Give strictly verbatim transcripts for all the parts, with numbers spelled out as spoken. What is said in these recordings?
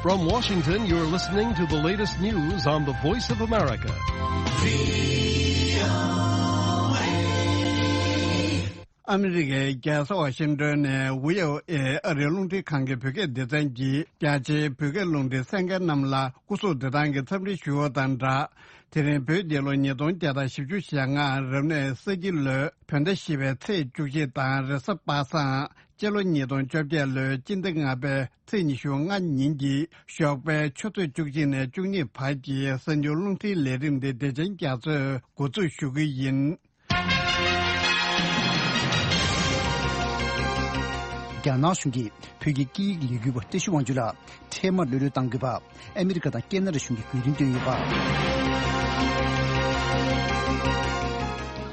From Washington, you're listening to the latest news on the Voice of America. ཨ་མི་རི་ཀའི་རྒྱལ་ས་ཝ་ཤིང་ཏོན་ནས་ཝི་ཨོ་ཨེ་ཨ་རིའི་རླུང་འཕྲིན་ཁང་གི་བོད་སྐད་སྡེ་ཚན་གྱིས་རྒྱ་ཆེའི་བོད་སྐད་རླུང་འཕྲིན་གསན་མཁན་རྣམས་ལ་སྐུ་གཟུགས་བདེ་ཐང་གི་འཚམས་འདྲི་ཞུ་བ་དང་སྦྲགས། དེ་རིང་བོད་རྒྱལ་ལོ་ཉིས་སྟོང་བརྒྱ་དང་བཞི་བཅུ་ཞེ་ལྔ་རབ་གནས་ས་ཁྱི་ལོའི་བོད་ཟླ་བཞི་པའི་ཚེས་བཅུ་གཅིག་དང་རེས་གཟའ་པ་སངས། སྤྱི་ལོ་ཉིས་སྟོང་བཅོ་བརྒྱད་ལོའི་སྤྱི་ཟླ་ལྔ་པའི་ཚེས་ཉི་ཤུ་ལྔ་ཉིན་གྱི་ཞོགས་པའི་ཆུ་ཚོད་བཅུ་གཅིག་ནས་བཅུ་གཉིས་བར་གྱི་གསར་འགྱུར་རླུང་འཕྲིན་ལས་རིམ་འདི་བདེ་ཆེན་རྒྱ་མཚོས་འགོ་འཛུགས་ཞུ་གི་ཡིན། རྒྱ་ནག་གཞུང་གིས་བོད་ཀྱི་སྐད་ཡིག་ལས་འགུལ་བ་བཀྲ་ཤིས་དབང་ཕྱུག་ལགས་འཕྲལ་མར་གློད་གྲོལ་གཏང་དགོས་པ། ཨ་མི་རི་ཀ་དང་ཁེ་ན་ཌ་གཞུང་གིས་དགོས་འདུན་བཏོན་ཡོད་པ།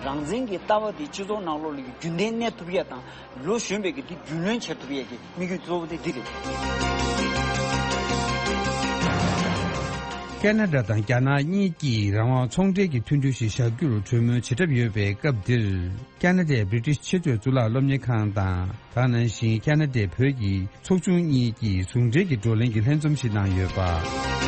རང་བཙན་གྱི་ལྟ་བ་དེ་སྤྱི་ཚོགས་ནང་ལོགས་ལ་རྒྱུན་ལྡན་གནས་ཐུབ་ཡ་དང་། ལོ་གཞོན་པའི་གི་འདི་རྒྱུས་ལོན་བྱེད་ཐུབ་ཡས་ཀྱི་དམིགས་ཡུལ་གཙོ་བོ་དེ་འདི་རེད། ཁེ་ན་ཌ་དང་རྒྱ་ནག་གཉིས་ཀྱིས་རང་དབང་ཚོང་འབྲེལ་གྱི་མཐུན་གྲོས་ཤིག་བཞག་རྒྱུར་གྲོས་མོལ་བྱེད་གྲབས་ཡོད་པའི་སྐབས་འདིར། ཁེ་ན་ཌའི་བྷི་རི་ཊིཤ་ཆེས་མཐོའི་གཙུག་ལག་སློབ་གཉེར་ཁང་དང་། དེ་ནང་བཞིན་ཁེ་ན་ཌའི་བོད་ཀྱི་ཚོགས་ཆུང་གཉིས་ཀྱིས་ཟུང་འབྲེལ་གྱི་བགྲོ་གླེང་གི་ལྷན་འཛོམས་ཤིག་གནང་ཡོད་པ།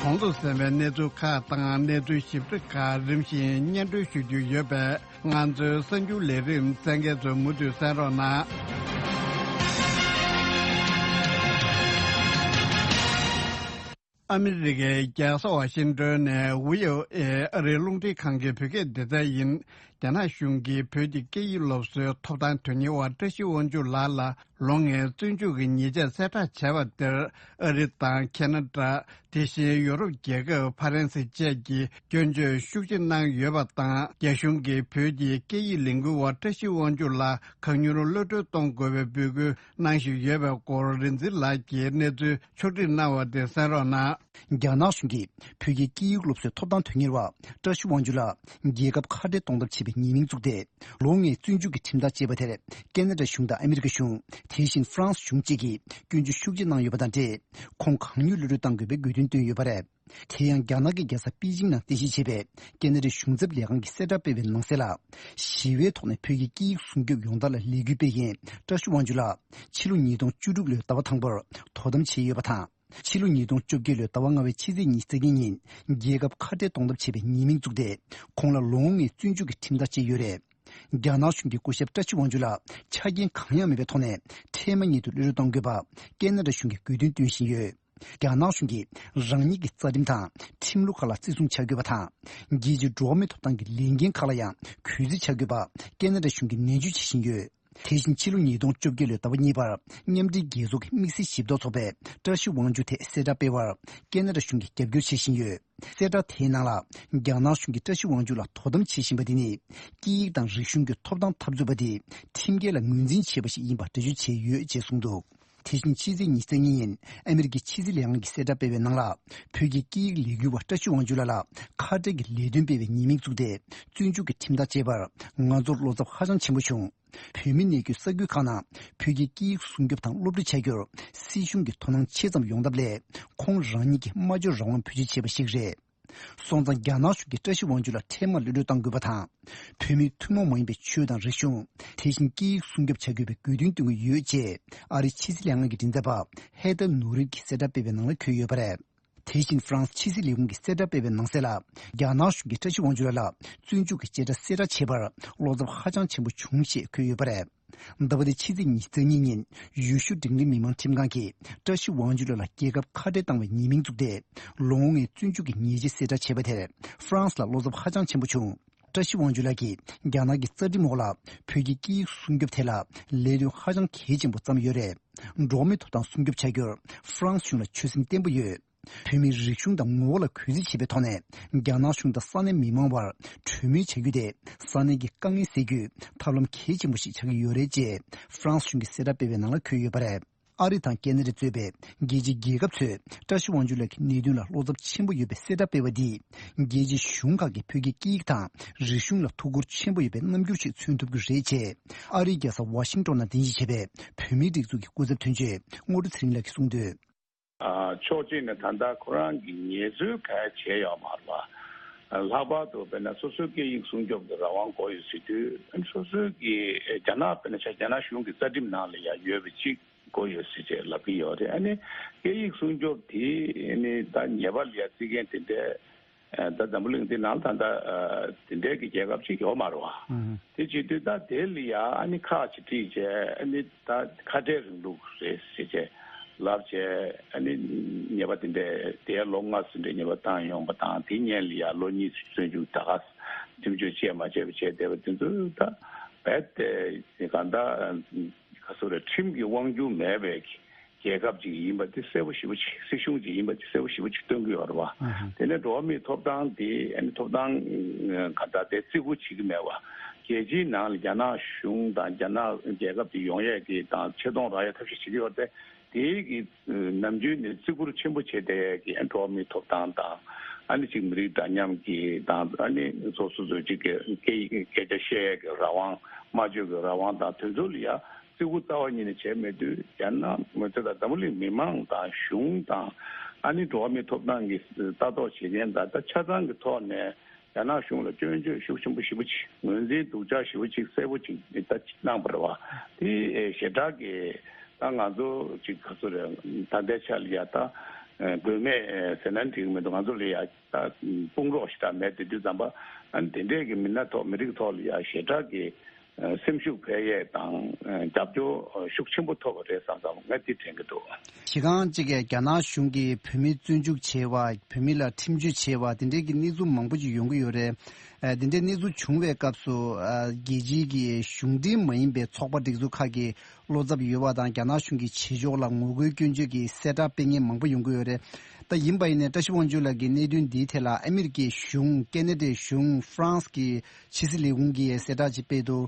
གོང་དུ་གསན་པའི་གནས་ཚུལ་ཁག་དང་གནས་ཚུལ་ཞིབ་ཕྲ་ཁག་རིམ་བཞིན་སྙན་སྒྲོན་ཞུ་རྒྱུ་ཡོད་པས། ང་ཚོའི་གསར་འགྱུར་ལས་རིམ་གསན་མཁན་ཚོས་མུ་མཐུད་གསན་རོགས་གནང་། ཨ་མི་རི་ཀའི་རྒྱལ་ས་ཝ་ཤིང་ཏོན་ནས་ཝི་ཨོ་ཨེ་ཨ་རིའི་རླུང་འཕྲིན་ཁང་གི་བོད་སྐད་སྡེ་ཚན་ཡིན། རྒྱ་ནག་གཞུང་གིས་བོད་ཀྱི་སྐད་ཡིག་སློབ་གསོའི་ཐོབ་ཐང་དོན་གཉེར་བ་བཀྲ་ཤིས་དབང་ཕྱུག་ལགས་ལ་ལོ་ལྔའི་བཙོན་འཇུག་གི་ཉེས་ཆད་གསལ་བསྒྲགས་བྱས་པ་དེར། ཨ་རི་དང་ཁེ་ན་ཌ། དེ་བཞིན་ཡོ་རོབ་རྒྱལ་ཁབ་ཧྥ་རན་སི་བཅས་ཀྱིས་སྐྱོན་བརྗོད་ཤུགས་ཆེ་གནང་ཡོད་པ་དང་། རྒྱ་གཞུང་གིས་བོད་ཀྱི་སྐད་ཡིག་ལས་འགུལ་བ་བཀྲ་ཤིས་དབང་ཕྱུག་ལ་གང་མྱུར་གློད་གྲོལ་གཏོང་དགོས་པའི་འབོད་སྐུལ་གནང་བཞིན་ཡོད་པའི་སྐོར་རིག་འཛིན་ལགས་ཀྱིས་གནས་ཚུལ་ཕྱོགས་སྒྲིག་གནང་བ་དེ་གསན་རོགས་གནང་། རྒྱ་ནག་གཞུང་གིས་བོད་ཀྱི་སྐད་ཡིག་སློབ་གསོའི་ཐོབ་ཐང་དོན་གཉེར་བ་བཀྲ་ཤིས་དབང་ཕྱུག་ལགས་རྒྱལ་ཁབ་ཁ་བྲལ་གཏོང་ཐབས་བྱས་པའི་ཉེས་མིང་བཙུགས་ཏེ། ལོ་ལྔའི་བཙོན་འཇུག་གི་ཁྲིམས་ཐག་བཅད་པ་དེར་ཁེ་ན་ཌ་གཞུང་དང་ཨ་མི་རི་ཀ་གཞུང་། དེ་བཞིན་ཧྥ་རན་སི་གཞུང་བཅས་ཀྱིས་སྐྱོན་བརྗོད་ཤུགས་ཆེ་གནང་ཡོད་པ་དང་འབྲེལ། ཁོང་གང་མྱུར་གློད་གྲོལ་གཏང་དགོས་པའི་དགོས་འདུན་བཏོན་ཡོད་པ་རེད། དེ་ཡང་རྒྱ་ནག་གི་རྒྱལ་ས་པེ་ཅིང་ནང་རྟེན་གཞི་བྱས་པའི་ཁེ་ན་ཌའི་གཞུང་ཚབ་ལས་ཁང་གིས་གསལ་བསྒྲགས་སྤེལ་བའི་ནང་གསལ་ལ། ཞི་བའི་ཐོག་ནས་བོད་ཀྱི་སྐད་ཡིག་སྲུང་སྐྱོབ་ཡོང་ཐབས་ལ་ལས་འགུལ་སྤེལ་མཁན་བཀྲ་ཤིས་དབང་ཕྱུག་ལགས་ཕྱི་ལོ་ཉིས་སྟོང་བཅུ་དྲུག་ལོའི་ཟླ་བ་དང་པོར་དོ་དམ་བྱས་ཡོད་པ་དང་། ཕྱི་ལོ་ཉིས་སྟོང་བཅོ་བརྒྱད་ལོའི་ཟླ་བ་ལྔ་པའི་ཕྱི་ཚེས་ཉི་ཤུ་རྩ་གཉིས་ཉིན་རྒྱལ་ཁབ་ཁ་བྲལ་གཏོང་ཐབས་བྱས་པའི་ཉེས་མིང་བཙུགས་ཏེ། ཁོང་ལ་ལོ་ལྔའི་བཙོན་འཇུག་གི་ཁྲིམས་ཐག་བཅད་ཡོད་རེད། རྒྱ་ནག་གཞུང་གིས་སྐུ་ཞབས་བཀྲ་ཤིས་དབང་ཕྱུག་ལགས་ཆ་རྐྱེན་གང་ཡང་མེད་པའི་ཐོག་ནས་འཕྲལ་མ་ཉིད་དུ་གློད་གྲོལ་གཏོང་དགོས་པ་ཁེ་ན་ཌ་གཞུང་གིས་དགོས་འདུན་བཏོན་བཞིན་ཡོད། རྒྱ་ནག་གཞུང་གིས་རང་ཉིད་ཀྱི་རྩ་ཁྲིམས་དང་ཁྲིམས་ལུགས་ཁག་ལ་བརྩི་སྲུང་བྱ་དགོས་པ་དང་། རྒྱལ་སྤྱིའི་འགྲོ་བ་མིའི་ཐོབ་ཐང་གི་ལས་འགན་ཁག་ལ་ཡང་གུས་བརྩི་བྱ་དགོས་པ་ཁེ་ན་ཌ་གཞུང་གིས་ནན་བརྗོད་བྱེད་བཞིན་ཡོད། དེ་བཞིན་ཕྱི་ལོ་ཉིས་སྟོང་བཅོ་བརྒྱད་ལོའི་ཟླ་བ་གཉིས་པར་མཉམ་འབྲེལ་རྒྱལ་ཚོགས་ཀྱི་དམིགས་བསལ་ཞིབ་ཐོ་ཚོགས་པས་བཀྲ་ཤིས་དབང་ཕྱུག་ཐད་གསལ་བསྒྲགས་སྤེལ་བར་ཁེ་ན་ཌ་གཞུང་གིས་རྒྱབ་སྐྱོར་བྱེད་བཞིན་ཡོད། གསལ་བསྒྲགས་དེའི་ནང་ལ། རྒྱ་ནག་གཞུང་གིས་བཀྲ་ཤིས་དབང་ཕྱུག་ལ་དོ་དམ་བྱེད་བཞིན་པ་དེ་ནི། སྐད་ཡིག་དང་རིག་གཞུང་གི་ཐོབ་ཐང་འཐབ་རྩོད་པ་དེ་ཁྲིམས་འགལ་ལ་ངོས་འཛིན་བྱས་པ་ཞིག་ཡིན་པ་འགྲེལ་བརྗོད་བྱས་ཡོད་ཅེས་གསུངས་འདུག་དེ་བཞིན་ཕྱི་ཚེས་ཉི་ཤུ་རྩ་གཉིས་ཉིན་ཨ་མི་རི་ཀའི་ཕྱི་སྲིད་ལས་ཁང་གིས་གསལ་བསྒྲགས་སྤེལ་བའི་ནང་ལ། བོད་ཀྱི་སྐད་ཡིག་ལས་འགུལ་བ་བཀྲ་ཤིས་དབང་ཕྱུག་ལགས་ལ་ཁ་བྲལ་གྱི་ལས་དོན་སྤེལ་བའི་ཉེས་མིང་བཙུགས་ཏེ། བཙོན་འཇུག་གི་ཁྲིམས་ཐག་བཅད་པར་ང་ཚོར་བློ་འཚབ་ཧ་ཅང་ཆེན་པོ་བྱུང་། བོད་མི་གནས་འཁོད་ས་ཁུལ་ཁག་ནང་བོད་ཀྱི་སྐད་ཡིག་སྲུང་སྐྱོབ་དང་སློབ་ཁྲིད་བྱ་རྒྱུར་སྲིད་གཞུང་གི་དོ་སྣང་ཆེ་ཙམ་ཡོང་ཐབས་སླད། ཁོང་རང་ཉིད་ཀྱི་སྨྲ་བརྗོད་རང་དབང་བེད་སྤྱོད་བྱས་པ་ཞིག་རེད། སོང་ཙང་རྒྱ་ནག་གཞུང་གིས་བཀྲ་ཤིས་དབང་ཕྱུག་ལ་འཕྲལ་མར་གློད་གྲོལ་གཏང་དགོས་པ་དང་། བོད་མིའི་ཐུན་མོང་མ་ཡིན་པའི་ཆོས་དང་རིག་གཞུང་། དེ་བཞིན་སྐད་ཡིག་སྲུང་སྐྱོབ་བྱ་དགོས་པའི་དགོས་འདུན་བཏོན་གྱི་ཡོད་ཅེས་ཨ་རིའི་ཕྱི་སྲིད་ལས་ཁང་གི་མགྲིན་ཚབ་པ་ཧེ་ཐར་ནུ་རིར་གྱིས་གསལ་བསྒྲགས་སྤེལ་བའི་ནང་ལ་འཁོད་ཡོད་པ་རེད། དེ་བཞིན་ཧྥ་རན་སི་ཕྱི་སྲིད་ལས་ཁུངས་ཀྱིས་གསལ་བསྒྲགས་སྤེལ་བའི་ནང་གསལ་ལ། རྒྱ་ནག་གཞུང་གིས་བཀྲ་ཤིས་དབང་ཕྱུག་ལགས་ལ་བཙོན་འཇུག་གི་བྱེ་བྲག་གསལ་བསྒྲགས་བྱས་པར་བློ་འཚབ་ཧ་ཅང་ཆེན་པོ་བྱུང་ཞེས་འཁོད་ཡོད་པ་རེད། ཟླ་བ་འདིའི་ཕྱི་ཚེས་ཉི་ཤུ་རྩ་གཉིས་ཉིན་ཡུལ་ཤུལ་འབྲིང་རིམ་མི་མང་ཁྲིམས་ཁང་གིས་བཀྲ་ཤིས་དབང་ཕྱུག་ལགས་ལ་རྒྱལ་ཁབ་ཁ་བྲལ་བཏང་བའི་ཉེས་མིང་བཙུགས་ཏེ། ལོ་ངོ་ལྔའི་བཙོན་འཇུག་གི་ཉེས་ཆད་གསལ་བསྒྲགས་བྱས་པ་དེར་ཧྥ་རན་སི་ལ་བློ་འཚབ་ཧ་ཅང་ཆེན་པོ་བྱུང་། བཀྲ་ཤིས་དབང་ཕྱུག་ལགས་ཀྱིས་རྒྱ་ནག་གི་རྩ་ཁྲིམས་འོག་ལ་བོད་ཀྱི་སྐད་ཡིག་སྲུང་སྐྱོབ་ཐད་ལ་ལས་དོན་ཧ་ཅང་གལ་ཆེན་པོ་བརྩམས་ཡོད་རེད། འགྲོ་བ་མིའི་ཐོབ་ཐང་སྲུང་སྐྱོབ་བྱ་རྒྱུར་ཧྥ་རན་སི་གཞུང་ལ་ཆོད་སེམས་བརྟན་པོ་ཡོད། བོད་མིའི་རིག་གཞུང་དང་ངོ་བོ་ལ་གུས་བརྩི་བྱེད་པའི་ཐོག་ནས་རྒྱ་ནག་གཞུང་དང་ས་གནས་མི་མང་བར་གྲོས་མོལ་བྱ་རྒྱུ་དེ་ས་གནས་ཀྱི་དཀའ་ངལ་སེལ་རྒྱུའི་ཐབས་ལམ་གལ་ཆེན་པོ་ཞིག་ཆགས་ཀྱི་ཡོད་རེད་ཅེས་ཧྥ་རན་སི་གཞུང་གིས་གསལ་བསྒྲགས་སྤེལ་བའི་ནང་ལ་འཁོད་ཡོད་པ་རེད། ཨ་རི་དང་ཁེ་ན་ཌ་གཙོས་པའི་རྒྱལ་སྤྱིའི་རྒྱལ་ཁབ་ཚོས་བཀྲ་ཤིས་དབང་ཕྱུག་ལགས་ཀྱི་གནད་དོན་ལ་བློ་འཚབ་ཆེན་པོ་ཡོད་པའི་གསལ་བསྒྲགས་སྤེལ་བ་འདིས། རྒྱལ་སྤྱིའི་གཞུང་ཁག་གིས་བོད་ཀྱི་སྐད་ཡིག་དང་རིག་གཞུང་ལ་ཐུགས་ཁུར་ཆེན་པོ་ཡོད་པའི་རྣམ་འགྱུར་ཞིག་མཚོན་ཐུབ་ཀྱི་རེད་ཅེས། ཨ་རིའི་རྒྱལ་ས་ཝ་ཤིང་ཏོན་ནང་རྟེན་གཞི་བྱས་པའི་བོད་མིའི་སྒྲིག་འཛུགས་ཀྱི་སྐུ་ཚབ་དོན་གཅོད་རྔོག་སྒྲོན་ཚེ་རིང་ལགས་ཀྱིས་གསུངས་དོན། ཨ། ཕྱོགས་གཅིག་ནས་ད་ལྟ་ཁོ་རང་གི་ངལ་རྩོལ་ག་བྱས་ཡོད་མ་རེད་པ། ལྷག་པར་དུ་དཔེར་ན་སོ་སོའི་སྐད་ཡིག་སྲུང་སྐྱོབ་ཀྱི་རང་དབང་དགོས་ཡོད་ཟེར་དུས། སོ་སོའི་གི་རྒྱ་ནག་དཔེར་ན་ཆ་རྒྱ་ནག་གཞུང་གི་རྩ་ཁྲིམས་ནང་ལ་ཡང་ཡོད་པ་ཅིག་དགོས་ཡོད་ཟེར་བྱས་ལབ་ཀྱི་ཡོད་རེད། ཨ་ནི་སྐད་ཡིག་སྲུང་སྐྱོབ་དེ་ཨ་ནི་ད་ཉེས་པ་ལ་ཡང་བརྩི་མཁན་དེ་འདྲའི་ད་འཛམ་བུ་གླིང་འདི་ནང་ལ་ད་ལྟ་དེ་འདྲའི་གི་རྒྱལ་ཁབ་ཅིག་ཡོད་མ་རེད་བ། དེ་བྱེད་དུས་ད་དེ་ལ་ཡང་ཨ་ནི་ཁག་ཅིག་དཀྲིས་བྱས། ཨ་ནི་ད་ཁ་བྲལ་རིང་ལུགས་རེད་ཟེར་བྱས་ལབ་བྱས། ཨ་ནི་ཉེས་པ་དེ་འདྲའི་དེའི་ལོ་ལྔ་ཙམ་འདྲའི་ཉེས་པ་བཏང་ཡོང་པ་དང་། དེ་སྔོན་ལ་ཡང་ལོ་གཉིས་བཙོན་འཇུག་ད་ག་ཁྲིམས་གཅོད་བྱས་མ་བྱས་པ་བྱས་བསྡད་པ་དེ་ཚོ་ད་རྦད་དེ་གང་ལྟར་ག་ཚོད་རེད། ཁྲིམས་ཀྱི་དབང་སྒྱུར་མེད་པའི་རྒྱལ་ཁབ་ཅིག་ཡིན་པ་དེ་གསལ་པོ་ཞེ་པོ་ཅིག་སྲིད་གཞུང་ཅིག་ཡིན་པ་དེ་གསལ་པོ་ཞེ་པོ་ཅིག་སྟོན་གྱི་ཡོད་རེད་བ། དེ་ནས་འགྲོ་བ་མིའི་ཐོབ་ཐང་དེ་ཨ་ནི་ཐོབ་ཐང་ག་འདྲ་དེ་བརྩི་བཀུར་བྱེད་ཀྱི་མེད་པ། རྒྱལ་སྤྱིའི་ནང་ལ་རྒྱ་ནག་གཞུང་དང་རྒྱ་ནག་རྒྱལ་ཁབ་དེ་ཡོང་ཡས་ཀྱི་དང་ཆེ་མཐོང་རག་ཡས་ཐབས་ཤེས་བྱེད་ཀྱི་ཡོད་རེད་དེ། དེའི་གི་ནམ་རྒྱུན་ནས་བརྩི་བཀུར་ཆེན་པོ་བྱེད་བསྡད་ཡས་ཀྱི་འགྲོ་བ་མིའི་ཐོབ་ཐང་དང་། ཨ་ནི་ཅིག་མི་རིགས་འདྲ་མཉམ་གྱི་དང་། ཨ་ནི་སོ་སོ་སོ་ཅིག་གི་སྐད་སྐད་ཆ་བཤད་ཡས་ཀྱི་རང་དབང་། སྨྲ་བརྗོད་ཀྱི་རང་དབང་དང་དེ་ཚོ་ལ་ཡ་བརྩི་བཀུར་རྩ་བ་ཉིད་ནས་བྱས་མེད་དུས། རྒྱ་ནག་མི་ཚོ་དང་འཛམ་བུ་གླིང་མི་མང་དང་གཞུང་དང་། ཨ་ནི་འགྲོ་བ་མིའི་ཐོབ་ཐང་གི་ལྟ་རྟོག་བྱེད་མཁན་དང་། ད་ཆ་ཚང་གི་ཐོག་ནས་རྒྱ་ནག་གཞུང་ལ་སྐྱོན་བརྗོད་ཤུགས་ཆེན་པོ་ཞེ་པོ་ཅིག་ངོས་འཛིན་སྡུག་ཅག་ཞེ་པོ་ཅིག་གསལ་པོ་ཅིག་ད་གནང་བ་རེད་བ། དེ་ཞེ་དྲག་གི་ད་ང་ཚོ་ཅིག་ག་ཚོད་རེད། ད་ལྟའི་ཆ་ལ་ཡ་ད་དགོས་མེད་ཟེར་ན་འགྲིག་གི་མི་འདུག་ང་ཚོ་ལ་ཡ་ད་དཔུང་རོགས་ཞེ་དྲག་མེད་དེ་དུས་ཙམ་པ། ཨ་ནི་དེ་འདྲས་ཀྱི་མི་སྣ་ཐོག་མི་རིགས་ཐོག་ལ་ཡ་ཞེ་དྲག་གི་སེམས་ཤུགས་འཕེལ་ཡས་དང་རྒྱབ་སྐྱོར་ཤུགས་ཆེན་པོ་ཐོབ་པ་རེད་བསམ་བསམ་ང་དེ་དྲན་གྱི་འདུག་གཞི་རྐང་གཅིག་གིས་རྒྱ་ནག་གཞུང་གིས་བོད་མི་བཙོན་འཇུག་བྱས་པ། བོད་མི་ལ་ཁྲིམས་གཅོད་བྱས་པ། དེ་འདྲའི་གི་གནས་ཚུལ་མང་པོ་ཅིག་ཡོང་གི་ཡོད་རེད། ཨ། དེ་འདྲའི་གནས་ཚུལ་བྱུང་བའི་སྐབས་སུ། ཨ། རྒྱལ་སྤྱིའི་གི་གཞུང་འབྲེལ་མ་ཡིན་པའི་ཚོགས་པ་སྒྲིག་འཛུགས་ཁག་གི་བློ་འཚབ་ཡོད་པ་དང་། རྒྱ་ནག་གཞུང་གི་བྱེད་ཕྱོགས་ལ་ངོ་རྒོལ་སྐྱོན་བརྗོད་ཀྱི་གསལ་བསྒྲགས་སྤེལ་མཁན་མང་པོ་ཡོང་གི་ཡོད་རེད། ད་ཡིན་པ་ཡིན་ནའི་བཀྲ་ཤིས་དབང་ཕྱུག་ལགས་ཀྱིས་གནད་དོན་འདིའི་ཐད་ལ་ཨ་མི་རི་ཀའི་གཞུང་། ཁེ་ན་ཌའི་གཞུང་། ཧྥ་རན་སི་གི་ཕྱི་སྲིད་ལས་ཁུངས་ཀྱིས་གསལ་བསྒྲགས་ཅིག་སྤེལ་འདུག་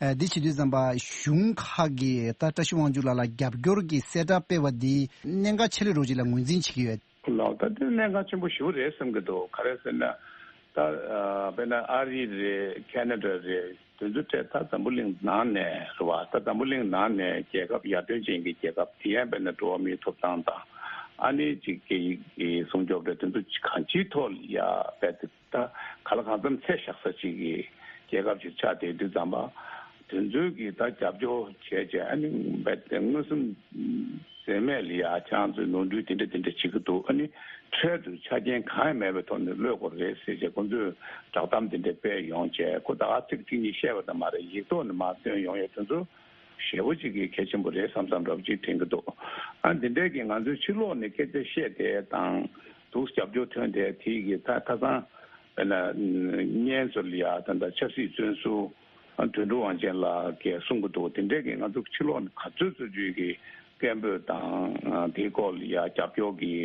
ཨ། འདི་བྱེད་དུས་ཙམ་པ་གཞུང་ཁག་གིས་ད་བཀྲ་ཤིས་དབང་ཕྱུག་ལགས་ལ་རྒྱབ་སྐྱོར་གྱི་གསལ་བསྒྲགས་སྤེལ་བ་འདི་གནད་འགག་ཆེ་ལོས་རོགས་ཅིག་ལ་ངོས་འཛིན་བྱེད་ཀྱི་ཡོད། ལགས། ད་དེ་གནད་འགག་ཆེན་པོ་ཞེ་པོ་རེད་བསམ་གྱི་འདུག་ག་རེ་ཟེར་ན། ད་ཨ། དཔེར་ན་ཨ་རི་རེད། ཁེ་ན་ཌ་རེད། དེ་ཚོ་གྲས་ད་འཛམ་བུ་གླིང་ནང་ནས་རེད་བ། ད་འཛམ་བུ་གླིང་ནང་ནས་རྒྱལ་ཁབ་ཡར་ཐོན་ཅན་གྱི་རྒྱལ་ཁབ་དེ་ཡང་དཔེར་ན་འགྲོ་བ་མིའི་ཐོབ་ཐང་དང་། ཨ་ནི་ཅིག་སྐད་ཡིག་གི་སྲུང་སྐྱོབ་རེད། དེ་ཚོ་གང་ཅིའི་ཐོག་ལ་ཡ་དཔེ་དེ་ད་ག་ལ་གང་འཚམ་ཚད་བཞག་ས་ཅིག་གི་རྒྱལ་ཁབ་ཅིག་ཆགས་བསྡད་དུས་ཙམ་པ། དེ་ཚོའི་གི་ད་རྒྱབ་སྐྱོར་བྱས་བྱས། ཨ་ནི་དཔེ་དེ་མངོན་སུམ་འཛེམས་མེད་ལ་ཡ་ཁྱེད་རང་ཚོས་ནོར་འཁྲུལ་དེ་འདྲ་དེ་འདྲ་བྱེད་ཀྱི་འདུག་ཨ་ནི་འཕྲལ་དུ་ཆ་རྐྱེན་གང་ཡང་མེད་པའི་ཐོག་ནས་གློད་དགོས་རེད་ཟེར་བྱས་ཁོ་ཚོས་བསྒྲགས་གཏམ་དེ་འདྲ་སྤེལ་ཡོང་བྱས། ཁོ་ད་ག་ཚིག་གཅིག་གཉིས་བཤད་པ་ཙམ་མ་རེད། ཡིག་ཐོག་ནས་མར་བཏོན་ཡོང་ཡས་དེ་ཚོ་ཞེ་པོ་ཅིག་གི་གལ་ཆེན་པོ་རེད་བསམ་བསམ་འདྲ་པོ་ཅིག་དྲན་གྱི་འདུག་ཨ། འདི་འདྲས་ཀྱི་ང་ཚོའི་ཕྱི་ལོགས་ནས་སྐད་ཆ་བཤད་དེ་དང་འདུག་རྒྱབ་སྐྱོར་ཐོན་དེ་དེ་གི་ད་ཁ་སང་དཔེར་ན་བརྙན་ཚོ་ལ་ཡ་ད་ལྟ་ཆབ་སྲིད་བཙོན་ཟུར་དོན་གྲུབ་དབང་ཆེན་ལགས་ཀྱིས་གསུང་གི་འདུག་དེ་འདྲས་ཀྱི་ང་ཚོ་ཕྱི་ལོགས་ནས་ག་ཚོད་ཚོད་ཅིག་གི་སྐད་འབོད་དང་དེའི་སྐོར་ལ་ཡ་རྒྱབ་སྐྱོར་གྱི་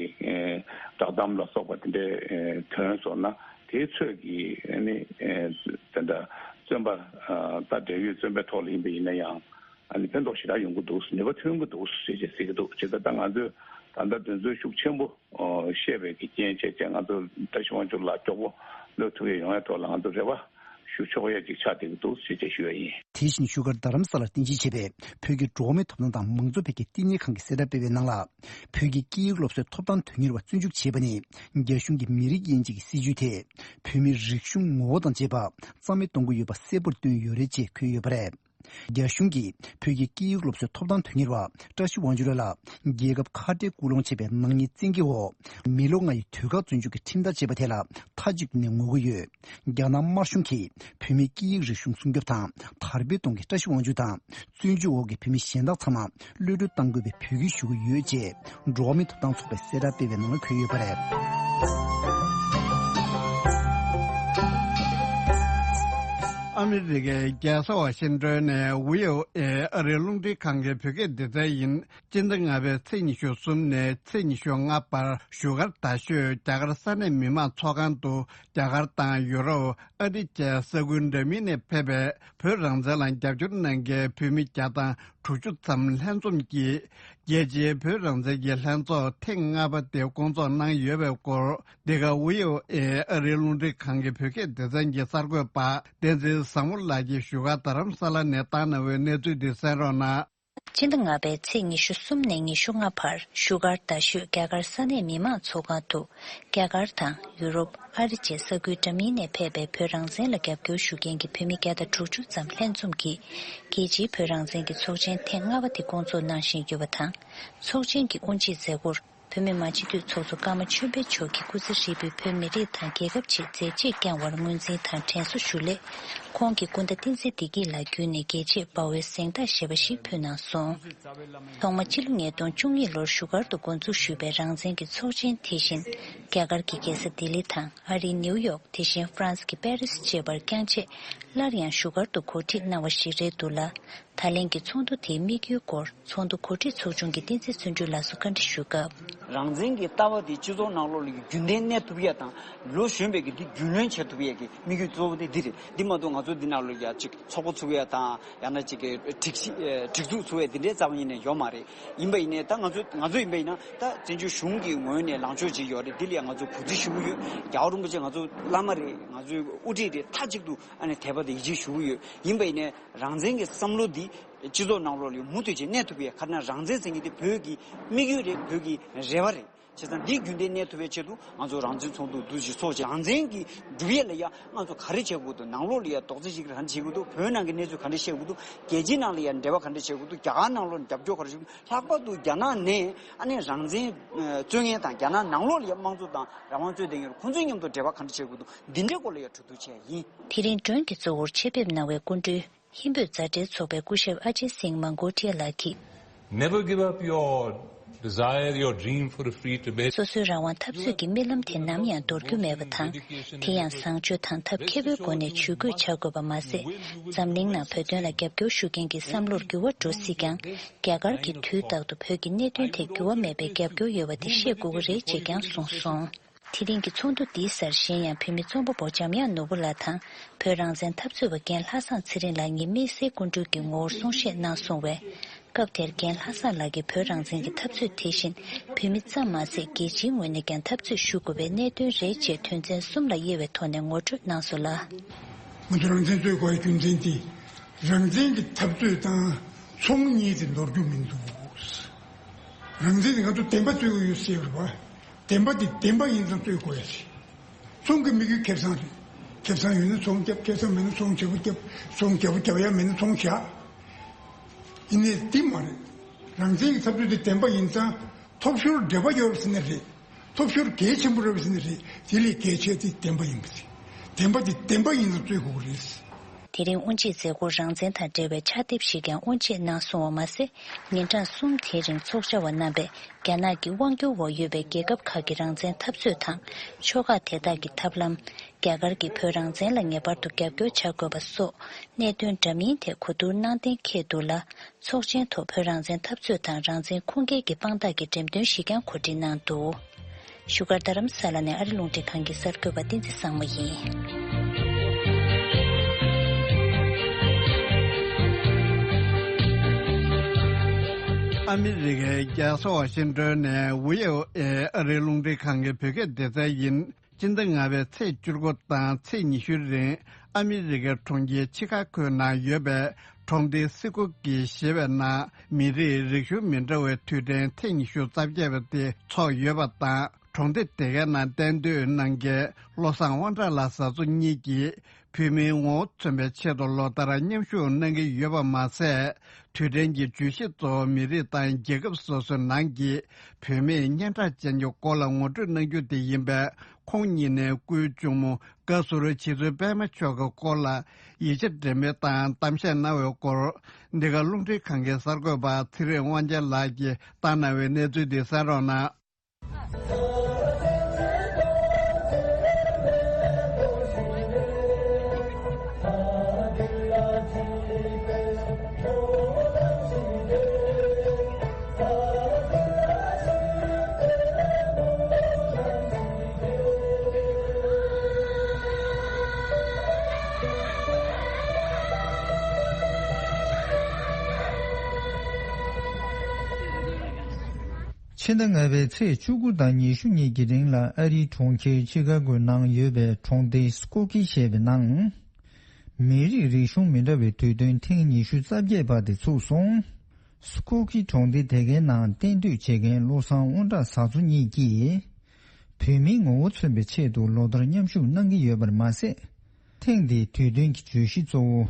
བསྒྲགས་གཏམ་ལ་སོགས་པ་དེ་འདྲས་ཐོན་སོང་ན། དེའི་ཚོད་ཀྱིས་ནི་དེ་འདྲ་བཙོན་པ་ད་འབྲེལ་ཡོད་བཙོན་པའི་ཐོག་ལ་ཡིན་པ་ཡིན་ན་ཡང་། ཨ་ནི་ཕན་ཐོགས་ཞེ་དྲག་ཡོང་གི་འདུག་ནུས་པ་ཐོན་གྱི་འདུག་ཞེས་བྱས་ཟེར་གྱི་འདུག་བྱས་ཙང་ད་ང་ཚོས་ད་ལྟ་དོན་ཚན་ཤུགས་ཆེན་པོ་བཤད་པའི་གི་རྐྱེན་བྱས་བྱས་ང་ཚོ་བཀྲ་ཤིས་དབང་ཕྱུག་ལགས་མགྱོགས་པོ་གློད་ཐུབ་ཡས་ཡོང་ཡས་ཐོག་ལ་ང་ཚོ་རེ་བ་ཞུ་ཆོག་ཡས་ཅིག་ཆགས་བསྡད་ཀྱི་འདུག་ཞེས་བྱས་ཞུ་ཡས་ཡིན། དེ་བཞིན་བཞུགས་སྒར་རྡ་རམ་ས་ལར་རྟེན་གཞི་བྱས་པའི་བོད་ཀྱི་འགྲོ་བ་མིའི་ཐོབ་ཐང་དང་མང་གཙོ་འཕེལ་རྒྱས་བསྟི་གནས་ཁང་གིས་གསལ་བསྒྲགས་སྤེལ་བའི་ནང་ལ། བོད་ཀྱི་སྐད་ཡིག་སློབ་གསོའི་ཐོབ་ཐང་དོན་གཉེར་བ་བཙོན་འཇུག་བྱས་པ་ནི། རྒྱ་གཞུང་གི་མི་རིགས་དབྱེ་འབྱེད་ཀྱི་སྲིད་བྱུས་དེ། བོད་མིའི་རིག་གཞུང་ངོ་བོ་དང་བཅས་པ་རྩ་མེད་གཏོང་གི་ཡོད་པ་གསལ་པོར་བསྟན་ཡོད་རེད་ཅེས་འཁོད་ཡོད་པ་རེད། རྒྱ་གཞུང་གིས་བོད་ཀྱི་སྐད་ཡིག་སློབ་གསོའི་ཐོབ་ཐང་དོན་གཉེར་བ་བཀྲ་ཤིས་དབང་ཕྱུག་ལགས་ལ་རྒྱལ་ཁབ་ཁ་བྲལ་སྐུལ་སློང་བྱས་པའི་ནག་ཉེས་བཙན་འགེལ་འོག་མི་ལོ་ལྔ་ཡི་དུས་བཀག་བཙོན་འཇུག་གི་ཁྲིམས་ཐག་བཅད་པ་དེ་ལ་མཐའ་གཅིག་ཏུ་ནས་ངོ་རྒོལ་ཡོད། རྒྱ་ནག་དམར་གཞུང་གིས་བོད་མིའི་སྐད་ཡིག་རིག་གཞུང་སྲུང་སྐྱོབ་དང་དར་སྤེལ་གཏོང་མཁན་བཀྲ་ཤིས་དབང་ཕྱུག་དང་། བཙོན་འཇུག་འོག་གི་བོད་མི་གཞན་དག་ཚང་མ་གློད་གྲོལ་གཏང་དགོས་པའི་འབོད་སྐུལ་ཞུ་གི་ཡོད་ཅེས་འགྲོ་བ་མིའི་ཐོབ་ཐང་ཚོགས་པས་གསལ་བསྒྲགས་སྤེལ་བའི་ནང་ལ་འཁོད་ཡོད་པ་རེད། ཨ་མི་རི་ཀའི་རྒྱལ་ས་ཝ་ཤིང་ཏོན་ནས་ཝི་ཨོ་ཨེ་ཨ་རིའི་རླུང་འཕྲིན་ཁང་གི་བོད་སྐད་སྡེ་ཚན་ཡིན། སྤྱི་ཟླ་ལྔ་པའི་ཚེས་ཉི་ཤུ་གསུམ་ནས་ཚེས་ཉི་ཤུ་ལྔ་བར་བཞུགས་སྒར་རྡ་ཤོད་རྒྱ་གར་ས་གནས་མི་མང་ཚོགས་ཁང་དུ། རྒྱ་གར་དང་ཡུ་རོབ། ཨ་རི་བཅས་ས་ཁུལ་འདྲ་མིན་ནས་ཕེབས་པའི་བོད་རང་བཙན་ལ་རྒྱབ་སྐྱོར་གནང་མཁན་བོད་མི་བརྒྱ་དང་དྲུག་ཅུ་ཙམ་ལྷན་འཛོམས་ཀྱིས། རྒྱལ་སྤྱིའི་བོད་རང་བཙན་གྱི་ལྷན་ཚོགས་ཐེངས་ལྔ་པ་དེ་བསྐོང་ཚོགས་གནང་ཡོད་པའི་སྐོར། འདི་ག་ཝི་ཨོ་ཨེ་ཨ་རིའི་རླུང་འཕྲིན་ཁང་གི་བོད་སྐད་སྡེ་ཚན་གྱི་གསར་འགོད་པ་བསྟན་འཛིན་བཟང་མོ་ལགས་ཀྱིས་བཞུགས་སྒར་རྡ་རམ་ས་ལ་ནས་བཏང་གནང་བའི་གནས་ཚུལ་འདི་གསན་རོགས་གནང་། སྤྱི་ཟླ་ལྔ་པའི་ཚེས་ཉི་ཤུ་གསུམ་ནས་ཉི་ཤུ་ལྔ་བར་བཞུགས་སྒར་རྡ་ཤོད་རྒྱ་གར་ས་གནས་མི་མང་ཚོགས་ཁང་དུ། རྒྱ་གར་དང་ཡུ་རོབ། ཨ་རི་བཅས་ས་ཁུལ་འདྲ་མིན་ནས་ཕེབས་པའི་བོད་རང་བཙན་ལ་རྒྱབ་སྐྱོར་ཞུ་མཁན་གྱི་བོད་མི་བརྒྱ་དང་དྲུག་ཅུ་ཙམ་ལྷན་འཛོམས་ཀྱིས། རྒྱལ་སྤྱིའི་བོད་རང་བཙན་གྱི་ཚོགས་ཆེན་ཐེངས་ལྔ་པ་དེ་སྐོང་ཚོགས་གནང་བཞིན་ཡོད་པ་དང་། ཚོགས་ཆེན་གྱི་དབུ་འབྱེད་མཛད་སྒོར། བོད་མི་མང་སྤྱི་འཐུས་ཚོགས་གཙོ་ཀརྨ་ཆོས་འཕེལ་མཆོག་གིས་སྐུ་ཚེ་ཧྲིལ་པོའི་བོད་མི་རིགས་དང་རྒྱལ་ཁབ་ཆེད་མཛད་རྗེས་བསྐྱངས་པར་ངོས་འཛིན་དང་དྲན་གསོ་ཞུ་སླད། ཁོང་གི་སྐུ་ཟླ་བསྟན་འཛིན་བདེ་སྐྱིད་ལགས་བརྒྱུད་ནས་རྒྱལ་གཅེས་དཔའ་བོའི་གཟེངས་རྟགས་ཞེས་པ་ཞིག་ཕུལ་གནང་སོང་། ཐོག་མ་སྤྱི་ལོ་ཉིས་སྟོང་བཅུ་གཉིས་ལོར་བཞུགས་སྒར་དུ་འགོ་འཛུགས་ཞུས་པའི་རང་བཙན་གྱི་ཚོགས་ཆེན་དེ་བཞིན། རྒྱ་གར་གྱི་རྒྱལ་ས་ལྡི་ལི་དང་ཨ་རིའི་ནིའུ་ཡོག་དེ་བཞིན་ཧྥ་རན་སི་གི་པེ་རིས་བཅས་པར་བསྐྱངས་རྗེས། སླར་ཡང་བཞུགས་སྒར་དུ་གོ་སྒྲིག་གནང་བ་ཞིག་རེད་འདུག་ལ། ད་ལན་གྱི་ཚོགས་འདུ་དེའི་དམིགས་ཡུལ་སྐོར་ཚོགས་འདུ་གོ་སྒྲིག་ཚོགས་ཆུང་གི་བསྟན་འཛིན་བརྩོན་འགྲུས་ལགས་སུ་བཀའ་འདྲི་ཞུས་སྐབས། རང་བཙན་གྱི་ལྟ་བ་དེ་སྤྱི་ཚོགས་ནང་ལོགས་ལ་རྒྱུན་ལྡན་གནས་ཐུབ་ཡ་དང་། ལོ་གཞོན་པའི་གི་འདི་རྒྱུས་ལོན་བྱེད་ཐུབ་ཡ་གི་དམིགས་ཡུལ་གཙོ་བོ་དེ་འདི་རེད། འདི་མ་གཏོགས་ང་ཚོ་འདི་ནང་ལོགས་ཡ་གཅིག་ཚོགས་པ་ཚུགས་ཡ་དང་། ཡང་ན་གཅིག་གི་སྒྲིག་གཞི་ཨེ་སྒྲིག་འཛུགས་ཚུགས་ཡ་འདི་འདྲའི་རྩ་བ་ཉིད་ནས་ཡོད་མ་རེད། ཡིན་པ་ཡིན་ནའི་ད་ང་ཚོ་ང་ཚོ་ཡིན་པ་ཡིན་ན་ད་བཙན་བྱོལ་གཞུང་གི་ངོས་ནས་ལངས་ཕྱོགས་ཅིག་ཡོད་རེད། འདི་ལ་ཡ་ང་ཚོ་གུས་བརྩི་ཞུ་གི་ཡོད། རྒྱལ་བ་རིན་པོ་ཆེ་ང་ཚོ་བླ་མ་རེད། ང་ཚོའི་དབུ་ཁྲིད་རེད། མཐའ་གཅིག་ཏུ་ཨ་ནི་དད་པ་དང་ཡིད་ཆེས་ཞུ་གི་ཡོད། ཡིན་པ་ཡིན་ནའི་རང་བཙན་གྱི་བསམ་བློ་འདི་སྤྱི་ཚོགས་ནང་ལོགས་ལ་མུ་མཐུད་ཅིག་གནས་ཐུབ་ཡས། ག་རེ་ན་རང་བཙན་ཟེར་མཁན་དེ་བོད་ཀྱི་དམིགས་ཡུལ་རེད། བོད་ཀྱི་རེ་བ་རེད། བྱས་ཙང་འདི་རྒྱུན་ལྡན་གནས་ཐུབ་པའི་ཆེད་དུ་ང་ཚོ་རང་བཙན་ཚོགས་འདུ་འདུ་ཞིག་ཚོགས་བྱས། རང་བཙན་གྱི་སྒྲུབ་ཡས་ལ་ཡ་ང་ཚོ་ག་རེ་བྱེད་དགོས་འདུག་ནང་ལོགས་ལ་ཡ་རྡོག་རྩ་གཅིག་གིས་ག་འདྲ་བྱེད་དགོས་འདུག་བོད་ནང་གི་གནས་ཚུལ་ག་འདྲ་བཤད་དགོས་འདུག་རྒྱལ་སྤྱིའི་ནང་ལ་ཡ་འབྲེལ་བ་ག་འདྲ་བྱེད་དགོས་འདུག་རྒྱ་གར་ནང་ལོགས་ནས་རྒྱབ་སྐྱོར་ག་རེ་བྱེད་དགོས། ལྷག་པར་དུ་རྒྱ་ནག་ནས་ཨ་ནི་རང་བཙན་རྩོད་མཁན་དང་། རྒྱ་ནག་ནང་ལོགས་ལ་ཡ་དམངས་གཙོ་དང་རང་དབང་རྩོད་བསྡད་མཁན་ཁོང་ཚོའི་མཉམ་དུ་འབྲེལ་བ་ག་འདྲ་བྱེད་དགོས་འདུག་འདི་འདྲའི་སྐོར་ལ་ཡ་གྲོས་བསྡུར་བྱས་ཡིན། དེ་རིང་མགྲོན་གྱི་གཙོ་བོར་ཆེད་ཕེབས་གནང་བའི་སྐུ་མགྲོན། ཧིན་བོད་མཛའ་འབྲེལ་ཚོགས་པའི་སྐུ་ཞབས་ཨ་ཇེ་སིང་མང་གོ་ཏྲི་ཡ་ལགས་ཀྱིས། Never give up your desire, your dream for a free Tibet. སོ་སོའི་རང་དབང་འཐབ་རྩོད་ཀྱི་རྨི་ལམ་དེ་ནམ་ཡང་འདོར་རྒྱུ་མེད་པ་དང་། དེ་ཡང་བཟང་སྤྱོད་དང་ཐབས་མཁས་པོའི་སྒོ་ནས་ཇུས་འགོད་བྱ་དགོས་པ་མ་ཟད། འཛམ་གླིང་ནང་བོད་དོན་ལ་རྒྱབ་སྐྱོར་ཞུ་མཁན་གྱི་བསམ་བློར་འགྱུར་བ་འགྲོ་སྲིད་ཀྱང་། རྒྱ་གར་གྱིས་དུས་རྟག་ཏུ་བོད་ཀྱི་གནད་དོན་ཐད་འགྱུར་བ་མེད་པའི་རྒྱབ་སྐྱོར་ཡོད་པ་དེ་ཤེས་དགོས་ཀྱི་རེད་ཅེས་ཀྱང་གསུངས་སོང་། དེ་རིང་གི་ཚོགས་འདུ་འདིའི་སར་གཞན་ཡང་བོད་མི་རྩོམ་པ་པོ་འཇམ་དབྱངས་ནོར་བུ་ལགས་དང་། བོད་རང་བཙན་འཐབ་རྩོད་པ་རྒན་ལྷ་བཟང་ཚེ་རིང་ལགས་གཉིས་དམིགས་བསལ་སྐུ་མགྲོན་གྱི་ངོ་བོར་གསུང་བཤད་གནང་སོང་བས། སྐབས་དེར་རྒན་ལྷ་བཟང་ལགས་ཀྱིས་བོད་རང་བཙན་གྱི་འཐབ་རྩོད་དེ་བཞིན་བོད་མི་ཙམ་མ་ཟད་རྒྱལ་སྤྱིའི་ངོས་ནས་ཀྱང་འཐབ་རྩོད་ཞུ་དགོས་པའི་གནད་དོན་རེད་ཅེས་དོན་ཚན་གསུམ་ལ་དབྱེ་བའི་ཐོག་ནས་ངོ་སྤྲོད་གནང་སོང་ལ། ང་ཚོ་རང་བཙན་རྩོད་དགོས་པའི་རྒྱུ་མཚན་དེ། རང་བཙན་གྱི་འཐབ་རྩོད་དང་ཚོང་གཉིས་དེ་འདོར་རྒྱུ་མི་འདུག་རང་བཙན་དེ་ང་ཚོ་བདེན་པ་རྩོད་ཀྱི་ཡོད་ཟེར་བ་རེད་པ། བདེན་པ་དེ་བདེན་པ་ཡིན་ཙང་རྩོད་དགོས་ཡ་ཞིག་ཚོང་གི་དམིགས་ཡུལ་ཁེ་བཟང་རེད། ཁེ་བཟང་ཡོད་ན་ཚོང་རྒྱབ། ཁེ་བཟང་མེད་ན་ཚོང་བརྗེ་པོ་རྒྱབ། ཚོང་བརྗེ་པོ་རྒྱབ་ཡ་མེད་ན་ཚོང་བཞག་ཡིན་ནའི་འདི་མ་རེད། རང་བཙན་གྱི་འཐབ་རྩོད་དེ་བདེན་པ་ཡིན་ཙང་ཐོབ་ཤོར་འབྲས་བུ་ཡོད་ཟེར་ན་རེད། ཐོབ་ཤོར་གལ་ཆེན་པོ་རེད་ཟེར་ན་རེད། དེ་ལས་གལ་ཆེ་དེ་བདེན་པ་ཡིན་པ་རེད། བདེན་པ་དེ་བདེན་པ་ཡིན་ཙང་རྩོད་དགོས་ཀྱི་རེད། དེ་རིང་དབུ་འབྱེད་མཛད་སྒོར་རང་བཙན་དང་འབྲེལ་བའི་ཕྱག་དེབ་ཞིག་ཀྱང་དབུ་འབྱེད་གནང་སོང་བ་མ་ཟད། ཉིན་གྲངས་གསུམ་དེའི་རིང་ཚོགས་བཅར་བ་རྣམ་པས་རྒྱ་ནག་གི་དབང་སྒྱུར་འོག་ཡོད་པའི་རྒྱལ་ཁབ་ཁག་གི་རང་བཙན་འཐབ་རྩོད་དང་། ཕྱོགས་ཁག་དེ་དག་གི་ཐབས་ལམ། རྒྱ་གར་གྱིས་བོད་རང་བཙན་ལ་ངེས་པར་དུ་རྒྱབ་སྐྱོར་བྱ་དགོས་པ་སོགས་གནད་དོན་འདྲ་མིན་ཐད་གོ་བསྡུར་གནང་གཏན་འཁེལ་འདུག་ལ། ཚོགས་ཆེན་ཐོག་བོད་རང་བཙན་འཐབ་རྩོད་དང་རང་བཙན་ཁུངས་སྐྱེལ་གྱི་དཔང་རྟགས་ཀྱི་འགྲེམས་སྟོན་ཞིག་ཀྱང་གོ་སྒྲིག་གནང་འདུག་བཞུགས་སྒར་རྡ་རམ་ས་ལ་ནས་ཨ་རི་རླུང་འཕྲིན་ཁང་གི་གསར་འགོད་པ་བསྟན་འཛིན་བཟང་མོ་ཡིན། ཨ་མི་རི་ཀའི་རྒྱལ་ས་ཝ་ཤིང་ཏོན་ནས་ཝི་ཨོ་ཨེ་ཨ་རིའི་རླུང་འཕྲིན་ཁང་གི་བོད་སྐད་སྡེ་ཚན་ཡིན། སྤྱི་ཟླ་ལྔ་པའི་ཚེས་བཅུ་དགུ་དང་ཚེས་ཉི་ཤུའི་རིང་ཨ་མི་རི་ཀའི་གྲོང་ཁྱེར་ཆི་ཁ་གོའི་ནང་ཡོད་པའི་གྲོང་སྡེ་སི་ཀུ་ཀི་ཞེས་པའི་ནང་མི་རིགས་རིག་གཞུང་མི་འདྲ་བའི་དུས་དྲན་ཐེངས་ཉི་ཤུ་རྩ་བརྒྱད་པ་དེ་ཚོགས་ཡོད་པ་དང་། གྲོང་སྡེ་དེ་གའི་ནང་གཏན་སྡོད་གནང་མཁན་བློ་བཟང་དབང་གྲགས་ལགས་བཟའ་ཚོ་གཉིས་ཀྱིས་བོད་མིའི་ངོ་བོ་མཚོན་པའི་ཆེད་དུ་ལོ་ལྟར་མཉམ་ཞུགས་གནང་གི་ཡོད་པ་མ་ཟད། དུས་དྲན་གྱི་བརྗོད་གཞི་གཙོ་བོ་མི་རིགས་དང་རྒྱལ་ཁབ་སོ་སོའི་ནང་གི་བོད་མིའི་སྙན་གྲགས་ཅན་གྱི་སྐོར་ལ་ངོ་སྤྲོད་གནང་རྒྱུ་དེ་ཡིན་པས། ཁོང་གཉིས་ནས་སྐུའི་གཅུང་མོ་བཀའ་ཟུར་རྗེ་བཙུན་པད་མ་མཆོག་གི་སྐོར་ལ་ཡིག་ཆ་འབྲེལ་མོལ་དང་གཏམ་བཤད་གནང་བའི་སྐོར། འདི་ག་རླུང་འཕྲིན་ཁང་གི་གསར་འགོད་པ་ཚེ་རིང་དབང་རྒྱལ་ལགས་ཀྱིས་བཏང་གནང་བའི་གནས་ཚུལ་འདི་གསན་རོགས་གནང་། ཕྱི་ཟླ་ལྔ་པའི་ཚེས་བཅུ་དགུ་དང་ཉི་ཤུ་གཉིས་ཀྱི་རིང་ལ་ཨ་རིའི་གྲོང་ཁྱེར་ཆི་ཀ་གོའི་ནང་ཡོད་པའི་གྲོང་སྡེ་སྐོ་ཀི་ཞེས་པའི་ནང་། མི་རིགས་རིག་གཞུང་མི་འདྲ་བའི་དུས་སྟོན་ཐེངས་ཉི་ཤུ་རྩ་བརྒྱད་པ་དེ་ཚུགས་སོང་། སྐོ་ཁི་གྲོང་སྡེ་དེ་གའི་ནང་གཏན་སྡོད་བྱེད་མཁན་བློ་བཟང་དབང་གྲགས་བཟའ་ཚོ་གཉིས་ཀྱིས། བོད་མིའི་ངོ་བོ་མཚོན་པའི་ཆེད་དུ་ལོ་ལྟར་མཉམ་ཞུགས་གནང་གི་ཡོད་པར་མ་ཟད། ཐེངས་འདིའི་དུས་སྟོན་གྱི་བརྗོད་གཞི་གཙོ་བོ།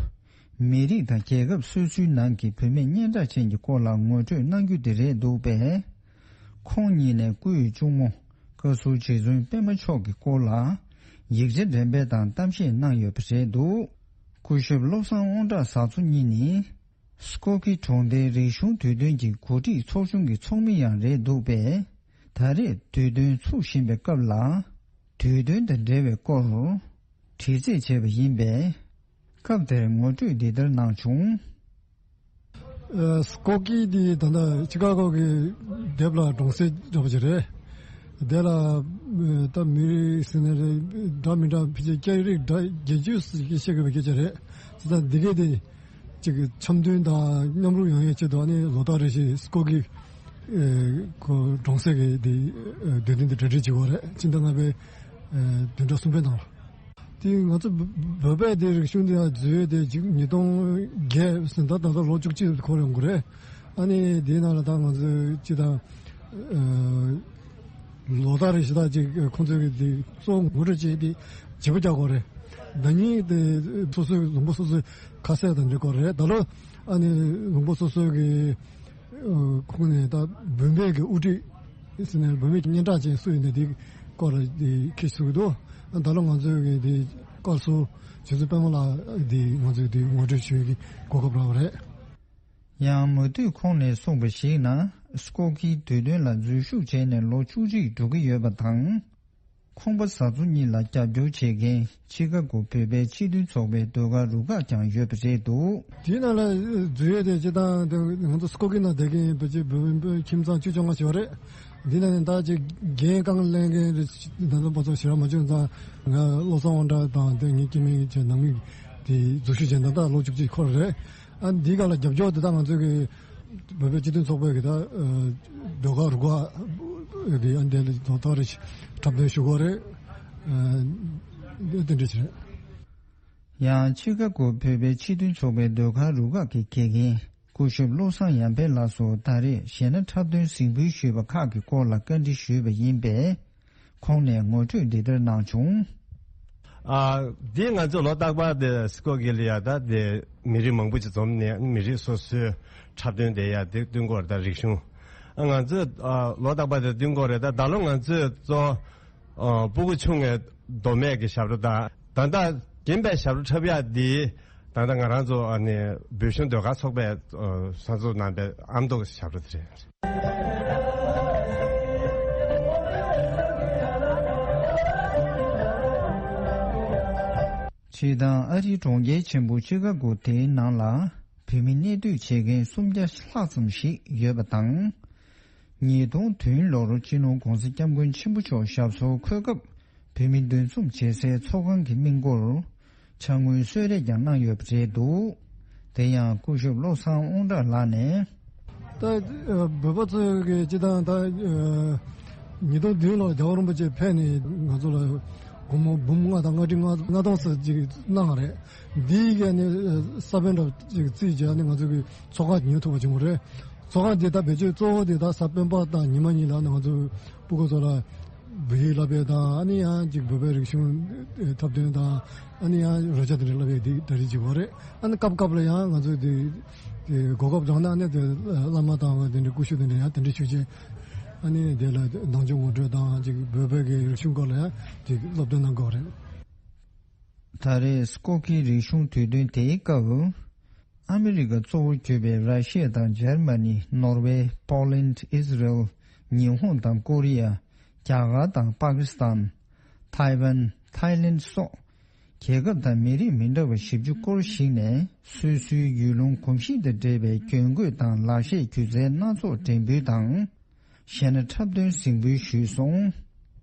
མི་རིགས་དང་རྒྱལ་ཁབ་སོ་སོའི་ནང་གི་བུད་མེད་སྙན་གྲགས་ཅན་གྱི་སྐོར་ལ་ངོ་སྤྲོད་གནང་རྒྱུ་དེ་རེད་འདུག་པས། ཁོང་གཉིས་ནས་སྐུའི་གཅུང་མོ་བཀའ་ཟུར་རྗེ་བཙུན་པད་མ་མཆོག་གི་སྐོར་ལ་ཡིག་ཆ་འགྲེམས་སྤེལ་དང་གཏམ་བཤད་གནང་ཡོད་པ་རེད་འདུག་སྐུ་ཞབས་བློ་བཟང་དབང་གྲགས་བཟའ་ཚོ་གཉིས་ནི། སྐོ་ཁི་གྲོང་སྡེའི་རིག་གཞུང་དུས་སྟོན་གྱི་གོ་སྒྲིག་ཚོགས་ཆུང་གི་ཚོགས་མི་ཡང་རེད་འདུག་པས། ད་རེས་དུས་སྟོན་ཚུགས་བཞིན་པའི་སྐབས་ལ། དུས་སྟོན་དང་འབྲེལ་བའི་སྐོར། དྲི་རྩད་བྱས་པ་ཡིན་པས། སྐབས་དེར་ངོ་སྤྲོད་འདི་ལྟར་གནང་བྱུང་། ཨ། སྐོ་ཁི་འདི་ད་ལྟ་ཅི་ཀ་གོ་གི་སྡེབ་ལ་གྲོང་གསེབ་འདྲ་པོ་ཅིག་རེད། དེ་ལ་ཨ་ད་མི་རིགས་ཟེར་ན་རེད། འདྲ་མི་འདྲ་ཕལ་ཆེར་སྐད་རིགས་འདྲ་བརྒྱད་ཅུ་ཞིག་བཤད་དགོས་པའི་སྐད་ཆ་རེད། བྱས་ཙང་འདི་གས་དེ་ཅིག་འཆམ་མཐུན་དང་མཉམ་རུབ་ཡོང་ཡའི་ཆེད་དུ། ཨ་ནི་ལོ་ལྟར་རེ་བཞིན་སྐོ་ཁི་ཨ་ཁོ་གྲོང་གསེབ་ཀྱི་དེ་ཨ་དུས་སྟོན་དེ་གྲ་སྒྲིག་བྱེད་ཀྱི་ཡོད་རེད། ཕྱི་ཟླ་ལྔ་པའི་ཨ་བདུན་ཕྲག་གསུམ་པའི་ནང་ལ། དེ་ང་ཚོ་བོད་པའི་དེ་རིག་གཞུང་དེ་ཡང་འཛུལ་ཡས་དེ་ཅིག་ཉིས་སྟོང་བརྒྱད་ཟིན་ད་ད་ལྟ་ལོ་བཅུ་གཅིག་འཁོར་ཡོང་གི་རེད། ཨ་ནི་དེའི་ནང་ལ་ད་ང་ཚོས་སྤྱི་དང་ཨ་ལོ་ལྟར་རེ་བཞིན་ད་ཅིག་ཁོང་ཚོས་ཀྱི་དེ་གཙོ་བོ་ངོ་སྤྲོད་བྱས་ཏེ་བརྗེ་པོ་རྒྱག་དགོས་རེད། ཟླ་ཉིན་དེ་སོ་སོའི་ལུང་པ་སོ་སོའི་ཁ་ཟས་དང་འབྲེལ་དགོས་རེད། ད་ལོ་ཨ་ནི་ལུང་པ་སོ་སོའི་གི་ཁོང་ནས་ད་བུད་མེད་ཀྱི་དབུ་ཁྲིད་ཟེར་ནས་བུད་མེད་ཀྱི་སྙན་གྲགས་ཅན་སུ་ཡིན་ནས་དེ་སྐོར་ལ་དེ་ཁྱེད་ཚོས་འདུག་ད་ལོ་ང་ཚོའི་གི་དེ་བཀའ་ཟུར་རྗེ་བཙུན་པད་མ་ལགས་དེ་ང་ཚོས་དེ་ངོ་སྤྲོད་ཞུ་ཡས་ཀྱི་གོ་སྐབས་རག་པ་རེད། ཡང་མུ་མཐུད་ཁོང་ནས་གསུངས་པར་གཞིགས་ན། སྐོ་ཁིའི་དུས་སྟོན་ལ་འཛུལ་ཞུགས་བྱས་ནས་ལོ་བཅུ་གཅིག་འགྲོ་གི་ཡོད་པ་དང་། ཁོང་པ་བཟའ་ཚོ་གཉིས་ལ་རྒྱབ་སྐྱོར་བྱེད་མཁན་ཆི་ཀ་གོ་བོད་པའི་སྤྱི་མཐུན་ཚོགས་པའི་ཟློས་གར་རུ་ཁག་ཀྱང་ཡོད་པ་རེད་འདུག་དེའི་ནང་ལ་འཛུལ་ཡས་དེ་སྤྱི་བཏང་དེ་ང་ཚོ་སྐོར་གྱི་ནང་བསྡད་མཁན་བོད་ཀྱི་བོད་མི་ཁྱིམ་ཚང་བཅུ་བཅོ་ལྔ་ཞིག་ཡོད་རེད། འདི་ནང་ནས་ད་ཅིག་འགན་རྐང་ལེན་མཁན་རེད། ད་ལྟ་བར་དུ་ཞེ་དྲག་མ་བྱུང་ཙང་། ང་བློ་བཟང་དབང་གྲགས་དང་དེ་ངའི་སྐྱེ་དམན་གྱི་ནང་མི་དེ་འཛུལ་ཞུགས་བྱས་ན་ད་ལོ་བཅུ་གཅིག་འཁོར་རེད། ཨ་འདི་ག་ལ་རྒྱབ་སྐྱོར་དེ་ད་ང་ཚོ་གི་བོད་པའི་སྤྱི་མཐུན་ཚོགས་པའི་གི་ད་ཟློས་གར་རུ་ཁག་གི་ཨ་འདི་ལ་ད་ལྟ་རེ་འཁྲབ་སྟོན་ཞུ་གི་རེད། ཨ་འདི་དེ་འདྲ་ཞིག་རེད། ཡང་ཆི་ཀ་གོ་བོད་པའི་སྤྱི་མཐུན་ཚོགས་པའི་ཟློས་གར་རུ་ཁག་གི་དགེ་རྒན་སྐུ་ཞབས་བློ་བཟང་ཡར་འཕེལ་ལགས་སུ་ད་རེས་གཞས་སྣ་འཁྲབ་སྟོན་གཟིགས་འབུལ་ཞུས་པ་ཁག་གི་སྐོར་ལ་བཀའ་འདྲི་ཞུས་པ་ཡིན་པས། ཁོང་ནས་ངོ་སྤྲོད་འདི་ལྟར་གནང་བྱུང་། ཨ། འདི་ང་ཚོ་ལོ་རྟག་པར་དེ་སི་ཀོ་གི་ལ་ཡ་ད་དེ་མི་རིགས་མང་པོ་ཅིག་འཛོམས་ནས་མི་རིགས་སོ་སོའི་འཁྲབ་སྟོན་དེ་ཡ་དེ་སྟོན་གྱི་ཡོད་རེད། ད་རིག་གཞུང་། ཨ། ང་ཚོས་ཨ་ལོ་རྟག་པར་དེ་སྟོན་གྱི་ཡོད་རེད། ད་ད་ལོ་ང་ཚོས་གཙོ་ཨ་སྤུ་གུ་ཆུང་བའི་མདོ་སྨད་ཀྱི་ཞབས་བྲོ་དང་། ད་ལྟ་རྒན་པའི་ཞབས་བྲོ་འཁྲབ་ཡག་འདི་ད་ལྟ་ང་རང་ཚོ་ཨ་ནི་བོད་གཞུང་ཟློས་གར་ཚོགས་པས་ཨ་གསར་འཛུགས་གནང་པའི་ཨ་མདོ་ཞབས་བྲོ་དེ་རེད། སྤྱིར་བཏང་ཨ་རིའི་གྲོང་ཁྱེར་ཆེན་པོ་ཆི་ཀ་གོ་དེའི་ནང་ལ་བོད་མི་གནས་སྡོད་བྱེད་མཁན་སུམ་བརྒྱ་ལྷག་ཙམ་ཞིག་ཡོད་པ་དང་། ཉིས་སྟོང་བདུན་ལོར་སྤྱི་ནོར་༧གོང་ས་༧སྐྱབས་མགོན་ཆེན་པོ་མཆོག་ཞབས་སོར་འཁོད་སྐབས་བོད་མི་འདུ་འཛོམས་བྱེད་སའི་ཚོགས་ཁང་གི་སྨན་སྒོར་ཕྱག་དངུལ་གསོལ་རས་ཀྱང་གནང་ཡོད་པ་རེད་འདུག་དེ་ཡང་སྐུ་ཞབས་བློ་བཟང་དབང་གྲགས་ལགས་ནས། ད་ཨ་བོད་པ་ཚོས་ཀྱི་སྤྱི་བཏང་ད་ཨ་ཉིས་སྟོང་བདུན་ལོར་རྒྱལ་བ་རིན་པོ་ཆེ་ཕེབས་ནས་ང་ཚོ་ལ་སྒོར་མོ་འབུམ་ལྔ་དང་ལྔ་ཁྲི་ལྔ་སྟོང་ཙམ་ཅིག་གནང་བ་རེད། འདིའི་ག་ནས་ས་བོན་འདྲ་ཅིག་བརྩིས་བྱས་ནས་ང་ཚོ་གི་ཚོགས་ཁང་ཉོ་ཐུབ་པ་བྱུང་བ་རེད། ཚོགས་ཁང་འདི་ད་བེད་སྤྱོད་གཙོ་བོ་འདི་ད་གཟའ་སྤེན་པ་དང་ཉི་མ་གཉིས་ལ་ང་ཚོ་སྤུ་གུ་ཚོ་ལ་བོད་ཡིག་བསླབ་པའི་དང་། ཨ་ནི་ཡང་ཅིག་བོད་པའི་རིག་གཞུང་འཁྲབ་སྟོན་དང་། ཨ་ནི་ཡང་རོལ་ཆ་དེ་འདྲ་བསླབ་པའི་འདི་གྲ་སྒྲིག་བྱེད་དགོས་རེད། ཨ་ནི་སྐབས་སྐབས་ལ་ཡང་ང་ཚོས་དེ་དེ་གོ་སྐབས་རག་ན་ཨ་ནི་དེ་བླ་མ་དང་དེ་འདྲའི་སྐུ་ཞབས་དེ་འདྲ་ཡང་དེ་འདྲ་ཞུ་བྱས། ཨ་ནི་དེ་ལ་ནང་ཆོས་ངོ་སྤྲོད་དང་ཅིག་བོད་པའི་གི་རིག་གཞུང་སྐོར་ལ་ཡང་ཅིག་སློབ་སྟོན་གནང་དགོས་རེད། ད་རེས་སྐོ་ཁིའི་རིག་གཞུང་དུས་སྟོན་དེའི་སྐབས། ཨ་མི་རི་ཀ་གཙོ་བོ་གྱུར་པའི་ར་ཤི་ཡ་དང་འཇར་མ་ནི། ནོར་ཝེ། པོ་ལན། ཨིས་རལ། ཉི་ཧོང་དང་ཀོ་རི་ཡ། རྒྱ་གར་དང་པ་ཀི་སི་ཐན། ཐའེ་ཝན། ཐའེ་ལེན་སོགས་རྒྱལ་ཁབ་དང་མི་རིགས་མི་འདྲ་བ་བཞི་བཅུ་སྐོར་ཞིག་ནས་སོ་སོའི་ཡུལ་ལུང་གོམས་གཤིས་དང་འབྲེལ་བའི་གྱོན་གོས་དང་ལག་ཤེས་སྒྱུ་རྩལ་སྣ་ཚོགས་འགྲེམས་འབུལ་དང་། གཞས་སྣ་འཁྲབ་སྟོན་གཟིགས་འབུལ་ཞུས་སོང་།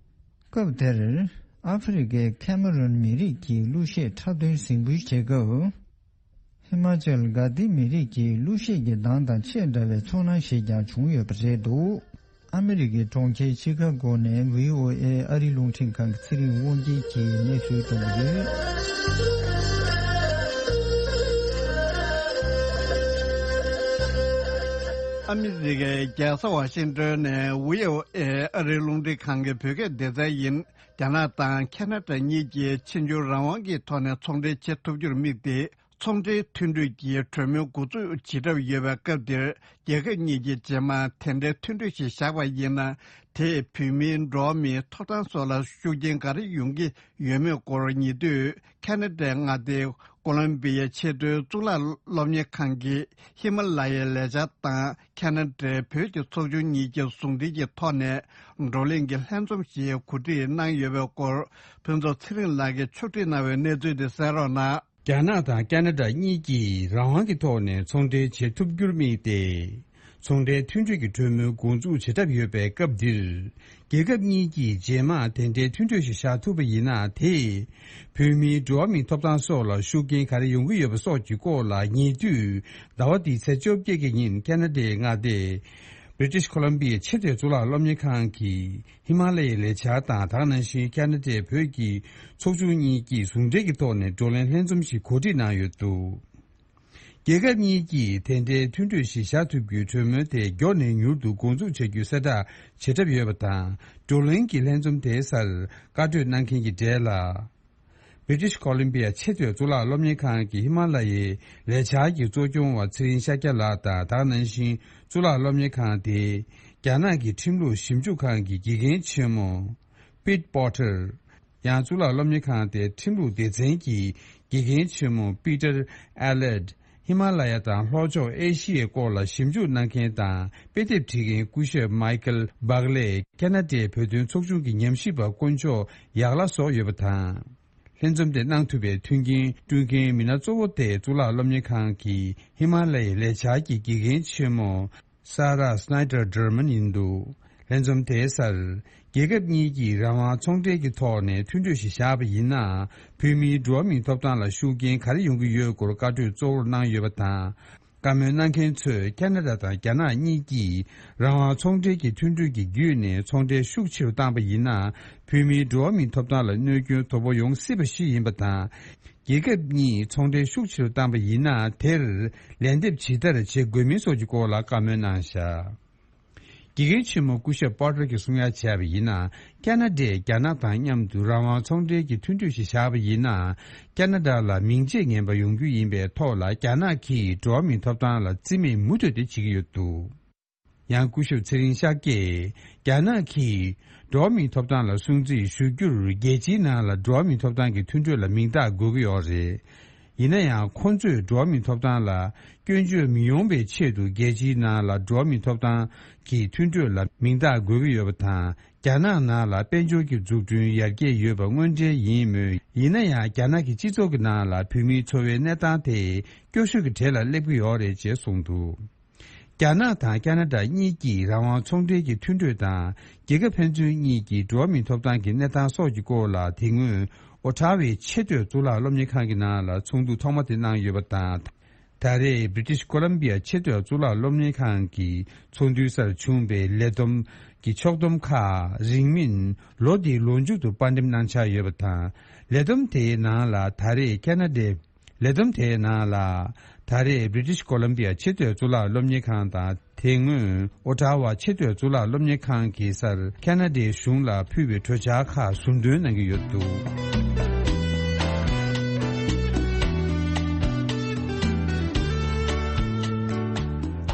སྐབས་དེར་ཨ་ཧྥེ་རི་ཁའི་ཁེ་མ་རོན་མི་རིགས་ཀྱི་གླུ་གཞས་འཁྲབ་སྟོན་གཟིགས་འབུལ་བྱེད་སྐབས། ཧི་མ་ཅལ་གྷ་དི་མི་རིགས་ཀྱི་གླུ་གཞས་ཀྱི་གདངས་དང་ཆེས་འདྲ་བའི་ཚོར་སྣང་ཞིག་ཀྱང་བྱུང་ཡོད་པ་རེད་འདུག་ཨ་མི་རི་ཀའི་གྲོང་ཁྱེར་ཆི་ཁ་གོ་ནས་བྷི་ཨོ་ཨེ་ཨ་རིའི་རླུང་འཕྲིན་ཁང་གི་ཚེ་རིང་དབང་རྒྱལ་གྱིས་གནས་ཚུལ་བསྐྱོན་གྱི་ཡོད། ཨ་མི་རི་ཀའི་རྒྱལ་ས་ཝ་ཤིང་ཏོན་ནས་བྷི་ཨོ་ཨེ་ཨ་རིའི་རླུང་འཕྲིན་ཁང་གི་བོད་སྐད་སྡེ་ཚན་ཡིན། རྒྱ་ནག་དང་ཁ་ན་ཌ་གཉིས་ཀྱིས་ཕྱིར་འབྱོར་རང་དབང་གི་ཐོག་ནས་ཚོང་འབྲེལ་བྱེད་ཐུབ་རྒྱུར་དམིགས་ཏེ། ཚོང་འབྲེལ་མཐུན་གྲོས་ཀྱི་གྲོས་མོལ་འགོ་འཛུགས་བྱེད་གྲབས་ཡོད་པའི་སྐབས་འདིར། རྒྱལ་ཁབ་གཉིས་ཀྱི་རྗེས་མར་དེ་འདྲའི་མཐུན་གྲོས་ཤིག་བཞག་པ་ཡིན་ན། དེས་བོད་མིའི་འགྲོ་བ་མིའི་ཐོབ་ཐང་སོགས་ལ་ཤུགས་རྐྱེན་ག་རེ་ཡོང་གི་ཡོད་མེད་སྐོར་ཉེ་དུས་ཁ་ན་ཌའི་མངའ་སྡེ་ཀོ་ལོམ་བི་ཡའི་ཆེས་མཐོའི་གཙུག་ལག་སློབ་གཉེར་ཁང་གི་ཧི་མ་ལ་ཡའི་ལས་འཆར་དང་ཁ་ན་ཌའི་བོད་ཀྱི་ཚོགས་ཆུང་གཉིས་ཀྱི་ཟུང་འབྲེལ་གྱི་ཐོག་ནས་བགྲོ་གླེང་གི་ལྷན་འཛོམས་ཤིག་གོ་སྒྲིག་གནང་ཡོད་པའི་སྐོར། ཕུན་ཚོགས་ཚེ་རིང་ལགས་ཀྱིས་ཕྱོགས་སྒྲིག་གནང་བའི་གནས་ཚུལ་དེ་གསན་རོགས་གནང་། རྒྱ་ནག་དང་ཁ་ན་ཌ་གཉིས་ཀྱིས་རང་དབང་གི་ཐོག་ནས་ཚོང་འབྲེལ་བྱེད་ཐུབ་རྒྱུར་དམིགས་ཏེ། ཚོང་འབྲེལ་མཐུན་གྲོས་ཀྱི་གྲོས་མོལ་འགོ་འཛུགས་བྱེད་གྲབས་ཡོད་པའི་སྐབས་འདིར། རྒྱལ་ཁབ་གཉིས་ཀྱི་རྗེས་མར་དེ་འདྲའི་མཐུན་གྲོས་ཤིག་བཞག་ཐུབ་པ་ཡིན་ན། དེས་བོད་མིའི་འགྲོ་བ་མིའི་ཐོབ་ཐང་སོགས་ལ་ཤུགས་རྐྱེན་ག་རེ་ཡོང་གི་ཡོད་པ་སོགས་ཀྱི་སྐོར་ལ་ཉེ་དུས་ཟླ་བ་འདིའི་ཚེས་བཅོ་བརྒྱད་ཀྱི་ཉིན་ཁ་ན་ཌའི་མངའ་སྡེ་British Columbia ཆེས་མཐོའི་གཙུག་ལག་སློབ་གཉེར་ཁང་གི་ཧི་མ་ལ་ཡའི་ལས་འཆར་དང་། དེ་ག་ནང་བཞིན་ཁ་ན་ཌའི་བོད་ཀྱི་ཚོགས་ཆུང་གཉིས་ཀྱིས་ཟུང་འབྲེལ་གྱི་ཐོག་ནས་བགྲོ་གླེང་ལྷན་འཛོམས་ཤིག་གོ་སྒྲིག་གནང་ཡོད་འདུག། རྒྱལ་ཁབ་གཉིས་ཀྱིས་དེ་འདྲའི་མཐུན་གྲོས་ཤིག་བཞག་ཐུབ་རྒྱུའི་གྲོས་མོལ་དེ་མགྱོགས་ནས་མྱུར་དུ་འགོ་འཛུགས་བྱ་རྒྱུའི་གསལ་བསྒྲགས་བྱེད་གྲབས་ཡོད་པ་དང་། བགྲོ་གླེང་གི་ལྷན་འཛོམས་དེའི་སར་བཀའ་གྲོས་གནང་མཁན་གྱི་གྲས་ལ། British Columbia ཆེས་མཐོའི་གཙུག་ལག་སློབ་གཉེར་ཁང་གི་ཧི་མ་ལ་ཡའི་ལས་འཆར་གྱི་གཙོ་སྐྱོང་བ་ཚེ་རིང་ཤཱཀྱ་ལགས་དང་། དེ་ག་ནང་བཞིན་གཙུག་ལག་སློབ་གཉེར་ཁང་དེའི་རྒྱ་ནག་གི་ཁྲིམས་ལུགས་ཞིབ་འཇུག་ཁང་གི་དགེ་རྒན་ཆེན་མོ་Pete Porter། ཡང་གཙུག་ལག་སློབ་གཉེར་ཁང་དེའི་ཁྲིམས་ལུགས་སྡེ་ཚན་གྱི་དགེ་རྒན་ཆེན་མོ་Peter Allard། ཧི་མ་ལ་ཡ་དང་ལྷོ་ཕྱོགས་ཨེ་ཤི་ཡའི་སྐོར་ལ་ཞིབ་འཇུག་གནང་མཁན་དང་དཔེ་དེབ་བྲིས་མཁན་སྐུ་ཞབས་Michael Buckley། ཁ་ན་ཌའི་བོད་དོན་ཚོགས་ཆུང་གི་ཉམས་ཞིབ་པ་དཀོན་མཆོག་ཡག་ལ་སོགས་ཡོད་པ་དང་། ལྷན་འཛོམས་དེ་གནང་ཐུབ་པའི་མཐུན་རྐྱེན་བསྐྲུན་མཁན་མི་སྣ་གཙོ་བོ་དེ་གཙུག་ལག་སློབ་གཉེར་ཁང་གི་ཧི་མ་ལ་ཡའི་ལས་འཆར་གྱི་དགེ་རྒན་ཆེན་མོ་Sarah Snyder German ཡིན་འདུག། ལྷན་འཛོམས་དེའི་སར། རྒྱལ་ཁབ་གཉིས་ཀྱིས་རང་དབང་ཚོང་འབྲེལ་གྱི་ཐོག་ནས་མཐུན་གྲོས་ཤིག་བཞག་པ་ཡིན་ན། བོད་མིའི་འགྲོ་བ་མིའི་ཐོབ་ཐང་ལ་ཤུགས་རྐྱེན་ག་རེ་ཡོང་གི་ཡོད་སྐོར་བཀའ་གྲོས་གཙོ་བོར་གནང་ཡོད་པ་དང་། བཀའ་མོལ་གནང་མཁན་ཚོས་ཁ་ན་ཌ་དང་རྒྱ་ནག་གཉིས་ཀྱིས་རང་དབང་ཚོང་འབྲེལ་གྱི་མཐུན་གྲོས་ཀྱི་བརྒྱུད་ནས་ཚོང་འབྲེལ་ཤུགས་ཆེ་རུ་བཏང་པ་ཡིན་ན། བོད་མིའི་འགྲོ་བ་མིའི་ཐོབ་ཐང་ལ་གནོད་སྐྱོན་དོ་པོ་ཡོང་སྲིད་པ་ཞིག་ཡིན་པ་དང་། རྒྱལ་ཁབ་གཉིས་ཚོང་འབྲེལ་ཤུགས་ཆེ་རུ་བཏང་པ་ཡིན་ན། དེར་ལན་འདེབས་ཇི་ལྟར་བྱེད་དགོས་མིན་སོགས་ཀྱི་སྐོར་ལ་བཀའ་མོལ་གནང་བཞག། དགེ་རྒན་ཆེན་མོ་སྐུ་ཞབས་པོ་ཊར་གྱིས་གསུང་ཡ་བྱས་པ་ཡིན་ན། ཁ་ན་ཌས་རྒྱ་ནག་དང་མཉམ་དུ་རང་དབང་ཚོང་འབྲེལ་གྱི་མཐུན་གྲོས་ཤིག་བཞག་པ་ཡིན་ན། ཁ་ན་ཌ་ལ་མིང་རྗེས་ངན་པ་ཡོང་རྒྱུ་ཡིན་པའི་ཐོག་ལ། རྒྱ་ནག་གིས་འགྲོ་བ་མིའི་ཐོབ་ཐང་ལ་བརྩི་མེད་མུ་མཐུད་དེ་བྱེད་ཀྱི་ཡོད་འདུག། ཡང་སྐུ་ཞབས་ཚེ་རིང་ཤཱཀྱས། རྒྱ་ནག་གིས་འགྲོ་བ་མིའི་ཐོབ་ཐང་ལ་སྲུང་བརྩི་ཞུ་རྒྱུར། རྒྱལ་སྤྱིའི་ནང་ལ་འགྲོ་བ་མིའི་ཐོབ་ཐང་གི་མཐུན་གྲོས་ལ་མིང་རྟགས་དགོས་ཀྱི་ཡོད་རེད། ཡིན་ན་ཡང་། ཁོ་ཚོས་འགྲོ་བ་མིའི་ཐོབ་ཐང་ལ་སྐྱོན་བརྗོད་མི་ཡོང་བའི་ཆེད་དུ། རྒྱལ་སྤྱིའི་ནང་ལ་འགྲོ་བ་མིའི་ཐོབ་ཐང་གི་མཐུན་གྲོས་ལ་མིང་རྟགས་དགོས་ཀྱི་ཡོད་པ་དང་། རྒྱ་ནག་ནང་ལ་དཔལ་འབྱོར་གྱི་འཛུགས་སྐྲུན་ཡར་རྒྱས་ཡོད་པ་དངོས་འབྲེལ་ཡིན་མོད། ཡིན་ན་ཡང་། རྒྱ་ནག་གི་སྤྱི་ཚོགས་ཀྱི་ནང་ལ་བོད་མིའི་འཚོ་བའི་གནས་སྟངས་དེ་སྐྱོ་ཤོས་ཀྱི་གྲས་ལ་སླེབས་ཀྱི་ཡོད་རེད་ཅེས་གསུངས་འདུག། རྒྱ་ནག་དང་ཁ་ན་ཌ་གཉིས་ཀྱིས་རང་དབང་ཚོང་འབྲེལ་གྱི་མཐུན་གྲོས་དང་། རྒྱལ་ཁབ་ཕན་ཚུན་གཉིས་ཀྱི་འགྲོ་བ་མིའི་ཐོབ་ཐང་གི་གནས་སྟངས་སོགས་ཀྱི་སྐོར་ལ། དེ་སྔོན་ཨོ་ཊ་ཝའི་ཆེས་མཐོའི་གཙུག་ལག་སློབ་གཉེར་ཁང་གི་ནང་ལ་ཚོགས་འདུ་ཐོག་མ་དེ་གནང་ཡོད་པ་དང་། ད་རེས་British Columbia ཆེས་མཐོའི་གཙུག་ལག་སློབ་གཉེར་ཁང་གི་ཚོགས་འདུའི་སར་བྱུང་བའི་ལས་བསྡོམས་ཀྱི་ཕྱོགས་བསྡོམས་ཁག་རིང་མིན་ལོ་འདིའི་ལོ་མཇུག་ཏུ་པར་འགྲེམས་གནང་འཆར་ཡོད་པ་དང་། ལས་བསྡོམས་དེའི་ནང་ལ་ད་རེས་ཁ་ན་ཌའི། ལས་བསྡོམས་དེའི་ནང་ལ། ད་རེས་British Columbia ཆེས་མཐོའི་གཙུག་ལག་སློབ་གཉེར་ཁང་དང་། དེ་སྔོན་ཨོ་ཊ་ཝ་ཆེས་མཐོའི་གཙུག་ལག་སློབ་གཉེར་ཁང་གི་སར་ཁ་ན་ཌའི་གཞུང་ལ་ཕུལ་བའི་གྲོས་འཆར་ཁག་ཟུར་འདོན་གནང་གི་ཡོད་འདུག།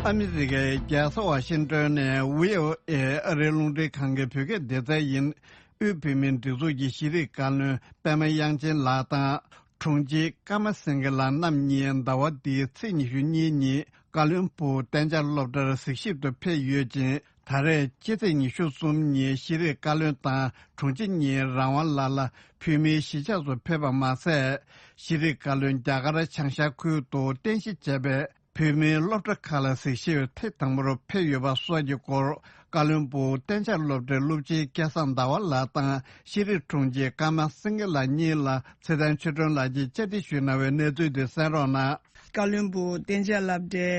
ཨ་མི་རི་ཀའི་རྒྱལ་ས་ཝ་ཤིང་ཏོན་ནས་བྷི་ཨོ་ཨེ་ཨ་རིའི་རླུང་འཕྲིན་ཁང་གི་བོད་སྐད་སྡེ་ཚན་ཡིན། དབུས་བོད་མིའི་སྒྲིག་འཛུགས་ཀྱི་ཤེས་རིག་བཀའ་བློན་པད་མ་དབྱངས་ཅན་ལགས་དང་། དྲུང་ཆེ་ཀརྨ་སེང་གེ་ལགས་རྣམ་གཉིས་ཟླ་བ་འདིའི་ཚེས་ཉི་ཤུ་གཉིས་ཉིན་ཀ་ལོན་སྦུག་གཏན་འཇགས་སློབ་གྲྭར་གཟིགས་ཞིབ་ཏུ་ཕེབས་ཡོད་ཅིང་། ད་རེས་སྤྱི་ཚེས་ཉི་ཤུ་གསུམ་ཉིན་ཤེས་རིག་བཀའ་བློན་དང་དྲུང་ཆེ་གཉིས་རང་དབང་ལ་ལ་བོད་མིའི་གཞིས་ཆགས་སུ་ཕེབས་པ་མ་ཟད། ཤེས་རིག་བཀའ་བློན་རྒྱ་གར་བྱང་ཤར་ཁུལ་དུ་རྟེན་གཞི་བྱས་པའི་བོད་མིའི་སློབ་གྲྭ་ཁག་ལ་གཟིགས་ཞིབ་ཐེངས་དང་པོར་ཕེབས་ཡོད་པ་སོགས་ཀྱི་སྐོར། ཀ་བློན་སྦུག་གཏན་འཇགས་སློབ་གྲྭའི་སློབ་སྤྱི་སྐལ་བཟང་ཟླ་བ་ལགས་དང་ཤེས་རིག་དྲུང་ཆེ་ཀརྨ་སེང་གེ་ལགས་གཉིས་ལ་ཚེ་བརྟན་ཆོས་སྒྲོན་ལགས་ཀྱིས་བཅར་འདྲི་ཞུས་གནང་བའི་གནས་ཚུལ་དེ་གསན་རོགས་གནང་། ཀ་བློན་སྦུག་གཏན་འཇགས་སློབ་གྲྭའི་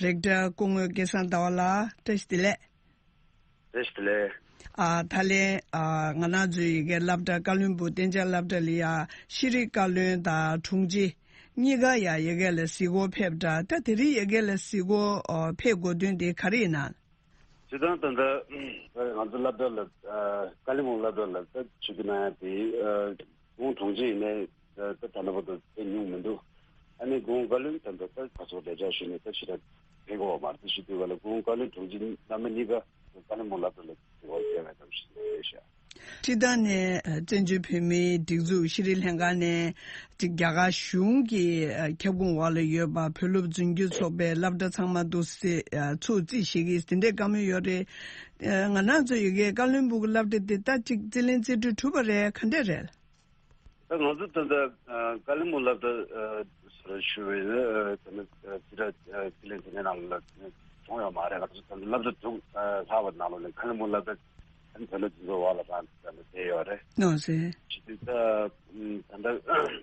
རེག་ཊར་སྐུ་ངོ་སྐལ་བཟང་ཟླ་བ་ལགས། བཀྲ་ཤིས་བདེ་ལེགས། བཀྲ་ཤིས་བདེ་ལེགས། ཨ། ད་ལན། ཨ། ང་རང་ཚོའི་ཡི་གེ་སློབ་གྲྭ་ཀ་བློན་སྦུག་གཏན་འཇགས་སློབ་གྲྭ་ལ་ཡ་ཤེས་རིག་བཀའ་བློན་དང་དྲུང་ཆེ། གཉིས་ཀ་ཡང་ཡ་གི་ལ་གཟིགས་སྐོར་ཕེབས་འདྲ། ད་དེ་རིང་ཡ་གི་ལ་གཟིགས་སྐོར་ཨོ་ཕེབས་དགོས་དོན་དེ་ག་རེ་ཡིན་ན། སྤྱིར་བཏང་ད་ལྟ་ང་ཚོ་སློབ་གྲྭ་ལ་ཀ་ལི་མོང་སློབ་གྲྭ་ལ་ད་ཆིབས་བསྒྱུར་གནང་ཡ་དེ་ཁོང་གྲོང་ཁྱེར་ཡིན་ནའི་ད་ད་ལྟ་བར་དུ་དཔེ་ཉུང་མི་འདུག་ཨ་ནི་ཁོང་བཀའ་བློན་ད་ལྟ་ད་ག་ཚོད་ལས་བྱ་ཞུས་ནས་ད་ཕྱི་ལ་ཕེབས་དགོས་པ་མ་རེད། དེ་ཞུ་དུས་ག་ལ་ཁོང་བཀའ་བློན་དྲུང་ཆེ་རྣམ་པ་གཉིས་ཀ་ཀ་ལི་མོང་སློབ་གྲྭ་ལ་དགོངས་པ་བཞེས་པའི་གཏམ་ཞིག་རེད་ཤག་སྤྱིར་བཏང་ནས་བཙན་བྱོལ་བོད་མིའི་སྒྲིག་འཛུགས་ཤེས་རིག་ལྷན་ཁང་ནས་ཅིག་རྒྱ་གར་གཞུང་གི་ཁྱབ་ཁོངས་འོག་ལ་ཡོད་པ་བོད་སློབ་རྫུན་རྒྱུད་ཚོགས་པའི་སློབ་གྲྭ་ཚང་མ་འདུག་སེ་ཚུར་རྩིས་བཞེས་ཀྱི་དེ་འདྲའི་བཀའ་མོལ་ཡོད་རེད། ང་རང་ཚོ་ཡ་གི་ཀ་བློན་སྦུག་གི་སློབ་གྲྭ་དེ་ད་ཅིག་རྩིས་ལེན་རྩིས་སྤྲོད་གྲུབ་པ་རེད། ག་འདྲས་རེད། ད་ང་ཚོ་ད་ལྟ་ཀ་ལི་མོང་སློབ་གྲྭ་ཟེར་ཞུ་བའི་ད་ནི་རྩིས་ཁྲ་རྩིས་ལེན་དེ་འདྲའི་ནང་ལ་བྱུང་ཡོད་མ་རེད། ང་ཚོ་ད་ལྟ་སློབ་གྲྭ་དྲུག་ལྷག་པ་ནང་ལོགས་ནས་ཀ་ལི་མོང་སློབ་གྲྭ་ཨ་ནི་བོད་སློབ་སྤྱི་ཚོགས་འོག་ལ་རང་ད་ལྟ་བསྡད་ཡོད་རེད། ནོ་ཟེར། བྱེད་དུས་ད་ད་ལྟ་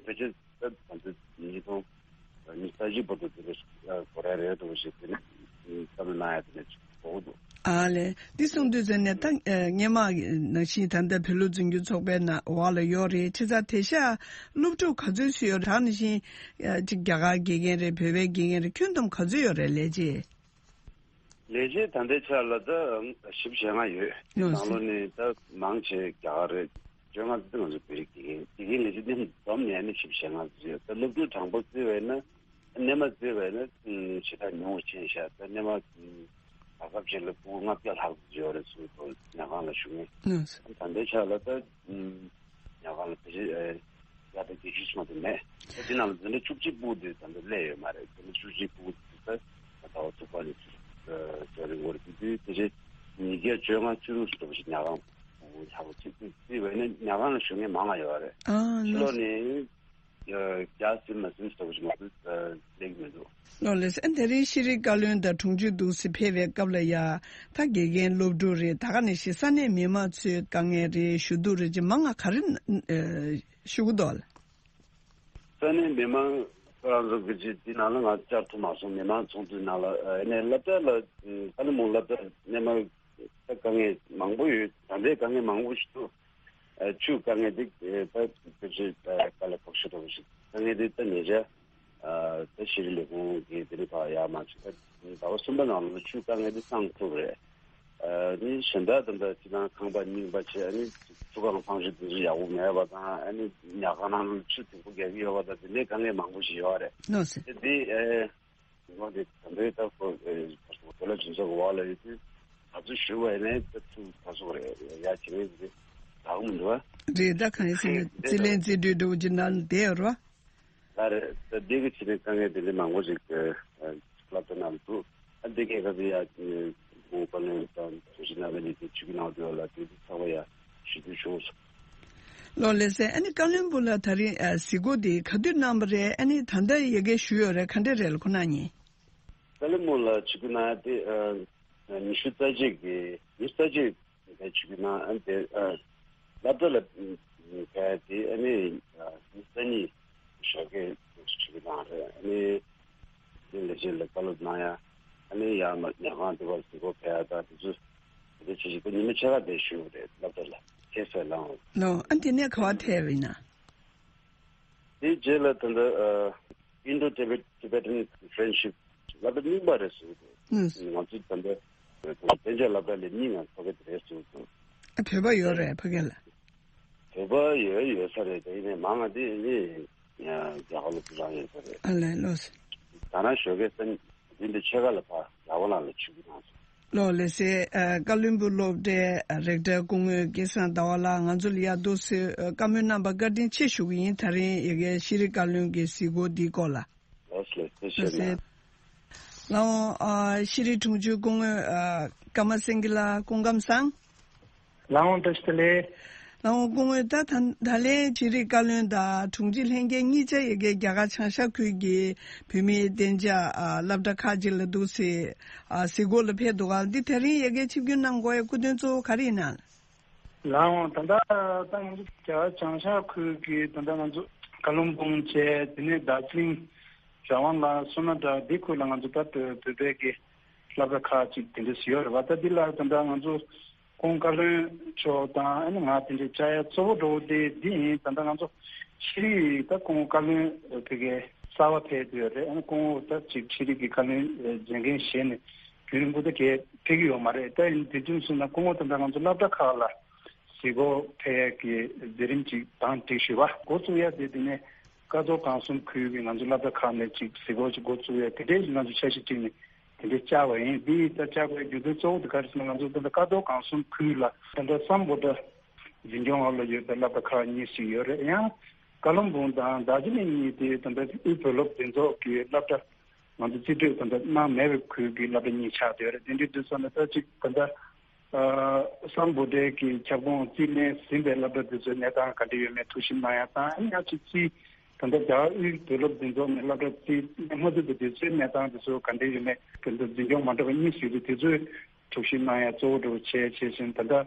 ཕལ་ཆེར་ད་ང་ཚོ་ཉིས་སྟོང་ཉི་ཤུ་རྩ་གཅིག་བར་དུ་དེ་འདྲ་གོ་རེ་རེད་འདུག་ཞེས་དེ་ནས་བསམ་བློ་གནང་ཡ་དེ་འདྲ་གོ་གི་འདུག་ཨ་ལས། འདི་གསུངས་དུས་ཙམ་ནས་ད་སྔོན་མ་ནང་བཞིན་ད་ལྟ་བོད་སློབ་རྫུན་རྒྱུད་ཚོགས་པའི་ནང་འོག་ལ་ཡོད་རེད། བྱས་ཙང་དེང་སང་སློབ་ཕྲུག་ག་ཚོད་ཅིག་ཡོད་རེད། ད་ནང་བཞིན་ཅིག་རྒྱ་གར་དགེ་རྒན་རེད། བོད་པའི་དགེ་རྒན་རེད། ཁྱོན་བསྡོམས་ག་ཚོད་ཡོད་རེད་ལས་བྱེད། ལས་བྱེད་ད་ལྟའི་ཆ་ལ་ད་བཞི་བཅུ་ཞེ་ལྔ་ཡོད། ཡོད་ནང་ལོགས་ནས་ད་མང་ཆེ་རྒྱ་གར་རེད། བཅོ་ལྔ་ཙམ་ང་ཚོ་བོད་རིགས་དགེ་རྒན་དགེ་རྒན་ལས་བྱེད་མཉམ་འཛོམས་ནས་ནི་བཞི་བཅུ་ཞེ་ལྔ་ཙམ་ཡོད། ད་སློབ་ཕྲུག་གྲངས་འབོར་བརྩིས་པས་ན་སྔོན་མ་བརྩིས་པས་ན་ཞེ་དྲག་ཉུང་བ་ཕྱིན་ཤག་ད་སྔོན་མ་ད་སྐབས་ཅིག་ལ་སྤུ་གུ་ལྔ་བརྒྱ་ལྷག་ཙམ་ཡོད་རེད་གསུངས་འདུག་ཉལ་ཁང་ལ་བཞུགས་མཁན། ད་ལྟའི་ཆ་ལ་ད་ཉལ་ཁང་ལ་ཕལ་ཆེར་ཡ་ད་བརྒྱད་ཅུ་ཙམ་དུ་མེད། ད་དེ་ནང་ལ་འཛིན་གྲྭ་བཅུ་གཅིག་སྤུ་གུ་དེ་ད་ལྟ་སླེབས་ཡོད་མ་རེད། འཛིན་གྲྭ་བཅུ་གཅིག་སྤུ་གུ་དེ་ད་ཟླ་བ་དྲུག་པ་ནས་འཛིན་གྲྭ་རིང་པོར་དེ་དུས་ཕལ་ཆེར་ཉིས་བརྒྱ་བཅོ་ལྔ་བཅུ་དྲུག་ཙམ་ཞིག་ཉལ་ཁང་སྤུ་གུ་ལྷག་པ་ཅིག་བརྩིས་པས་ན་ཉལ་ཁང་ལ་བཞུགས་མཁན་མང་བ་ཡོད་རེད། ཕྱི་ལོགས་ནས་བརྒྱ་ཟིན་མ་ཟིན་ཙམ་ཞིག་མ་གཏོགས་སླེབས་ཀྱི་མི་འདུག་ལོ་ལེགས་སེ། ཨ་དེ་རིང་ཤེས་རིག་བཀའ་བློན་དང་དྲུང་ཆེ་འདུག་སེ་ཕེབས་པའི་སྐབས་ལ་ཡ་ད་དགེ་རྒན་སློབ་ཕྲུག་རེད། ད་ག་ནང་བཞིན་ས་གནས་མི་མང་ཚོའི་དཀའ་ངལ་རེད། ཞུ་གཏུག་རེད་ཅེས་མང་ང་ག་རེ་ཞུ་གི་འདུག་ས་གནས་མི་མང་ཁོ་རང་ཚོ་གི་ཅིག་འདི་ནང་ལ་ང་བཅར་ཐུབ་མ་སོང་། མི་མང་ཚོགས་འདུའི་ནང་ལ་ཨ་ནས་སློབ་གྲྭ་ལ་ཀ་ལི་མོང་སློབ་གྲྭ་སྔོན་མ་ད་དཀའ་ངལ་མང་པོ་ཡོད། ད་ལྟའི་དཀའ་ངལ་མང་པོ་ཞིག་འདུག་ཨ་ཆུའི་དཀའ་ངལ་འདི་ཨ་ད་ཕལ་ཆེར་ཨ་དཀའ་ལས་ཁག་ཤོས་འདྲ་པོ་ཞིག་དཀའ་ངལ་འདི་ད་ཉེ་ཆར་ཨ་ད་ཤེས་རིག་ལས་ཁུངས་ཀྱིས་དེ་རིང་ཕར་ཡར་མར་ཅིག་ད་ཟླ་བ་གསུམ་པ་ནང་ལོགས་ལ་ཆུའི་དཀའ་ངལ་འདི་སངས་ཐུབ་རེད། ཨ་ནི་གཞན་དག་ད་ལྟ་སྤྱིར་བཏང་ཁང་པ་རྙིང་པ་བྱས། ཨ་ནི་ཆུ་ཁ་ལ་ཕངས་ཤིང་དུས་ཚོད་ཡག་པོ་མེད་པ་དང་། ཨ་ནི་ཉལ་ཁང་ནང་ལ་ཆུ་དུག་པོ་རྒྱག་གི་ཡོད་པ་དང་། དེ་འདྲའི་དཀའ་ངལ་མང་པོ་ཞིག་ཡོད་རེད། ནོ་སེ། དེ་འདི་ཨེ་ང་འདི་ད་ལྟའི་ད་ཁོ་ཨེ་བོད་ལ་སྦྱིན་སོགས་ཀྱི་འོག་ལ་ཡོད་དུས་ད་ཚོད་ཞུ་བ་ཡིན་ནའི་ད་ཚུར་ད་སོགས་རེད། ཡ་བྱེད་མཁན་འདི་ད་གོ་མི་འདུག་ཨ། རེད། ད་གང་ཡིན་ཟེར་ན་རྩིས་ལེན་རྩིས་སྤྲོད་འདྲ་པོ་ཅིག་ནང་བསྡད་ཡོད་རེད་བ། ལ་རེད། ད་འདི་གི་ཕྱི་ནས་དཀའ་ངལ་དེ་འདྲ་མང་པོ་ཞིག་ཨ་སློབ་གྲྭ་ནང་འདུག་ཨ་འདི་གའི་སྐབས་ཡ་ཨ་ཁོང་བཀའ་བློན་དང་དྲུང་ཆེ་རྣམ་པ་གཉིས་ཀྱིས་ཆུ་གི་ནང་དུ་ལ་དེ་དུས་ཚང་མ་ཡ་ཞུ་རྒྱུ་བྱུང་སོང་། ལོ་ལེགས་སེ། ཨ་ནི་བཀའ་བློན་སྦུག་ལ་ད་རིང་ཨ་གཟིགས་སྐོར་དེ་ག་དུས་གནང་བ་རེད། ཨ་ནི་ད་ལྟ་ཡ་གི་ཞུ་ཡོད་རེད། ག་འདྲ་རེད་ལ་ཁོ་ན་ཉིན། བཀའ་བློན་སྦུག་ལ་ཆིབས་བསྒྱུར་གནང་ཡ་དེ་ཨ་ཉི་ཤུ་རྩ་གཅིག་གི་ཉི་ཤུ་རྩ་གཅིག་ཕལ་ཆེར་ཆིབས་བསྒྱུར་གནང་། ཨ་དེ་ཨ་སློབ་གྲྭ་ལ་ཕལ་དེ་ཨ་ནི་ཨ་ཉི་ཤུ་རྩ་གཉིས་ཞོགས་ཀས་ཆིབས་བསྒྱུར་གནང་རེད། ཨ་ནི་དེ་ལས་བྱེད་ལ་བཀའ་སློབ་གནང་ཡ། ཨ་ནི་ཡང་ན་ཉལ་ཁང་དེ་བར་གཟིགས་སྐོར་ཕེབས་ཡ་དང་དེ་ཚོ་དེ་འདྲ་བྱེད་བཞིན་དུ་ཉི་མ་ཕྱེད་ཀ་དེ་བཞུགས་རེད། སློབ་གྲྭ་ལ་ཁྱེད་ཟེར་ལངས། ལོ། ཨ་དེ་ནས་ག་བ་ཐེབས་ཡིན་ན། དེའི་རྗེས་ལ་ད་ལྟ་ཨ་Indo-Tibet- Tibetan Friendship སློབ་གྲྭ་གཉིས་པ་རེད་ཟེར་གྱི་འདུག་ཨུ། ང་ཚོ་ད་ལྟ་གཏན་འཇགས་སློབ་གྲྭ་ལས་གཉིས་ང་ཕ་གི་དེ་རེད་ཟེར་གྱི་འདུག་ཨ་བོད་པ་ཡོད་རེད་ཕ་གི་ལ། བོད་པ་ཡོད་ཡོད་ས་རེད། དེ་ཡིན་ནའི་མང་ང་དེ་ནི་རྒྱ་གར་སློབ་ཕྲུག་རང་ཡོད་ས་རེད། ཨ་ལས་ལོས། ད་ནང་ཞོགས་ཀས་སང་ཉིན་དེ་འདྲ་ཕྱེད་ཀ་ལ་ཕར་རྒྱ་གར་ནང་ལ་ཆིབས་བསྒྱུར་གནང་སོང་། ལོ་ལེགས་སེ། ཨ་བཀའ་བློན་སྦུག་སློབ་གྲྭའི་རེག་ཊར་སྐུ་ངོ་སྐལ་བཟང་ཟླ་བ་ལགས་ང་ཚོ་ལ་ཡར་འདུག་སེ་བཀའ་མོལ་གནང་བར་བཀའ་དྲིན་ཆེ་ཞུ་གི་ཡིན། ད་རིང་ཡ་གི་ཤེས་རིག་བཀའ་བློན་གྱི་གཟིགས་སྐོར་འདིའི་སྐོར་ལ། ལགས་སོ་ལགས་སོ། ཐུགས་རྗེ་ཆེ་གནང་། ལགས་འོང་། ཨ་ཤེས་རིག་དྲུང་ཆེ་སྐུ་ངོ་ཨ་ཀརྨ་སེང་གེ་ལགས་སྐུ་ཁམས་བཟང་། ལགས་འོང་། བཀྲ་ཤིས་བདེ་ལེགས། ལགས་འོང་། སྐུ་ངོ་ད་ད་ད་ལན་ཤེས་རིག་བཀའ་བློན་དང་དྲུང་ཆེ་ལྷན་རྒྱས་གཉིས་ཆ་ཡ་གི་རྒྱ་གར་བྱང་ཤར་ཁུལ་གྱི་བོད་མིའི་གཏན་འཇགས་ཨ་སློབ་གྲྭ་ཁག་ཅིག་ལ་འདུག་སེ་ཨ་གཟིགས་སྐོར་ལ་ཕེབས་འདུག་ག་འདི་དེ་རིང་ཡ་གི་ཆིབས་བསྒྱུར་གནང་དགོས་ཡ་སྐུ་དོན་གཙོ་བོ་ག་རེ་ཡིན་ན། ལགས་འོང་། ད་ལྟ་ད་ང་ཚོ་རྒྱ་གར་བྱང་ཤར་ཁུལ་གྱི་ད་ལྟ་ང་ཚོ་ཀ་ལུང་པུང་བྱས། དེ་ནས་རྡ་རྗིང་། རྒྱལ་དབང་ལ་སོ་ན་ད་འདི་ཁུལ་ལ་ང་ཚོ་ད་བོད་པའི་གི་སློབ་གྲྭ་ཁག་ཅིག་དེ་འདྲ་ཞིག་ཡོད་རེད་བ། ད་འདི་ལ་ད་ལྟ་ང་ཚོ་ཁོང་བཀའ་བློན་མཆོག་དང་ཨ་ནི་ང་དེ་འདྲའི་བཅར་ཡ་གཙོ་བོ་འགྲོ་བོ་དེ་འདི་ཡིན། ད་ལྟ་ང་ཚོ་ཤེས་རིག་ད་ཁོང་བཀའ་བློན་དེ་གའི་ གསར་པ་ཕེབས་ཡོད་རེད། ཨ་ནི་སྐུ་ངོ་ད་ཅིག་ཤེས་རིག་གི་བཀའ་བློན་མཛད་འགན་བཞེས་ནས་རྒྱུན་རིང་པོ་ད་གས་ཕེབས་ཀྱི་ཡོད་མ་རེད། ད་ཡིན་དེ་དུས་སོང་ན་སྐུ་ངོ་ད་ལྟ་ང་ཚོ་སློབ་གྲྭ་ཁག་ལ་གཟིགས་སྐོར་ཕེབས་ཡས་ཀྱི་མཛད་རིམ་ཅིག་དང་སྒྲིག་ཞུ་བ་འགོ་བཙུགས་ཡ་དེ། དེ་ནས་ཀ་རྡོར་སྒང་གསུམ་ཁུལ་གྱི་ང་ཚོ་སློབ་གྲྭ་ཁག་ནས་ཅིག་གཟིགས་སྐོར་ཅིག་འགོ་བཙུགས་ཡ་དེ་འདྲའི་ང་ཚོ་འཆར་གཞི་བསྒྲིགས་ནས་དེ་འདྲའི་བཅར་བ་ཡིན། དེ་ད་བཅར་བའི་རྒྱུ་མཚན་གཙོ་བོ་དེ་ག་རེ་ཟེར་ན། ང་ཚོ་ད་ལྟ་ཀ་རྡོར་སྒང་གསུམ་ཁུལ་ལ་ད་ལྟ་སམ་བྷོ་ཊ་འཛིན་སྐྱོང་འོག་ལ་ཡོད་པའི་སློབ་གྲྭ་ཁག་གཉིས་ཤིག་ཡོད་རེད། ཡང་ཀ་ལོན་སྦུག་དང་རྡོ་རྗེ་གླིང་གཉིས་དེ་ད་ལྟ་དབུས་བོད་སློབ་འཛིན་ཚོགས་ཀྱི་སློབ་གྲྭ་ང་ཚོ་རྩིས་སྤྲོད་ད་ལྟ་གནང་མེད་པའི་ཁུལ་གྱི་སློབ་གྲྭ་གཉིས་ཆགས་བསྡད་ཡོད་རེད། དེ་འདྲའི་དུས་ཙམ་ལ་ད་ཅིག་ད་ལྟ་ཨ་སམ་བྷོ་ཊའི་གི་ཁྱབ་ཁོངས་རྩིས་ལེན་ཟིན་པའི་སློབ་གྲྭ་དེ་ཚོའི་གནས་སྟངས་ག་འདྲ་ཡོད་མེད་ཐུགས་ཞིབ་གནང་ཡ་དང་། ཨ་ནི་ཡང་ཅིག་རྩིས་ད་ལྟ་རྒྱ་གར་དབུས་བོད་སློབ་འཛིན་ཚོགས་ནས་སློབ་གྲྭ་རྩིས་ལེན་མ་ཐུབ་པ་དེ་ཚོའི་གནས་སྟངས་དེ་ཚོ་ག་འདྲ་ཡོད་མེད། ད་ལྟ་འཛིན་སྐྱོང་མ་འགྲོ་བ་གཉིས་ཡོད་དུས་དེ་ཚོའི་ཐུགས་ཞིབ་གནང་ཡ་གཙོ་བོ་འདྲ་བོ་བྱས། བྱས་ཤིང་ད་ལྟ་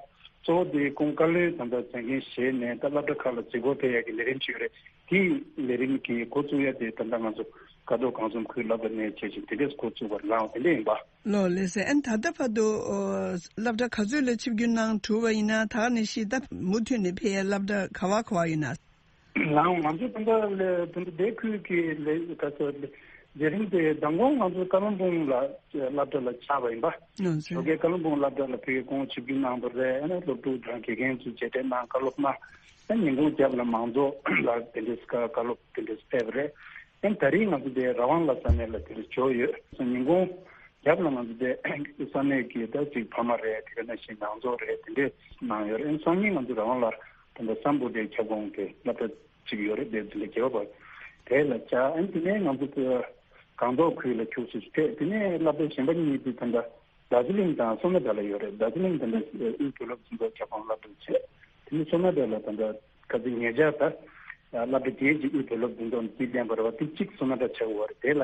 གཙོ་བོ་དེ་སྐུ་ངོ་བཀའ་བློན་ད་ལྟ་མཛད་འགན་བཞེས་ནས་ད་སློབ་གྲྭ་ཁག་ལ་གཟིགས་སྐོར་ཕེབས་ཡ་གི་ལས་རིམ་ཅིག་ཡོད་རེད། དེའི་ལས་རིམ་གྱི་འགོ་བཙུགས་ཡ་དེ་ད་ལྟ་ང་ཚོ་ཀ་རྡོར་སྒང་གསུམ་ཁུལ་སློབ་གྲྭ་ནས་བྱས་ཤིང་དེ་འདྲས་འགོ་བཙུགས་པ་རེད་ལགས། དེ་འདྲས་ཡིན་པ། ལགས་ལགས་སེ། ཨ་ནི་ད་ལྟ་བར་དུ་ཨོ་སློབ་གྲྭ་ག་ཚོད་ལ་ཆིབས་བསྒྱུར་གནང་གྲུབ་པ་ཡིན་ན། ད་ག་ནང་བཞིན་ད་མུ་མཐུད་ནས་ཕེབས་ཡ་སློབ་གྲྭ་ག་བ་ག་བ་ཡིན་ན། ལགས་འོང་། ང་ཚོ་ད་ལྟ་ལས་ད་ལྟ་སྡེ་ཁུལ་གྱི་ལས་ཀ་ཚོ་ལས་མཛད་རིམ་དེ་མདང་དགོང་ང་ཚོ་ཀ་ལོན་སྦུག་ལ་སློབ་གྲྭ་ལ་ཆགས་པ་ཡིན་པ། ཨོ་ཟེར། ཞོགས་ཀས་ཀ་ལོན་སྦུག་སློབ་གྲྭ་ལ་ཕ་གིའི་སྐུ་ངོ་ཆིབས་བསྒྱུར་གནང་བ་རེད། ཨ་ནི་སློབ་ཕྲུག་དང་དགེ་རྒན་ཚོས་མཇལ་འཕྲད་གནང་། བཀའ་སློབ་གནང་། ཨ་ཉིན་གུང་རྒྱབ་ལ་མང་ཚོགས་ལ་དེ་འདྲས་བཀའ་སློབ་དེ་འདྲས་ཕེབས་པ་རེད། ཨ་ནི་ད་རིང་ང་ཚོ་དེ་ར་ཝང་ལ་ས་གནས་ལ་དེ་འདྲས་འབྱོར་ཡོད། ཉིན་གུང་རྒྱབ་ལ་ང་ཚོ་དེ་ས་གནས་ཀྱི་ད་ཅིག་ཕ་མ་རེད། དེ་ག་ནང་བཞིན་ནང་ཚོགས་རེད། དེ་འདྲས་གནང་ཡོད་རེད། ཨ་ནི་སང་ཉིན་ང་ཚོ་ར་ཝང་ལ་ད་ལྟ་སམ་བྷོ་ཊའི་ཁྱབ་ཁོངས་ཀྱི་སློབ་གྲྭ་གཅིག་ཡོད་རེད། དེ་དེ་འདྲ་བརྒྱད་པ་བར་དེ་ལ་བཅར། ཨ་ནི་དེ་ནས་ང་ཚོ་སྒང་ཏོག་ཁུལ་ལ་ཁྱུག་ཙམ་ཕེབས། དེ་ནས་སློབ་གྲྭ་གཞན་པ་གཉིས་དེ་ད་ལྟ་རྡོ་རྗེ་གླིང་དང་སོ་ན་ཊ་ལ་ཡོད་རེད། རྡོ་རྗེ་གླིང་ད་ལྟ་དབུས་བོད་སློབ་འཛིན་ཚོགས་ཁྱབ་ཁོངས་སློབ་གྲྭ་བྱས། དེ་ནས་སོ་ན་ཊ་ལ་ད་ལྟ་ག་ཚོད་ཉེ་ཆར་ད་སློབ་གྲྭ་བརྒྱད་ཅིག་དབུས་བོད་སློབ་འཛིན་ཚོགས་ནས་རྩིས་ལེན་པ་རེད་བ། དེ་གཅིག་སོ་ན་ཊ་ཆགས་ཡོད་རེད། དེ་ལ་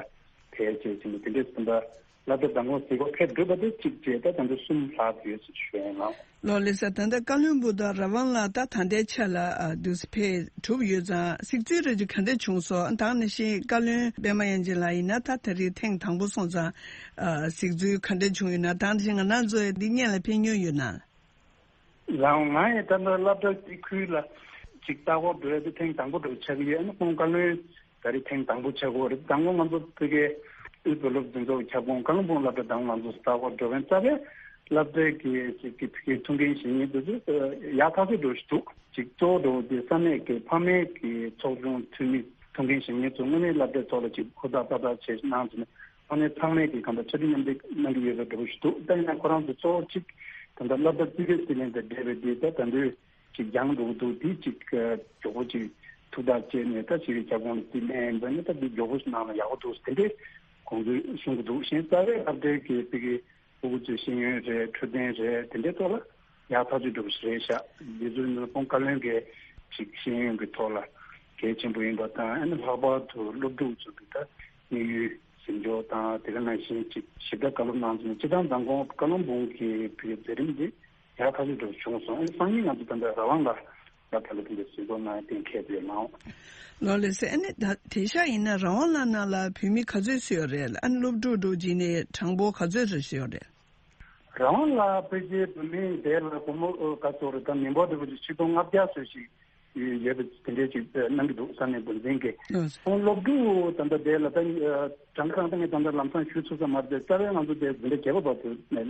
ཕེབས་བྱས་ཕྱིན་པ་དེ་འདྲས་ད་ལྟ་སློབ་གྲྭ་མདང་དགོང་གཟིགས་སྐོར་ཕེབས་གྲུབ་པ་དེ་གཅིག་བྱས། ད་ད་ལྟ་གསུམ་ལྷག་ཡོད་ཅེས་ཞུ་ཡ་ཡིན་ལགས། ལགས་ལགས་སེ། ད་ལྟ་ཀ་ལོན་སྦུག་དང་ར་ཝང་ལ་ད་ད་ལྟའི་ཆ་ལ་ཨ་འདུག་སེ་ཕེབས་གྲུབ་ཡོད་ཙང་། གཟིགས་ཚུལ་རེ་ཅིག་ག་འདྲ་བྱུང་སོང་། ད་ནང་བཞིན་བཀའ་བློན་པད་མ་དབྱངས་ཅན་ལགས་ཡིན་ན་ད་ད་རེས་ཐེངས་དང་པོ་སོང་ཙང་། ཨ་གཟིགས་ཚུལ་ག་འདྲ་བྱུང་ཡོད་ན། ད་ནང་བཞིན་ང་རང་ཚོ་འདི་སྔོན་ལ་ཕེབས་མྱོང་ཡོད་ན། ལགས་འོང་། ང་ཡང་ད་ལྟ་སློབ་གྲྭ་དེ་ཁུལ་ལ་ཅིག་ལྟ་སྐོར་འགྲོ་ཡ་དེ་ཐེངས་དང་པོ་འདྲ་བོ་ཆགས་ཀྱི་ཡོད། ཨ་ནི་སྐུ་ངོ་བཀའ་བློན་ད་རེས་ཐེངས་དང་པོ་ཆགས་ཀྱི་ཡོད་རེད། དང་པོ་ང་ཚོ་ཕ་གིའི་དབུས་བོད་སློབ་འཛིན་ཚོགས་ཁྱབ་ཁོངས་ཀ་ལོན་སྦུག་སློབ་གྲྭ་དང་པོ་ང་ཚོ་ལྟ་སྐོར་འགྲོ་མཁན། རྩ་བའི་སློབ་གྲྭའི་གི་ཅིག་གི་ཕ་གིའི་ཐུགས་འགན་བཞེས་མཁན་དེ་ཚོ་ཡག་ཐག་ཆོད་འདྲ་བོ་ཞིག་འདུག་ཅིག་གཙོ་བོ་འདྲ་བོ་དེ་ས་གནས་ཀྱི་ཕ་མའི་གི་ཚོགས་ཆུང་འཐུས་མི་ཐུགས་འགན་བཞེས་མཁན་ཚོ་དངོས་གནས་སློབ་གྲྭའི་ཐོག་ལ་ཅིག་ཧུར་ཐག་ཏག་ཏག་བྱས་གནང་བྱས་ནས། ཨ་ནི་ཚང་མས་ཀྱིས་གང་ལྟར་ཕྱག་བྲིས་མཉམ་འབྲེལ་གནང་གི་ཡོད་པའི་འདྲ་པོ་ཞིག་འདུག་ད་ཡིན་ན་ཁོ་རང་ཚོ་གཙོ་བོ་གཅིག་ད་ལྟ་སློབ་གྲྭ་རྩིས་ཁྲའི་རྩིས་ལེན་དང་འབྲེལ་བའི་འདི་ད་ད་འདོད་ཅིག་སྦྱང་འགྲོ་གི་འདུག་དེ་གཅིག་མགྱོགས་པོ་ཅིག་ཐུགས་ཐག་བཅད་ནས་ད་ཕྱི་རྒྱལ་ཁྱབ་ཁོངས་ལ་རྩིས་ལེན་པ་ནི་ད་འདི་མགྱོགས་པོ་ཞིག་གནང་ན་ཡག་པོ་འདུག་དེ་འདྲའི་དགོངས་ཚུལ་གསུང་གི་འདུག་གཞན་རྩ་བའི་སློབ་གྲྭའི་གི་ཕ་གི་ཕྲུ་གུ་ཚོའི་ཤེས་ཡོན་རེད། འཕྲོད་བསྟེན་རེད། དེ་འདྲའི་ཐོག་ལ་ཡག་ཐག་ཆོད་འདྲ་པོ་ཞིག་རེད་ཤག་འདི་ཚོའི་ནང་སྐུ་ངོ་བཀའ་བློན་གྱིས་ཅིག་ཤེས་ཡོན་གྱི་ཐོག་ལ་གལ་ཆེན་པོ་ཡིན་པ་དང་། ཨ་ནི་ལྷག་པར་དུ་སློབ་ཕྲུག་ཚོ་གི་ད་དམིགས་ཡུལ་ཟིན་འཇོག་དང་། དེ་ག་ནང་བཞིན་ཅིག་ཞིབ་ཕྲ་བཀའ་སློབ་གནང་ཚུལ་ནི། སྤྱིར་བཏང་མདང་དགོང་ཀ་ལོན་སྦུག་གི་བོད་མཛད་རིམ་འདི་ཡག་ཐག་ཆོད་འདྲ་བྱུང་སོང་། ཨ་ནི་སང་ཉིན་ང་ཚོ་ད་ལྟ་ར་ཝང་ལ་ལ་ད་ལ་དེ་འདྲ་གཟིགས་སྐོར་གནང་ཡ་གཏན་འཁེལ་ཡོད་ལགས། ལགས་ལགས་སེ། ཨ་ནི་ད་དེང་སང་ཡིན་ན་ར་ཝང་ལ་ནང་ལ་བོད་མི་ག་ཚོད་ཙམ་ཡོད་རེད། ཨ་ནི་སློབ་ཕྲུག་འདྲ་བོ་བྱས་ནས་གྲངས་འབོར་ག་ཚོད་ཙམ་ཡོད་རེད། ར་ཝང་ལ་ཕལ་ཆེར་བོད་མི་དེ་ལ་སྒོར་མོ་ཨོ་ག་ཚོད་རེད། ད་མི་འབོར་དེ་བོད་ཀྱི་ཆིག་སྟོང་ལྔ་བརྒྱ་ཙམ་ཞིག་ཡོད་པ་དེ་འདྲས་ཅིག་གནང་གི་འདུག་ས་གནས་འགོ་འཛིན་གྱིས། ཨོ་སློབ་ཕྲུག་ད་ལྟ་དེ་ལ་ད་གྲངས་ཀ་རང་ད་ངས་ད་ལྟ་ལམ་སང་ཞུས་ཚར་ས་མ་རེད། རྩ་བའི་ང་ཚོ་དེ་འཛིན་གྲྭ་བརྒྱད་པ་བར་དུ་དེ་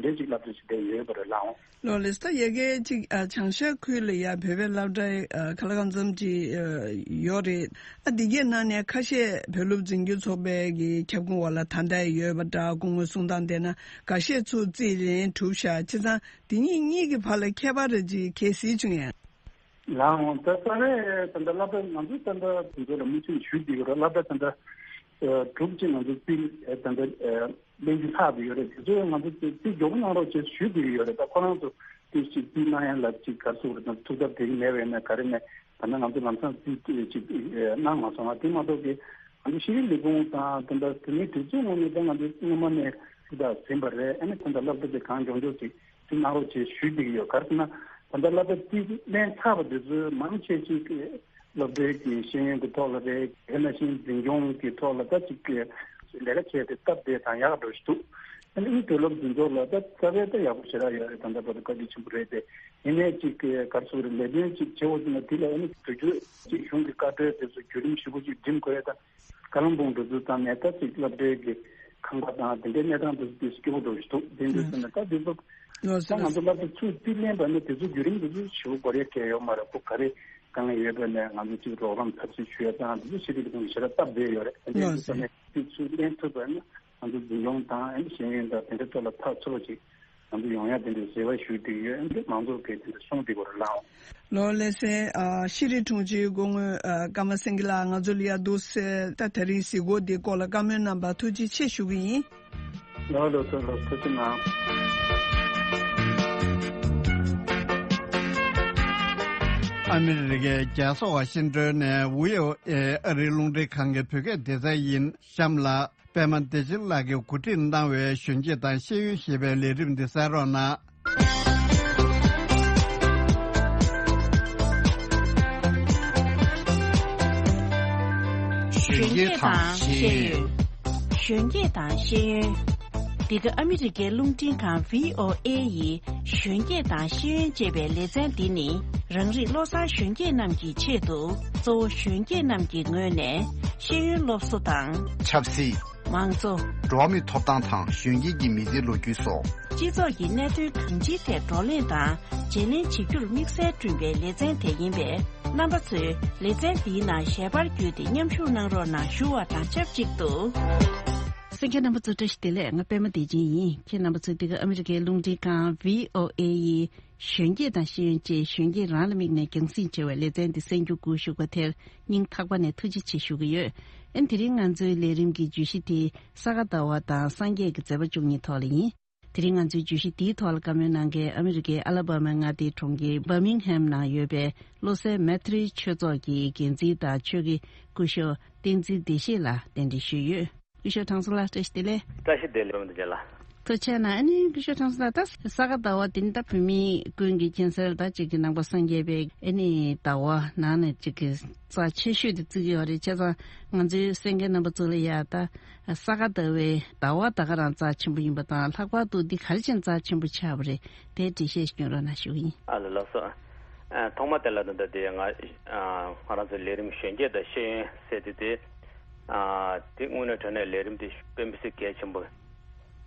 འདྲས་ཅིག་སློབ་གྲྭ་ཞིག་དེ་ཡོད་པ་རེད་ལགས། ལགས་ལགས་སེ། ད་ཡ་གི་ཅིག་ཨ་བྱང་ཤར་ཁུལ་ལ་ཡ་བོད་པའི་སློབ་གྲྭ་ཨ་ཁ་ལག་ཙམ་ཅིག་ཨ་ཡོད་རེད། ཨ་འདི་གའི་ནང་ནས་ཁ་ཤས་བོད་སློབ་འཛིན་སྐྱོང་ཚོགས་པའི་གི་ཁྱབ་ཁོངས་འོག་ལ་ད་ལྟ་ཡོད་པ་འདྲ། སྐུ་ངོའི་གསུང་སྟངས་བལྟས་ན་འགའ་ཤས་ཚུར་རྩིས་ལེན་གྲུབ་ཤག་བྱས་ཙང་འདི་གཉིས་གཉིས་ཀྱི་བར་ལ་ཁྱད་པར་རེ་ཅིག་གལ་སྲིད་བྱུང་ཡང་། ལགས་འོང་། ད་རྩ་བའི་ད་ལྟ་སློབ་གྲྭ་ང་ཚོ་ད་ལྟ་དེ་ཚོ་ལ་མུ་མཐུད་ཞུ་བསྡད་ཡོད་རེད། སློབ་གྲྭ་ད་ལྟ་ཨ་དྲུག་ཅིག་ང་ཚོ་རྩིས་ཨ་ད་ལྟ་ཨ་ལེན་རྒྱུ་ལྷག་བསྡད་ཡོད་རེད། དེ་ཚོ་ང་ཚོ་རྩིས་རྩིས་མགྱོགས་པོ་གནང་རོགས་བྱེད་ཞུ་བསྡད་ཡོད་རེད། ད་ཁོ་རང་ཚོ་དེ་ཅིག་རྩིས་གནང་ཡ་ལ་ཅིག་ག་རེ་ཟེར་དགོས་རེད། ད་ཐུགས་དམ་དེ་གི་མེད་པ་ཡིན་ན་ག་རེ་ནས་ད་ལྟ་ང་ཚོ་ལམ་སང་རྩིས་ཅིག་ཨ་གནང་མ་སོང་ང་། དེ་མ་གཏོགས་ཀྱི་ང་ཚོ་ཤེས་རིག་ལས་ཁུངས་དང་ད་ལྟ་བོད་མིའི་སྒྲིག་འཛུགས་ངོས་ནས་ད་ང་ཚོ་སྔོན་མ་ནས་ཐུགས་དམ་ཟིན་པ་རེད། ཨ་ནི་ད་ལྟ་སློབ་གྲྭ་དེ་གང་མགྱོགས་མགྱོགས་ཅིག་དེ་གནང་རོགས་བྱེད་ཞུས་བསྡད་ཀྱི་ཡོད། ག་རེ་ཟེར་ན་ད་ལྟ་སློབ་གྲྭ་དེ་ལེན་ཚར་བ་དེ་ཚོའི་མང་ཆེ་ཤོས་ཀྱི་སློབ་གྲྭའི་གི་ཤེས་ཡོན་གྱི་ཐོག་ལ་རེད། དེ་ནང་བཞིན་འཛིན་སྐྱོང་གི་ཐོག་ལ་ད་ཅིག་གི་ ལས་ཀ་བྱས་ཏེ་སྟབས་བདེ་དང་ཡག་འགྲོ་ཞིག་འདུག་ཨ་ནི་དུས་རབས་འདི་ཚོ་ལ་ད་རྩ་བའི་ད་ཡག་པོ་ཞེ་དྲག་ཡོད་རེད། ད་ལྟ་བར་དུ་བཀའ་དྲིན་ཆེན་པོ་རེད་དེ། ཡིན་ནའི་ཅིག་ག་རེ་ཟེར་དགོས་རེད། ལས་དོན་ཅིག་བྱེད་དགོས་ཟེར་ན་དེ་ལ་ཨ་ནི་དུས་རྒྱུན་ཅིག་གཞུང་གི་བཀའ་འཁྲོལ་དེ་ཚོ་བརྒྱུད་རིམ་ཞིབ་པོ་ཅིག་འགྲིམ་དགོས་རེད། ད་བཀའ་བློན་སྦོམ་འགྲོ་ཚུལ་ཙམ་ནས་ད་ཅིག་སློབ་གྲྭའི་གི་ཁང་པ་དང་དེ་འདྲའི་གནས་སྟངས་དེ་ཚོ་དེ་སྐྱོ་པོ་འགྲོ་ཞིག་འདུག་དེ་འདྲ་ཟེར་ན་ད་དེ་ཚོ་ད་ང་ཚོ་སློབ་གྲྭ་ཚུགས་རྩིས་ལེན་པ་ནི་དེ་ཚོ་བརྒྱུད་རིམ་དེ་ཚོ་ཞིབ་པོ་སྒོ་རའི་གལ་ཡོད་མ་རེད། ཁོ་ག་རེ་དཀའ་ངལ་ཡོད་པ་ནས་ང་ཚོ་ཅིག་རོགས་རམ་ཐབས་ཤེས་ཞུ་ཡ་དང་དེ་ཚོ་ཤེས་རིག་གི་ཐོག་ནས་ཞེ་དྲག་སྟབས་བདེ་ཡོད་རེད། དེ་འདྲ་ཟེར་ནས་དེ་ཚུགས་ལེན་ཐུབ་པ་ན་ང་ཚོ་འཛིན་སྐྱོང་དང་ཤེས་ཡོན་དང་དེ་འདྲ་ཐོག་ལ་ཐག་ཆོད་པ་ཅིག་ང་ཚོ་ཡོང་ཡ་དེ་འདྲའི་རེ་བ་ཞུ་བསྡད་ཡོད། ཨ་ནི་མང་ཚོགས་ཀྱིས་དེ་འདྲ་གསུངས་བསྡད་ཡོད་རེད་ལགས། ལོ་ལེ་ཚན། ཨ། ཤེས་རིག་དྲུང་ཆེའི་སྐུ་ངོ་ཨ། ཀརྨ་སེང་གེ་ལགས་ང་ཚོ་ལ་ཡ་འདུག་སེ་ད་དེ་རིང་གཟིགས་སྐོར་འདིའི་སྐོར་ལ་བཀའ་མོལ་གནང་བར་ཐུགས་རྗེ་ཆེ་ཞུ་གི་ཡིན། ལོ་ལོ་ཐུགས་ལོ་ཐུགས་རྗེ་གནང་། ཨ་མི་རི་ཀའི་རྒྱལ་ས་ཝ་ཤིང་ཏོན་ནས་བྷི་ཨོ་ཨེ་ཨ་རིའི་རླུང་འཕྲིན་ཁང་གི་བོད་སྐད་སྡེ་ཚན་ཡིན། གཤམ་ལ། པད་མ་བདེ་ཆེན་ལགས་ཀྱིས་གོ་སྒྲིག་གནང་བའི་གཞོན་སྐྱེས་དང་ཤེས་ཡོན་ཞེས་པའི་ལས་རིམ་འདི་གསན་རོགས་གནང་། གཞོན་སྐྱེས་དང་ཤེས་ཡོན། གཞོན་སྐྱེས་དང་ཤེས་ཡོན། འདི་ག་ཨ་མི་རི་ཀའི་རླུང་འཕྲིན་ཁང་བྷི་ཨོ་ཨེ་ཡི་གཞོན་སྐྱེས་དང་ཤེས་ཡོན་ཅེས་པའི་ལེ་ཚན་འདི་ནི། རང་རིགས་བློ་བཟང་གཞོན་སྐྱེས་རྣམས་ཀྱི་ཆེད་དུ། གཙོ་བོ་གཞོན་སྐྱེས་རྣམས་ཀྱི་ངོས་ནས་ཤེས་ཡོན་སློབ་གསོ་དང་། ཆབ་སྲིད། མང་གཙོ། འགྲོ་བ་མིའི་ཐོབ་ཐང་དང་གཞོན་སྐྱེས་ཀྱི་མི་ཚེའི་ལོ་རྒྱུས་སོགས། སྤྱི་ཚོགས་ཀྱི་གནད་དོན་གང་ཅིའི་ཐད་བགྲོ་གླེང་དང་བརྗེ་ལེན་བྱེད་རྒྱུར་དམིགས་བསལ་བསྐྲུན་པའི་ལེ་ཚན་དེ་ཡིན་པས། རྣམ་པ་ཚོས་ལེ་ཚན་འདིའི་ནང་ཞལ་པར་བརྒྱུད་དེ་མཉམ་ཞུགས་གནང་རོགས་གནང་ཞུ་བ་དང་ཆབས་ཅིག་ཏུ། གསན་མཁན་རྣམ་པ་ཚོ་བཀྲ་ཤིས་བདེ་ལེགས། ང་པད་མ་བདེ་ཆེན་ཡིན། ཁྱེད་རྣམ་པ་ཚོས་འདི་ག་ཨ་མི་རི་ཀའི་རླུང་འཕྲིན་ཁང་བྷི་ཨོ་ཨེ་ཡི་གཞོན་སྐྱེས་དང་ཤེས་ཡོན་ཅེས་གཞོན་སྐྱེས་རང་ལ་དམིགས་ནས་རྒྱང་སྲིང་བྱས་པའི་ལེ་ཚན་འདི་གསན་རྒྱུ་སྒུག་བཞུགས་པ་དེར་སྙིང་ཐག་པ་ནས་ཐུགས་རྗེ་ཆེ་ཞུ་གི་ཡོད། ཨ་ནི་དེ་རིང་ང་ཚོའི་ལས་རིམ་གྱི་བརྗོད་གཞི་དེ་ས་ག་ཟླ་བ་དང་སངས་རྒྱས་ཀྱི་མཛད་པ་བཅུ་གཉིས་ཐོག་ལ་ཡིན། དེ་རིང་ང་ཚོའི་བརྗོད་གཞི་འདིའི་ཐོག་ལ་བཀའ་མོལ་གནང་མཁན་ཨ་མི་རི་ཀའི་ཨ་ལ་བྷ་མའི་མངའ་སྡེའི་གྲོང་ཁྱེར་བྷར་མིང་ཧེམ་ནང་ཡོད་པའི་བློ་གསལ་མེ་ཏི་རི་ཆོས་ཚོགས་ཀྱི་འགན་འཛིན་དང་ཆོས་ཀྱི་སྐུ་ཞབས་བསྟན་འཛིན་བདེ་གཤེགས་ལགས་གདན་འདྲེན་ཞུས་ཡོད། སྐུ་ཞབས་གྲངས་ཚང་ལགས་བཀྲ་ཤིས་བདེ་ལེགས། བཀྲ་ཤིས་བདེ་ལེགས་རོམ་དུ་ལ། ཐུགས་རྗེ་གནང་། ཨ་ནི་སྐུ་ཞབས་གྲངས་ཚང་ལགས། ད་ས་ག་ཟླ་བ་འདི་ནི་ད་བོད་མི་ཀུན་གྱི་མཁྱེན་གསལ་ད་ཅིག་གི་ནང་པ་སངས་རྒྱས་པའི་ཨ་ནི་ཟླ་བ་ནང་ནས་ཅིག་གི་རྩ་ཆེ་ཤོས་དེ་བརྩི་གི་ཡོད་རེད། བྱས་ཙང་ང་ཚོའི་གསན་མཁན་རྣམ་པ་ཚོ་ལ་ཡ་ད་ས་ག་ཟླ་བའི་ཟླ་བ་ད་ག་རང་རྩ་ཆེན་པོ་ཡིན་པ་དང་ལྷག་པར་དུ་འདི་ག་རེ་བྱས་ནས་རྩ་ཆེན་པོ་ཆགས་པ་རེད། དེའི་འགྲེལ་བཤད་ཞིག་སྐྱོན་རོགས་གནང་ཞུ་གི་ཡིན། ཨ་ལ་ལགས་སོ། ཨ། ཐོག་མ་དེ་ལ་ད་ལྟ་དེ་ང་ཨ་ང་རང་ཚོའི་ལས་རིམ་གཞོན་སྐྱེས་དང་ཤེས་ཡོན་ཟེར་དེ་དེ་ཨ་དེ་དངོས་གནས་དྲང་གནས་ལས་རིམ་དེ་དཔེ་མི་སྲིད་གལ་ཆེན་པོ་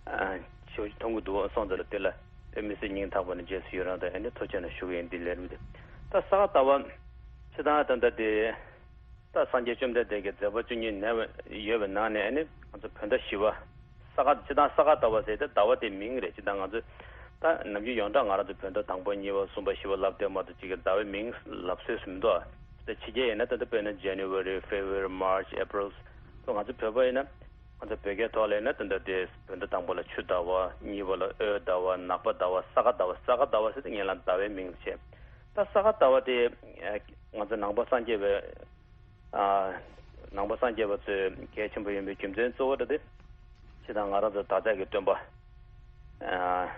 ཨ་ཞེ་པོ་ཅིག་མཐོང་གི་འདུག་སོང་ཙང་ལ་དེ་ལ་དཔེ་མི་སྲིད་སྙིང་ཐག་པ་ནས་རྗེས་སུ་ཡི་རང་དང་ཨ་ནི་ཐུགས་རྗེ་གནང་ཞུ་གི་ཡིན། འདི་ལས་རིམ་དེ་ད་ས་ག་ཟླ་བ་སྤྱིར་བཏང་ད་ལྟ་དེ། ད་སངས་རྒྱས་བཅོམ་ལྡན་འདས་ཀྱི་མཛད་པ་བཅུ་གཉིས་ནས་ཡོད་པའི་ནང་ནས་ཨ་ནི་ང་ཚོ་བོད་ཟླ་བཞི་པ། ས་ག་སྤྱིར་བཏང་ས་ག་ཟླ་བ་ཟེར་ཏེ་ཟླ་བ་དེའི་མིང་རེད། སྤྱིར་བཏང་ང་ཚོ་ད་ནམ་རྒྱུན་ཡོངས་གྲགས་ང་རང་ཚོ་བོད་ཟླ་དང་པོ་གཉིས་པ་གསུམ་པ་བཞི་པ་ལབ་བསྡད་མ་གཏོགས་གཅིག་གི་ཟླ་བའི་མིང་ལབ་སྲོལ་ཞིག་མི་འདུག་ད་ཕྱི་རྒྱལ་ཡིན་ན་ད་ལྟ་དཔེར་ན་January, February, March, April། ད་ང་ཚོ་བོད་པ་ཡིན་ན་ང་ཚོ་བོད་སྐད་ཐོག་ལ་ཡིན་ན་ད་ལྟ་དེ་བོད་ཟླ་དང་པོ་ལ་ཆུ་ཟླ་བ། གཉིས་པ་ལ་འོད་ཟླ་བ། ནག་པ་ཟླ་བ། ས་ག་ཟླ་བ། ས་ག་ཟླ་བ་ཟེར་ཏེ་ངེད་ལ་ཟླ་བའི་མིང་ལ་བྱས། ད་ས་ག་ཟླ་བ་དེ་ང་ཚོ་ནང་པ་སངས་རྒྱས་པའི། ཨ། ནང་པ་སངས་རྒྱས་པ་ཚོས་གལ་ཆེན་པོ་ཡིན་པའི་རྒྱུ་མཚན་གཙོ་བོ་དེ་སྤྱིར་བཏང་ང་རང་ཚོ་བདག་ཅག་གི་སྟོན་པ། ཨ།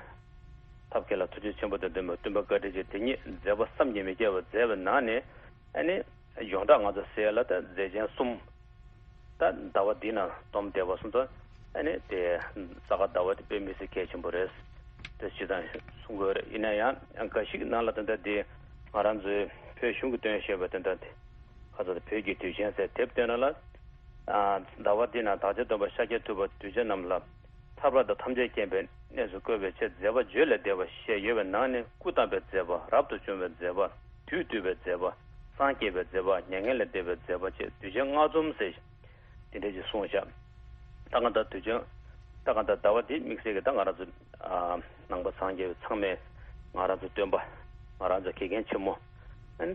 ཐབས་མཁས་ལ་ཐུགས་རྗེ་ཆེན་པོ་དང་ལྡན་པའི་སྟོན་པ་བཀའ་དྲིན་ཅན་དེ་ཉིད་མཛད་པ་བསམ་གྱིས་མི་ཁྱབ་པ་མཛད་པའི་ནང་ནས་ཨ་ནི་ཡོངས་གྲགས་ང་ཚོ་ཟེར་ཡ་ལ་ད་མཛད་ཆེན་གསུམ། ད་ཟླ་བ་འདི་ན་སྡོམ་བསྡད་པ་སོང་ཙང་ཨ་ནི་དེ་ས་ག་ཟླ་བ་དེ་དཔེ་མི་སྲིད་གལ་ཆེན་པོ་རེད། དེ་སྤྱིར་བཏང་གསུང་དགོས་རེད། ཡིན་ན་ཡང་འགའ་ཞིག་ནང་ལ་དེ་འདྲ་དེ་ང་རང་ཚོའི་བོད་གཞུང་གིས་བཏོན་བཞག་པའི་དེ་འདྲ་དེ་ཁ་ཚ་དེ་བོད་ཀྱི་དུས་ཆེན་ཟེར་དེབ་བཏོན་ན་ལ། ཨ། ཟླ་བ་འདི་ན་བདག་ཅག་སྟོན་པ་ཤཱཀྱ་ཐུབ་པ་གདུལ་བྱ་རྣམས་ལ་ཐར་པ་དང་ཐམས་ཅད་མཁྱེན་པའི་གནས་སུ་བཀོད་པའི་ཕྱིར་མཛད་པ་བརྗོད་ལས་འདས་པ་ཞེས་ཡོད་པའི་ནང་ནས་སྐུ་བལྟམས་པའི་མཛད་པ། རབ་ཏུ་བྱུང་བའི་མཛད་པ། བདུད་བཏུལ་བའི་མཛད་པ། སངས་རྒྱས་པའི་མཛད་པ། མྱ་ངན་ལས་འདས་པའི་མཛད་པ་བཅས་གདུལ་བྱ་ལྔ་འཛོམས་ཟེར། དེ་འདྲ་ཞིག་གསུངས་བཞག་ད་ག་ད་དུས་ཆེན། ད་ག་ད་ཟླ་བ་འདི་དམིགས་བསལ་གྱི་ད་ང་རང་ཚོ་ཨ་ནང་པ་སངས་རྒྱས་པའི་ཚང་མས་ང་རང་ཚོ་སྟོན་པ། ང་རང་ཚོ་དགེ་རྒན་ཆེན་མོ། ཨ་ནི་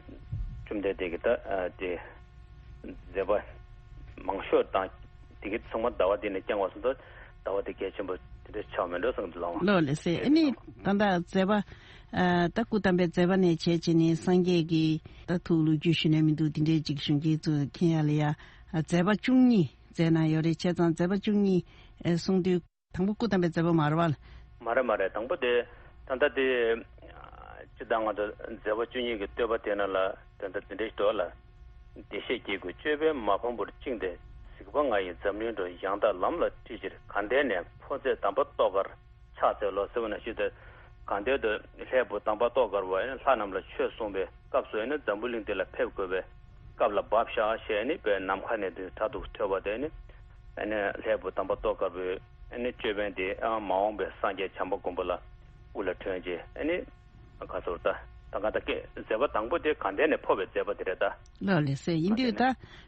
བཅོམ་ལྡན་འདས་ཀྱི་ད་ཨ་དེ་མཛད་པ་མང་ཤོས་དང་དེ་གི་ཚང་མ་ཟླ་བ་འདི་ནས་བསྐྱངས་པ་སོང་ཙང་ཟླ་བ་འདི་གལ་ཆེན་པོ་དེ་འདྲ་ཆགས་མེད་འགྲོ་བསམ་གྱི་འདུག་ལགས། ལགས་ལགས་སེ། ཨ་ནི་ད་ལྟ་མཛད་པ་ཨ་ད་སྐུ་བལྟམས་པའི་མཛད་པ་ནས་བྱས་བྱས་ནས་སངས་རྒྱས་ཀྱི་ད་ཐུགས་ལོ་རྒྱུས་ཞུ་ནས་མི་འདུག་དེ་འདྲའི་ཅིག་གཞོན་སྐྱེས་ཚོ་མཁྱེན་ཡ་ལ་ཡ་ཨ་མཛད་པ་བཅུ་གཉིས་མཛད་གནང་ཡོད་རེད། བྱས་ཙང་མཛད་པ་བཅུ་གཉིས་ཨེ་གསུང་དུས་དང་པོ་སྐུ་བལྟམས་པའི་མཛད་པ་མ་རེད་བ། མ་རེད་མ་རེད། དང་པོ་དེ་ད་ལྟ་དེ་སྤྱིར་བཏང་ང་ཚོ་མཛད་པ་བཅུ་གཉིས་ཀྱི་བསྟོད་པ་དེ་ནང་ལ་དོན་དག་འདི་འདྲ་ཞིག་འདུག་ལ། བདེ་གཤེགས་སྐྱེ་དགུའི་ཅོད་པན་མ་ཕམ་པར་བཅིངས་ཏེ་ གཟིགས་པ་ང་ཡི་འཛམ་གླིང་འགྲོ། ཡང་དག་ལམ་ལ་ཁྲིད་ཕྱིར། དགའ་ལྡན་ནས་འཕོ་མཛད་དམ་པ་ཏོག་དཀར་ཕྱག་འཚལ་ལོ་ཟེར་བ་ནང་བཞིན་དུ། དགའ་ལྡན་དུ་ལྷའི་བུ་དམ་པ་ཏོག་དཀར་བ་ལྷ་རྣམས་ལ་ཆོས་གསུངས་པའི་སྐབས་སུ་ནི་འཛམ་བུ་གླིང་འདི་ལ་ཕེབས་དགོས་པའི་སྐབས་ལ་བབས་ཤག་ཞེས་ནི་པའི་ནམ་མཁའ་ནས་དུ་དྲག་ཏུ་ཐོས་པ་དེ་ནི། ཨ་ནི་ལྷའི་བུ་དམ་པ་ཏོག་དཀར་པོའི་ཨ་ནི་ཅོད་པན་དེ་ཨ་མ་འོངས་པའི་སངས་རྒྱས་བྱམས་པ་མགོན་པོ་ལ་སྐུ་ལ་ཐོན་རྗེས་ཨ་ནི། ག་ཚོར་ད་ད་ག་ད་སྐད་མཛད་པ་དང་པོ་དེ་དགའ་ལྡན་ནས་འཕོ་བའི་མཛད་པ་དེ་རེད་ད། ལགས་ལགས་སེ། ཡིན་དུས་ད་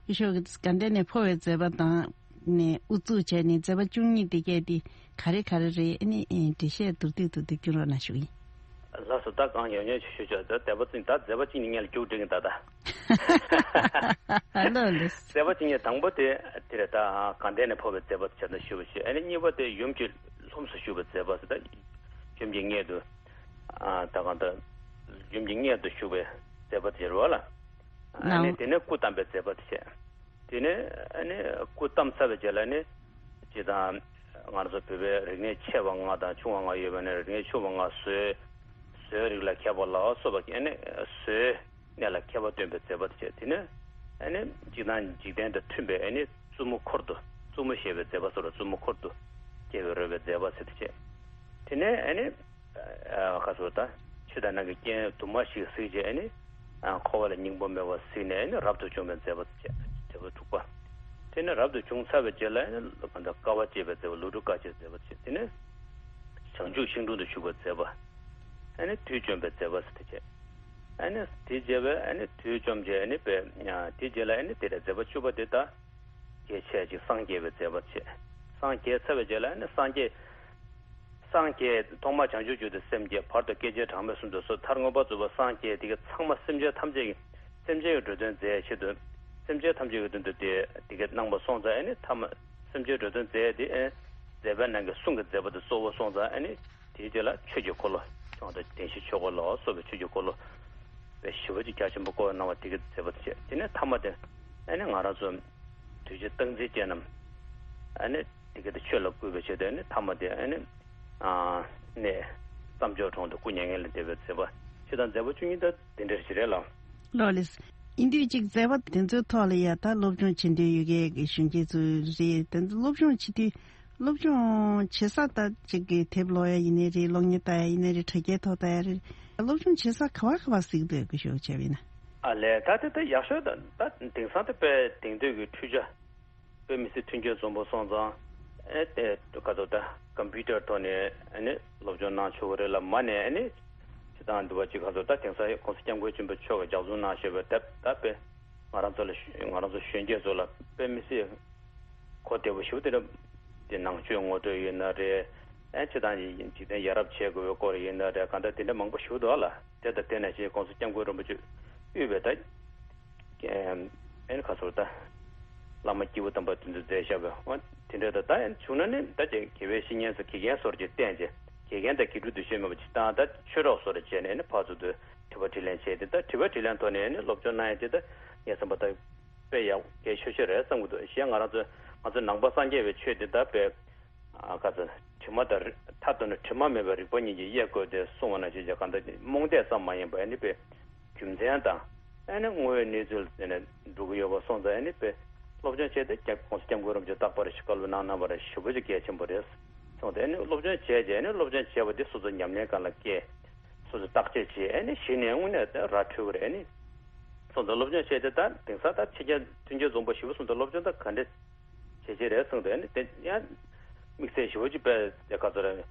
ཡེ་ཤེས་དགའ་ལྡན་ནས་འཕོ་བའི་མཛད་པ་དང་ནས་དབུ་བཙུགས་བྱས་ནས་མཛད་པ་བཅུ་གཉིས་དེ་གས་དེ་ག་རེ་ག་རེ་རེད། ཨ་ནི་འགྲེལ་བཤད་མདོར་བསྡུས་མདོར་བསྡུས་སྐྱོན་རོགས་གནང་ཞུ་ཡིན། ལགས་སོ། ད་གང་ཡོང་ཡོང་ཞུ་ཞུ་ཆོག་ད་མཛད་པ་བཅུ་ད་མཛད་པ་བཅུ་གཉིས་ལ་རྒྱུགས་འགྲིག་གི་ད་ད། ལགས་ལགས། མཛད་པ་བཅུ་གཉིས་དང་པོ་དེ་དེ་རེད་ད། དགའ་ལྡན་ནས་འཕོ་བའི་མཛད་པ་དེ་བྱས་ན་ཞུ་བ་ཞུ། ཨ་ནི་གཉིས་པ་དེ་ཡུམ་གྱི་ལྷུམས་སུ་ཞུགས་པའི་མཛད་པ་ཟེར་ད། ཡུམ་གྱི་མངལ་དུ། ཨ་ད་གང་ལྟར་ཡུམ་གྱི་མངལ་དུ་ཞུགས་པའི་མཛད་པ་དེ་རེད་བ་ལ། ཨ་ནི་ལའོ། དེ་ནས་སྐུ་བལྟམས་པའི་མཛད་པ་དེ་བྱས། དེ་ནས་ཨ་ནི་སྐུ་བལྟམས་ཚར་བའི་རྗེས་ལ་ནི། སྤྱིར་བཏང་ང་རང་ཚོ་བོད་པའི་རིག་གནས་ཆེ་བ་ལྔ་དང་ཆུང་བ་ལྔ་ཡོད་པ་ནས་རིག་གནས་ཆུང་བ་ལྔ་བཟོའི་བཟོའི་རིགས་ལ་མཁས་པ་ལ་སོགས་པ་ཨ་ནི་བཟོའི་གནས་ལ་མཁས་པ་སྟོན་པའི་མཛད་པ་དེ་བྱས། དེ་ནས་ཨ་ནི་སྤྱིར་བཏང་འཇིག་རྟེན་དང་མཐུན་པའི་ཨ་ནི་བཙུན་མོ་འཁོར་དུ། བཙུན་མོ་ཞེས་པའི་མཛད་པ་སོགས་ལ་བཙུན་མོ་འཁོར་དུ་སྐྱེ་བའི་རོལ་པའི་མཛད་པ་ཟེར་དུ་བྱས། དེ་ནས་ཨ་ནི། ཨ་ཁ་སོ་ད། ཆོས་དང་ནང་གི་རྐྱེན་དུ་མ་ཞིག་གཟིགས་རྗེས་ཨ་ནི། ཨ་འཁོར་བ་ལ་སྙིང་པོ་མེད་པར་གཟིགས་ནས་ཨ་ནི་རབ་ཏུ་བྱུང་བའི་མཛད་པ་བྱས། མཛད་པ་དྲུག་པ། དེ་ནས་རབ་ཏུ་བྱུང་ཚར་བའི་རྗེས་ལ་ཨ་ནི་གང་ལྟར་དཀའ་བ་སྤྱད་པའི་མཛད་པ། ལུས་སྒྲུབ་དཀའ་སྤྱད་མཛད་པ་བྱས། དེ་ནས་བྱང་ཆུབ་ཤིང་དྲུང་དུ་བཞུགས་པའི་མཛད་པ། ཨ་ནི་དུས་བཅོམ་པའི་མཛད་པ་ཟེར་དེ་བྱས། ཨ་ནི་དེ་རྗེས་པའི་ཨ་ནི་དུས་བཅོམ་རྗེས་ཨ་ནི་པའི་དེ་རྗེས་ལ་ཨ་ནི་དེ་ལ་མཛད་པ་བཅུ་པ་དེ་ད། རྒྱས་བཤད་ཅིག་སངས་རྒྱས་པའི་མཛད་པ་བྱས། སངས་རྒྱས་ཚར་བའི་རྗེས་ལ་ཨ་ནི་སངས་རྒྱས། སངས་རྒྱས་ཐོག་མར་བྱང་ཆུབ་མཆོག་ཏུ་སེམས་བསྐྱེད། བར་དུ་སྐད་ཅིག་གྲངས་མེད་གསུམ་དུ་གསོལ། མཐར་མངོན་པར་རྫོགས་པར་སངས་རྒྱས། དེ་གའི་ཚང་མ་སེམས་ཅན་ཐམས་ཅད་ཀྱི་སེམས་ཅན་གྱི་འགྲོ་དོན་མཛད་ཆེད་དུ་སེམས་ཅན་ཐམས་ཅད་ཀྱི་དོན་དུ་དེ་དེ་གའི་གནང་བ་སོང་ཙང་ཨ་ནི་ཐ་མ་སེམས་ཅན་འགྲོ་དོན་མཛད་དེ་ཨ་ནི་མཛད་པའི་ནང་གི་གསུང་གི་མཛད་པ་དེ་གཙོ་བོ་སོང་ཙང་ཨ་ནི་དེའི་རྗེས་ལ་ཆོས་ཀྱི་འཁོར་ལོ་བྱུང་སྟེ་བདེན་བཞིའི་ཆོས་འཁོར་ལོ་སོགས་པའི་ཆོས་ཀྱི་འཁོར་ལོ་དཔེ་ཞེ་པོ་ཅིག་རྒྱ་ཆེན་པོ་བསྐོར་གནང་བ་དེ་གའི་མཛད་པ་དེ་བྱས། དེ་ནས་ཐ་མ་དེ་ཨ་ནི་ང་རང་ཚོ་དུས་རྒྱུན་སྟངས་འཛིན་ཅན་རྣམས་ཨ་ནི། དེ་ག་དེ་ཆོས་ལ་བསྐུལ་བའི་ཆེད་དུ་ནི་ཐ་མ་དེ་ཨ་ནི་ཨ་ནས་བརྩམས་ཆོས་གྲོང་དུ་སྐུ་མྱ་ངན་ལས་འདས་པའི་མཛད་པ་ཆོས་དང་མཛད་པ་བཅུ་གཉིས་ད་དེ་འདྲ་ཞིག་རེད་ལ། ལོ་ལེས། ཡིན་དུས་གཅིག་མཛད་པ་དེ་ཚོའི་ཐོག་ལ་ཡ་ད་སློབ་སྦྱོང་བྱེད་འདོད་ཡོད་མཁན་གྱི་གཞོན་སྐྱེས་ཚོ་རེད། དེ་ཚོ་སློབ་སྦྱོང་བྱེད་དུས་སློབ་སྦྱོང་བྱེད་ས་ད་གཅིག་གི་དེབ་ཀློག་ཡ་ཡིན་ནའི་རེད། གློག་བརྙན་ལྟ་ཡ་ཡིན་ནའི་རེད། དྲ་རྒྱའི་ཐོག་ལྟ་ཡ་རེད། སློབ་སྦྱོང་བྱེད་ས་ག་བ་ག་བ་གཟིགས་འདོད་གི་ཞུ་བྱས་པ་ཡིན་ན། ཨ་ལས་ད་དེ་ད་ཡག་ཤོས་ད་ད་དེང་སང་དེ་དཔེ་དེང་དུས་ཀྱི་འཕྲུལ་ཆ། དཔེ་མི་སྲིད་མཐུན་རྐྱེན་འཛོམས་པོ་སོང་ཙང་། ཨེ་དེ་ག་ཚོད་ད་ཀམ་པུ་ཊར་ཐོག་ནས་ཨ་ནི་སློབ་སྦྱོང་གནང་ཆོག་གི་རེད་ལ། མ་ནས་ཨ་ནི་སྤྱིར་བཏང་འདི་བ་ཅིག་ག་ཚོད་ད་དེང་སང་༸གོང་ས་༸སྐྱབས་མགོན་ཆེན་པོ་མཆོག་གིས་ལྗགས་རྩོམ་གནང་བཞག་པའི་དེབ་ད་དཔེ་ང་རང་ཚོ་ལ་ང་རང་ཚོ་གཞོན་སྐྱེས་ཚོ་ལ་དཔེ་མི་སྲིད་གོ་བདེ་པོ་ཞིག་དེ་འདྲ་དེ་ནང་ཆོས་ངོ་སྤྲོད་ཡིན་ན་རེད། ཨེ་སྤྱིར་བཏང་འཇིག་རྟེན་ཡ་རབས་བྱེད་དགོས་པའི་སྐོར་ཡིན་ན་རེད། གང་ལྟར་དེ་འདྲ་མང་པོ་ཞིག་འདུག་ལ། དེ་དང་དེ་ནང་བཞིན་༸གོང་ས་༸སྐྱབས་མགོན་རིན་པོ་ཆེ་དབུས་པའི་ད། ཨེ་ནི་ཁ་སོར་ད། བླ་མ་སྐྱེས་བུ་དམ་པ་དེ་ཚོས་མཛད་བཞག་པའི་འོ་དེ་འདྲ་ད་ད་ཡང་བྱུང་ན་ནི་ད་ཅིག་དགེ་བའི་བཤེས་གཉེན་ཚོ་དགེ་རྒན་སོར་གྱིས་བསྟེན་བྱས་དགེ་རྒན་དང་དགེ་ཕྲུག་འདུ་ཤེས་མེད་པ་ཅིག་བཏང་ད་ཆོས་གྲོགས་སོར་བྱས་ནས་ནི་ཕར་ཚུར་དུ་དྲི་བ་དྲིས་ལན་བྱས་ཏེ་ད་དྲི་བ་དྲིས་ལན་ཐོག་ནས་ནི་སློབ་སྦྱོང་གནང་ཡ་དེ་ད་ངས་བསམ་པ་ད་དཔེ་ཡག་གལ་ཆེ་ཤོས་རེད་བསམ་གྱི་འདུག་གཞན་ང་རང་ཚོ་ང་ཚོ་ནང་པ་སངས་རྒྱས་པའི་ཆོས་འདི་ད་དཔེ། ཨ་ག་ཚོད། དྲི་མ་དང་རི་མཐའ་དོན་ན་དྲི་མ་མེད་པའི་རིག་པ་ཉིད་ཀྱིས་དབྱེ་དགོས་ཏེ་གསུངས་པ་ནང་བཞིན་གྱི་གང་ལྟར་རྨོངས་དད་ཙམ་མ་ཡིན་པར་ཨ་ནི་དཔེ་རྒྱུ་མཚན་དང་ཨ་ནི་དངོས་ཡོད་གནས་ཚུལ་ལ་བརྟེན་ནས་འགྲོ་གི་ཡོད་པ་སོང་ཙང་ཨ་ནི་དཔེ་སློབ་སྦྱོང་བྱས་ཏེ་༸གོང་ས་༸སྐྱབས་མགོན་རིན་པོ་ཆེ་རྟག་པར་ཞིག་བཀའ་སློབ་གནང་གནང་བ་རེད། ཞེ་པོ་ཅིག་གལ་ཆེན་པོ་རེད་གསུངས་ཏེ་ཨ་ནི་སློབ་སྦྱོང་བྱས་རྗེས་ཨ་ནི་སློབ་སྦྱོང་བྱས་པ་འདི་སོ་སོའི་ཉམས་ལེན་སྒང་ལ་བསྐྱལ། སོ་སོས་བརྟག་དཔྱད་བྱས་ཨ་ནི་གཞི་ནས་དངོས་གནས་ད་ར་འཕྲོད་ཀྱི་རེད། ཨ་ནི་སོང་ཙང་སློབ་སྦྱོང་བྱས་ཏེ་ད་དེང་སང་ད་ཕྱི་རྒྱལ་མཐུན་རྐྱེན་འཛོམས་པོ་ཞེ་པོ་སོང་ཙང་སློབ་སྦྱོང་ད་ག་འདྲས། བྱས་རྗེས་རེད་གསུངས་འདུག་ཨ་ནི་དེ་ཡང་དམིགས་བསལ་ཞེ་པོ་ཅིག་དཔེ་དེ་ག་ཚོད་རེད།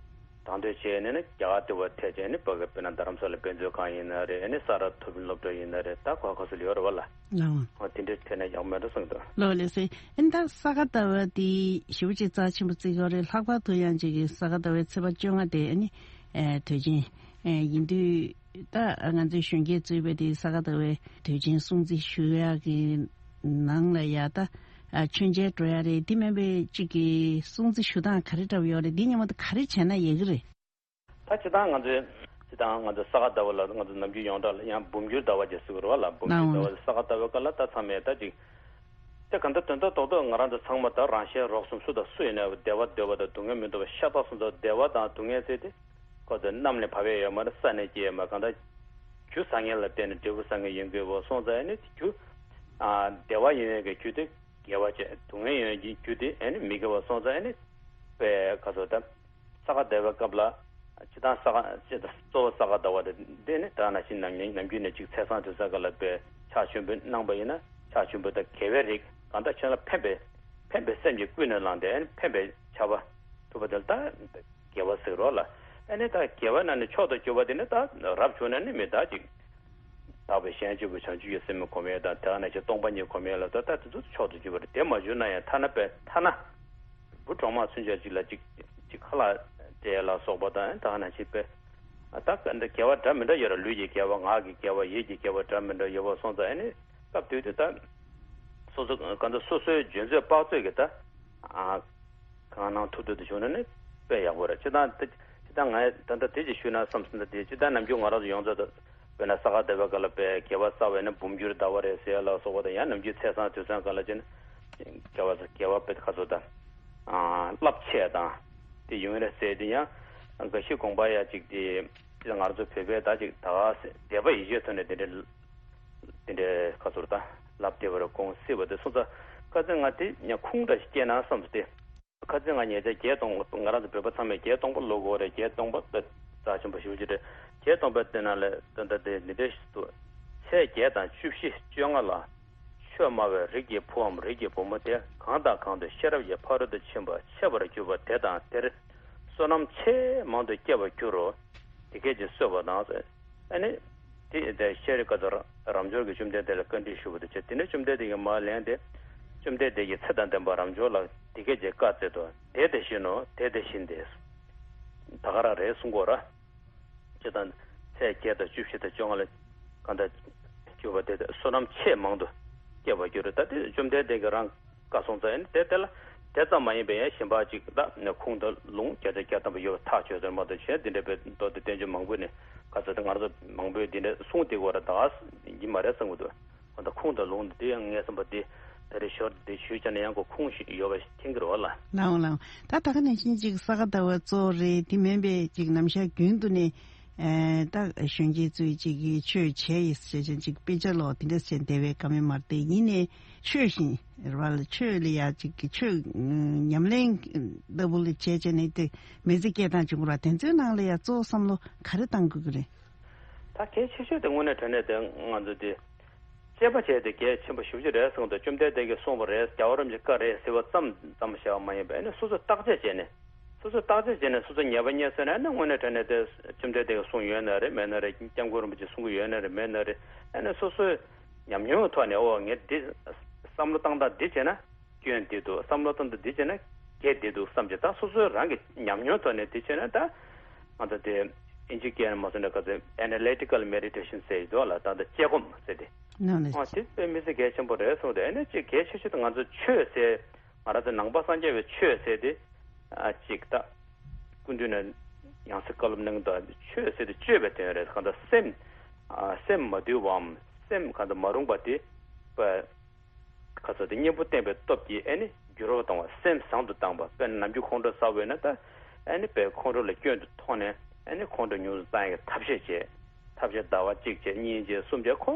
དང་དོད་བྱས་ནས་ནི་རྒྱ་གར་དེ་བ་ཐད་བྱས་ནི་ཕ་གི་དཔེར་ན་རྡ་རམ་ས་ལ་དཔེ་མཛོད་ཁང་ཡིན་ན་རེད། ཨ་ནི་ས་རཱ་མཐོ་དཔོན་སློབ་གྲྭ་ཡིན་ན་རེད། ད་ག་ག་ཚོད་ལ་ཡོད་རེད་བ་ལ། ལའོ། ཨོ་དེ་འདྲའི་ཐད་ནས་ཡག་མེད་འགྲོ་གསུངས་འདུག་ལོ་ལེ་སེ། ཨ་ནི་ད་ས་ག་ཟླ་བ་དེ་ཞེ་པོ་ཅིག་རྩ་ཆེན་པོ་བརྩི་གི་རེད། ལྷག་པར་དུ་ཡང་ཅིག་གི་ས་ག་ཟླ་བའི་ཚེས་པ་བཅོ་ལྔ་དེ་ཨ་ནི་ཨེ་དུས་ཆེན་ཨེ་ཡིན་དུས། ད་ང་ཚོའི་གཞོན་སྐྱེས་གཙོས་པའི་དེ་ས་ག་ཟླ་བའི་དུས་ཆེན་སྲུང་བརྩི་ཞུ་ཡག་གི་ནང་ལ་ཡ་ད་མཆོད་མཇལ་འགྲོ་ཡ་རེད། དེ་མིན་པའི་གཅིག་གི་སྲུང་བརྩི་ཞུ་སྟངས་ག་རེ་འདྲ་བ་ཡོད་རེད། འདི་སྔོན་མ་ད་ག་རེ་བྱས་ན་ཡག་གི་རེད། ད་སྤྱིར་བཏང་ང་ཚོའི་སྤྱིར་བཏང་ང་ཚོ་ས་ག་ཟླ་བ་ལ་ང་ཚོ་ནམ་རྒྱུན་ཡོངས་གྲགས་ལ་ཡང་འབུམ་འགྱུར་ཟླ་བ་ཅེས་ཟེར་གི་རེད་བ་ལ། འབུམ་འགྱུར་ཟླ་བ་ཨང་། ས་ག་ཟླ་བའི་སྐབས་ལ་ད་ཚང་མས་ད་ཅིག་དེ་ག་འདྲ་དོན་དག་རྡོག་རྡོག་ང་རང་ཚོ་ཚང་མ་ད་རང་གཞན་རོགས་གསུམ་སུ་དང་སུ་ཡིན་ན་བདེ་བ་འདོད་པ་དང་སྡུག་བསྔལ་མི་འདོད་པ་ཤ་སྟག་སོང་ཙང་བདེ་བ་དང་སྡུག་བསྔལ་ཟེར་དེ་ཁོ་ཚོ་གནམ་ནས་བབས་ཡས་ཡོད་མ་རེད། ས་ནས་སྐྱེས་ཡོད་མ་རེད། གང་ལྟར་རྒྱུ་བཟང་ངན་ལ་བརྟེན་ནས་འབྲས་བུ་བཟང་ངན་ཡོང་གི་ཡོད་པ་སོང་ཙང་ཨ་ནི་རྒྱུ་ཨ་བདེ་བ་ཡིན་ཡས་ཀྱི་རྒྱུ་དེ་ དགེ་བ་བྱས། སྡུག་བསྔལ་ཡོང་བའི་རྒྱུ་དེ་ཨ་ནི་མི་དགེ་བ་སོང་ཙང་ཨ་ནི་དཔེ་ག་ཚོད་ད། ས་ག་ཟླ་བའི་སྐབས་ལ་སྤྱིར་བཏང་ས་ག་སྤྱིར་བཏང་གཙོ་བོ་ས་ག་ཟླ་བ་དེ་འདི་ནི་ད་ནང་བཞིན་ནམ་ནམ་རྒྱུན་ནས་ཅིག་ཚེས་བཟང་དུས་བཟང་ག་ལ་དཔེ་ཕྱག་མཆོད་འབུལ་གནང་པ་ཡིན་ན་ཕྱག་མཆོད་འབུལ་དང་དགེ་བའི་རིགས་གང་དག་ཁྱོད་ལ་ཕན་པའི་ཕན་པའི་སེམས་ཀྱིས་ཀུན་ནས་བསླངས་ཏེ་ཨ་ནི་ཕན་པའི་བྱ་བ་ཐུབ་པ་དེ་ལ་ད་དགེ་བ་ཟེར་རོགས་ལ། ཨ་ནི་ད་དགེ་བ་ནང་ནས་མཆོག་ཏུ་གྱུར་པ་དེ་ནི་ད་རབ་བྱུང་ན་ནི་མི་ད་ཅིག་དག་པའི་གཞན་གཅེས་པའི་བྱང་ཆུབ་ཀྱི་སེམས་སྒོམ་ཡས་དང་དེ་ག་ནང་བཞིན་སྟོང་པ་ཉིད་སྒོམ་ཡས་ལ་ད་ལྟ་དེ་ཚོ་མཆོག་ཏུ་གྱུར་པ་རེད། དེ་མ་བྱུང་ན་ཡང་ཐ་ན་པས་ཐ་ན་བུ་གྲོག་མ་ཚུན་ཆད་ཅིག་ལ་ཅིག་ཅིག་ཁ་ལག་སྤྲད་ཡས་ལ་སོགས་པ་དང་ད་ག་ནང་བཞིན་པས་ད་ག་འདི་དགེ་བ་འདྲ་མི་འདྲ་ཡོད་ར། ལུས་ཀྱི་དགེ་བ་ངག་གི་དགེ་བ་ཡིད་ཀྱི་དགེ་བ་འདྲ་མི་འདྲ་ཡོད་པ་སོང་ཙང་ཨ་ནི་སྐབས་དུས་དུ་ད་སོ་སོ་ག་འདི་སོ་སོའི་འཇོན་ཚོད་དཔག་ཚོད་ཀྱིས་ད་ཨ། གང་གནང་ཐུབ་ཐུབ་དུ་བྱུང་ན་ནི་དཔེ་ཡག་པོ་རེད། སྤྱིར་བཏང་དེ་སྤྱིར་བཏང་ང་ད་ལྟ་དེ་ཅིག་ཞུས་ན་བསམ་སོང་། ད་དེ་སྤྱིར་བཏང་ནམ་རྒྱུན་ང་རང་ཚོ་ཡོངས་རྫོགས་དུ་དཔེར་ན་ས་ག་ཟླ་བའི་སྐབས་ལ་དཔེ་དགེ་བ་བསགས་པས་ན་འབུམ་འགྱུར་ཟླ་བ་རེད་ཟེར་ཡ་ལ་སོགས་པ་དང་ཡང་ནམ་རྒྱུན་ཚེས་བཟང་དུས་བཟང་སྐབས་ལ་ཅིག་དགེ་བ་དགེ་བ་དཔེ་ཁ་ཚོ་དང་རླབས་ཆེ་དང་དེ་ཡོང་རེད་ཟེར། དེ་ཡང་འགའ་ཞིག་དགོངས་པ་ཡ་ཅིག་དེ་སྤྱིར་ང་རང་ཚོ་བོད་པའི་ད་ཅིག་ད་ག་དད་པ་ཡིད་ཆེས་ཐོག་ནས་དེ་འདྲའི་དེ་འདྲའི་ཁ་ཚོར་ད་ལབ་བདེ་བར་དགོངས་སྲིད་པ་དེ་སོང་ཙང་ཁ་ཚན་ང་དེ་ཉ་ཁུངས་འདྲ་ཞིག་སྐྱེས་ན་བསམ་སོང་སྟེ། ཁ་ཚན་ང་ཉེ་ཆར་བརྒྱད་སྟོང་ང་རང་ཚོ་བོད་པ་ཚང་མས་བརྒྱད་སྟོང་པ་ལོ་གོ་རེད། བརྒྱད་སྟོང་པ་དཔེ་རྩ་ཆེན་པོ་ཞེ་པོ་ཅིག་རེད། བརྒྱད་སྟོང་པའི་སྟེང་ན་ལས་ད་ལྟ་དེ་འདི་འདྲའི་ཞིག་འདུག་ཚེས་བརྒྱད་དང་བཅུ་བཞི་བཅོ་ལྔ་ལ། ཆོས་སྨྲ་བའི་རིགས་ཀྱི་བུའམ་རིགས་ཀྱི་བུ་མོ་དེ་གང་དང་གང་དུ་ཤེས་རབ་ཀྱི་ཕ་རོལ་ཏུ་ཕྱིན་པ་འཆད་པར་གྱུར་པ་དེ་དང་དེར་བསོད་ནམས་ཆེས་མང་དུ་སྐྱེ་བར་འགྱུར་རོ། དེ་སྐད་ཅེས་གསོལ་བ་དང་། ཨ་ནི། དེ་དེ་ཤེས་རིག་བཀའ་ཚོ་རབ་འབྱོར་གྱིས་བཅོམ་ལྡན་འདས་ལ་བཀའ་འདྲི་ཞུ་བ་དེ་བྱས། དེ་ནས་བཅོམ་ལྡན་འདས་ཀྱིས་མར་ལན་དེ། བཅོམ་ལྡན་འདས་ཀྱིས་ཚེ་དང་ལྡན་པ་རབ་འབྱོར་ལ་དེ་སྐད་ཅེས་བཀའ་སྩལ་ཏོ། དེ་དེ་བཞིན་ནོ། དེ་དེ་བཞིན་ཏེ། ད་ག་རང་རེད་གསུང་གོ་ར། ཅེས་དང་། ཚེས་བརྒྱད་དང་བཅུ་བཞི་དང་བཅོ་ལྔ་ལ་གང་དག་གྱུར་པ་དེ་བསོད་ནམས་ཆེས་མང་དུ་སྐྱེ་བར་འགྱུར། ད་དེ་བཅོམ་ལྡན་འདས་ཀྱིས་རང་བཀའ་གསུངས་ཙང་ཨ་ནི་དེ་དེ་ལ་དེ་ཙམ་མ་ཡིན་པའི་ཡང་གཞན་པ་ཅིག་ད་ནི་ཁུངས་དང་ལུང་བརྒྱ་ཆ་བརྒྱ་ཐམ་པ་ཡོད་པ་ཐག་ཆོད་ཟེར་མ་གཏོགས་གཞན་འདི་འདྲ་བའི་མདོ་སྡེ་བསྟན་བཅོས་མང་པོ་ནས་ག་ཚོད་དེ་ང་ཚོ་མང་པོས་འདི་འདྲ་གསུངས་བསྡད་ཀྱི་ཡོད་རེད། ད་ཡིན་མ་རེད་བསམ་གྱི་འདུག་འོ་ད་ཁུངས་དང་ལུང་འདི་ཡང་ངས་བསམ་པ་འདི་ད་རེས་ཞོར་འདི་ཞུས་བྱས་ན་ཡང་ཁོ་ཁུངས་ཤིག་ཡོད་པ་མཁྱེན་གྱི་རེད་བ་ལ། ལའང་ལའང་། ད་ད་ག་ནང་བཞིན་ཅིག་ས་ག་ཟླ་བ་གཙོ་བོ་རེད། དེ་མིན་པའི་ཅིག་ནམ་ཞག་རྒྱུན་དུ་ནས་ཨེ་ད་གཞོན་སྐྱེས་ཚོས་ཅིག་གིས་ཆོས་བྱས་ཡིན་ཟེར་བྱས་ཅིག་དཔེ་ཆ་ལོག་དེ་འདྲ་བྱས་བསྡད་པའི་ཀ་མེད་མ་རེད་དེ། ཡིན་ནའི་ཆོས་བཞིན་རེད་བ་ལ། ཆོས་ལ་ཡ་ཅིག་གི་ཆོས་ཉམས་ལེན་ལྟ་བུ་ལ་བྱས་བྱས་ནས་དེ་མི་ཚེ་སྐྱེལ་སྟངས་བྱུང་གི་རེད་བ། དེ་ཚོའི་ནང་ལ་ཡ་གཙོ་བོ་བསམ་བློ་ག་རེ་བཏང་དགོས་ཀྱི་རེད། ད་གལ་ཆེ་ཤོས་དེ་དངོས་གནས་དྲང་གནས་དེ་ང་ཚོ་དེ་དཔྱད་པ་བྱས་ཏེ་གལ་ཆེན་པོ་ཞེ་པོ་ཅིག་རེད་གསུངས་ཏེ། བཅོམ་ལྡན་འདས་ཀྱིས་གསུངས་པ་རེད། རྒྱལ་བ་རིན་པོ་ཆེའི་བཀའ་རེད་ཟེར་བ་ཙམ་ཙམ་བྱས་པ་མ་ཡིན་པ་ཨ་ནི་སོ་སོས་བརྟག་དཔྱད་བྱས་ནས། སོ་སོས་བརྟག་དཔྱད་བྱས་ནས་སོ་སོས་ཉེས་པ་རྙེད་སོང་ན་ཨ་ནི་དངོས་གནས་དྲང་གནས་དེ་བཅོམ་ལྡན་འདས་ཀྱིས་གསུངས་ཡོད་ན་རེད་མེད་ན་རེད། སྐྱབས་མགོན་རིན་པོ་ཆེས་གསུང་གི་ཡོད་ན་རེད་མེད་ན་རེད། ཨ་ནི་སོ་སོའི་ཉམས་མྱོང་ཐོག་ནས་ཨོ་ངས་འདི་བསམ་བློ་བཏང་སྟངས་འདི་བྱས་ན། སྐྱོན་འདི་འདུག་བསམ་བློ་གཏོང་སྟངས་འདི་བྱས་ན་གལ་འདི་འདུག་བསམ་གྱི། ད་སོ་སོའི་རང་གི་ཉམས་མྱོང་ཐོག་ནས་འདི་བྱས་ན་ད་ང་ཚོ་དེ་ཨིན་ཇི་སྐད་ནས་མ་སོང་ན་ག་ཚོད་Analytical Meditation ཟེར་འདུག་ལ། ད་ལྟ་དཔྱད་སྒོམ་ཟེར་ཏེ། ནོ་ལེ། ཨ་དེ་དཔེ་མི་སྲིད་གལ་ཆེན་པོ་རེད་གསུངས་ཏེ། ཨ་ནི་ཅིག་གལ་ཆེ་ཤོས་དེ་ང་ཚོ་ཆོས་ཟེར་ང་རང་ཚོ་ནང་པ་སངས་རྒྱས་པའི་ཆོས་ཟེར་དེ་ཨ་ཅིག་ད་སྐུ་མདུན་ནས་ཡང་སེ་བཀའ་སློབ་གནང་དུས་ཆོས་ཟེར་དེ་སྤྱོད་པའི་དོན་རེད། གང་ལྟར་སེམས་ཨ་སེམས་མ་དུལ་བའམ་སེམས་གང་ལྟར་མ་རུངས་པ་དེ་པ། ཁ་ཚ་དེ་གཉེན་པོ་བསྟེན་པའི་སྟོབས་ཀྱིས་ཨ་ནི་འགྱུར་བ་བཏང་བ། སེམས་བཟང་དུ་བཏང་བ། དཔེར་ན་ནམ་རྒྱུན་ཁོང་ཁྲོ་ཟ་བས་ན་ད་ཨ་ནི་དཔེ་ཁོང་ཁྲོ་ལ་སྐྱོན་དུ་མཐོང་ནས་ཨ་ནི་ཁོང་ཁྲོ་ཉུང་དུ་བཏང་ཡག་གི་ཐབས་ཤེས་བྱེད། ཐབས་ཤེས་ཟླ་བ་གཅིག་བྱེད་གཉིས་བྱེད་གསུམ་བྱེད་ཁོ་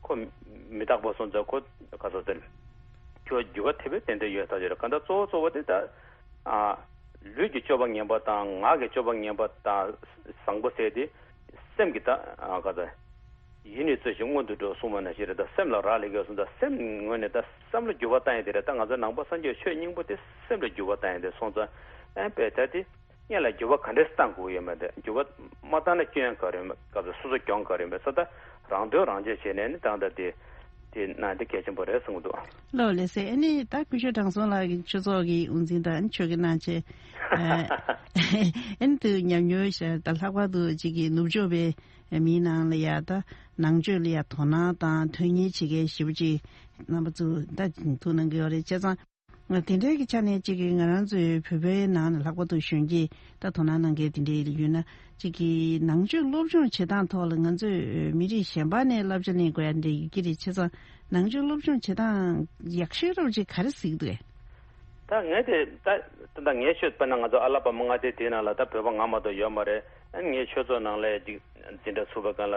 ཁོ་མི་རྟག་པ་སོང་ཙང་ཁོ་ཁ་ཚ་དེ་འགྱུར་བ་འགྱུར་བ་ཐེབས་པའི་ཏན་ཏན་ཡོད་ཐག་ཆོད་རེད། གང་ལྟར་གཙོ་བོ་གཙོ་བོ་དེ་ད་ཨ་ལུས་ཀྱི་སྤྱོད་པ་ངན་པ་དང་ངག་གི་སྤྱོད་པ་ངན་པ་དང་བཟང་པོ་ཟེར་དེ་སེམས་ཀྱི་ད་ཨ་ག་ཚ། ཡིད་ནི་རྩོལ་ཞིང་སྔོན་དུ་འགྲོ་གསུངས་པ་ནང་བཞིན་རེད། ད་སེམས་ལ་རག་ལས་ཀྱི་གསུངས། ད་སེམས་ངོས་ནས་ད་བསམ་བློ་འགྱུར་བ་བཏང་ཡས་དེ་རེད། ད་ང་ཚོ་ནང་པ་སངས་རྒྱས་ཆོས་སྙིང་པོ་དེ་སེམས་ལ་འགྱུར་བ་བཏང་ཡས་དེ་སོང་ཙང་ཨ་ནི་དཔེ་ད་དེ་སྔོན་ལ་འགྱུར་བ་ག་འདྲས་བཏང་དགོས་ཡོད་མེད་དེ་འགྱུར་བ་མ་བཏང་ན་སྐྱོན་ག་རེ་ཡོད་མེད། སྐབས་སུ་སོ་སོ་གྱོང་ག་རེ་ཡོད་མེད་ས་ད་རང་དོན་རང་གཅེས་བྱས་ནས་ནི་ད་ད་དེ་དེ་གནང་དེ་གལ་ཆེན་པོ་རེད་གསུངས་འདུག་ལོ་ལེ་སེ། ཨ་ནི་ད་སྐུ་ཞབས་དྲང་སྲོང་ལགས་ཀྱི་ཆོས་ཚོགས་ཀྱི་དབུ་འཛིན་དང་ཆོས་ཀྱི་གནང་ཆེད་ཨ་ནི་དུ་ཉམས་མྱོང་ཤར་ད་ལྷག་པར་དུ་གཅིག་གི་ནུབ་ཕྱོགས་པའི་མིའི་ནང་ལ་ཡ་ད་ནང་ཆོས་ལ་ཡ་དོ་སྣང་དང་དོན་གཉེར་བྱེད་མཁན་ཞེ་པོ་ཅིག་རྣམ་པ་ཚོ་ད་ཐུགས་གནང་གི་ཡོད་རེད། བྱས་ཙང་དེ་འདྲའི་གི་ཆ་ནས་གཅིག་གི་ང་རང་ཚོའི་བོད་པའི་ནང་ནས་ལྷག་པར་དུ་གཞོན་སྐྱེས་ད་དོ་སྣང་གནང་མཁན་དེ་འདྲའི་ཡོད་ན་གཅིག་གི་ནང་ཆོས་སློབ་སྦྱོང་བྱེད་སྟངས་ཐོག་ལ་ང་ཚོས་མི་རིགས་གཞན་པ་ནས་བསླབ་བྱ་ལེན་དགོས་ཡ་འདྲ་ཡོད་ཀྱི་རེད། བྱས་ཙང་ནང་ཆོས་སློབ་སྦྱོང་བྱེད་སྟངས་ཡག་ཤོས་རབ་ཅིག་ག་རེ་གཟིགས་འདུག་གས། ད་ངས་དེ་ད་ད་ངས་ཤོད་པ་ན་ང་ཚོ་ཨ་ལ་པ་མ་ང་དེ་དེའི་ནང་ལ་ད་བོད་པ་ང་མ་གཏོགས་ཡོད་མ་རེད། ཨ་ངའི་ཆོས་ཚོགས་ནང་ལ་ཅིག་འཛིན་གྲྭ་ཚུགས་པའི་སྒང་ལ་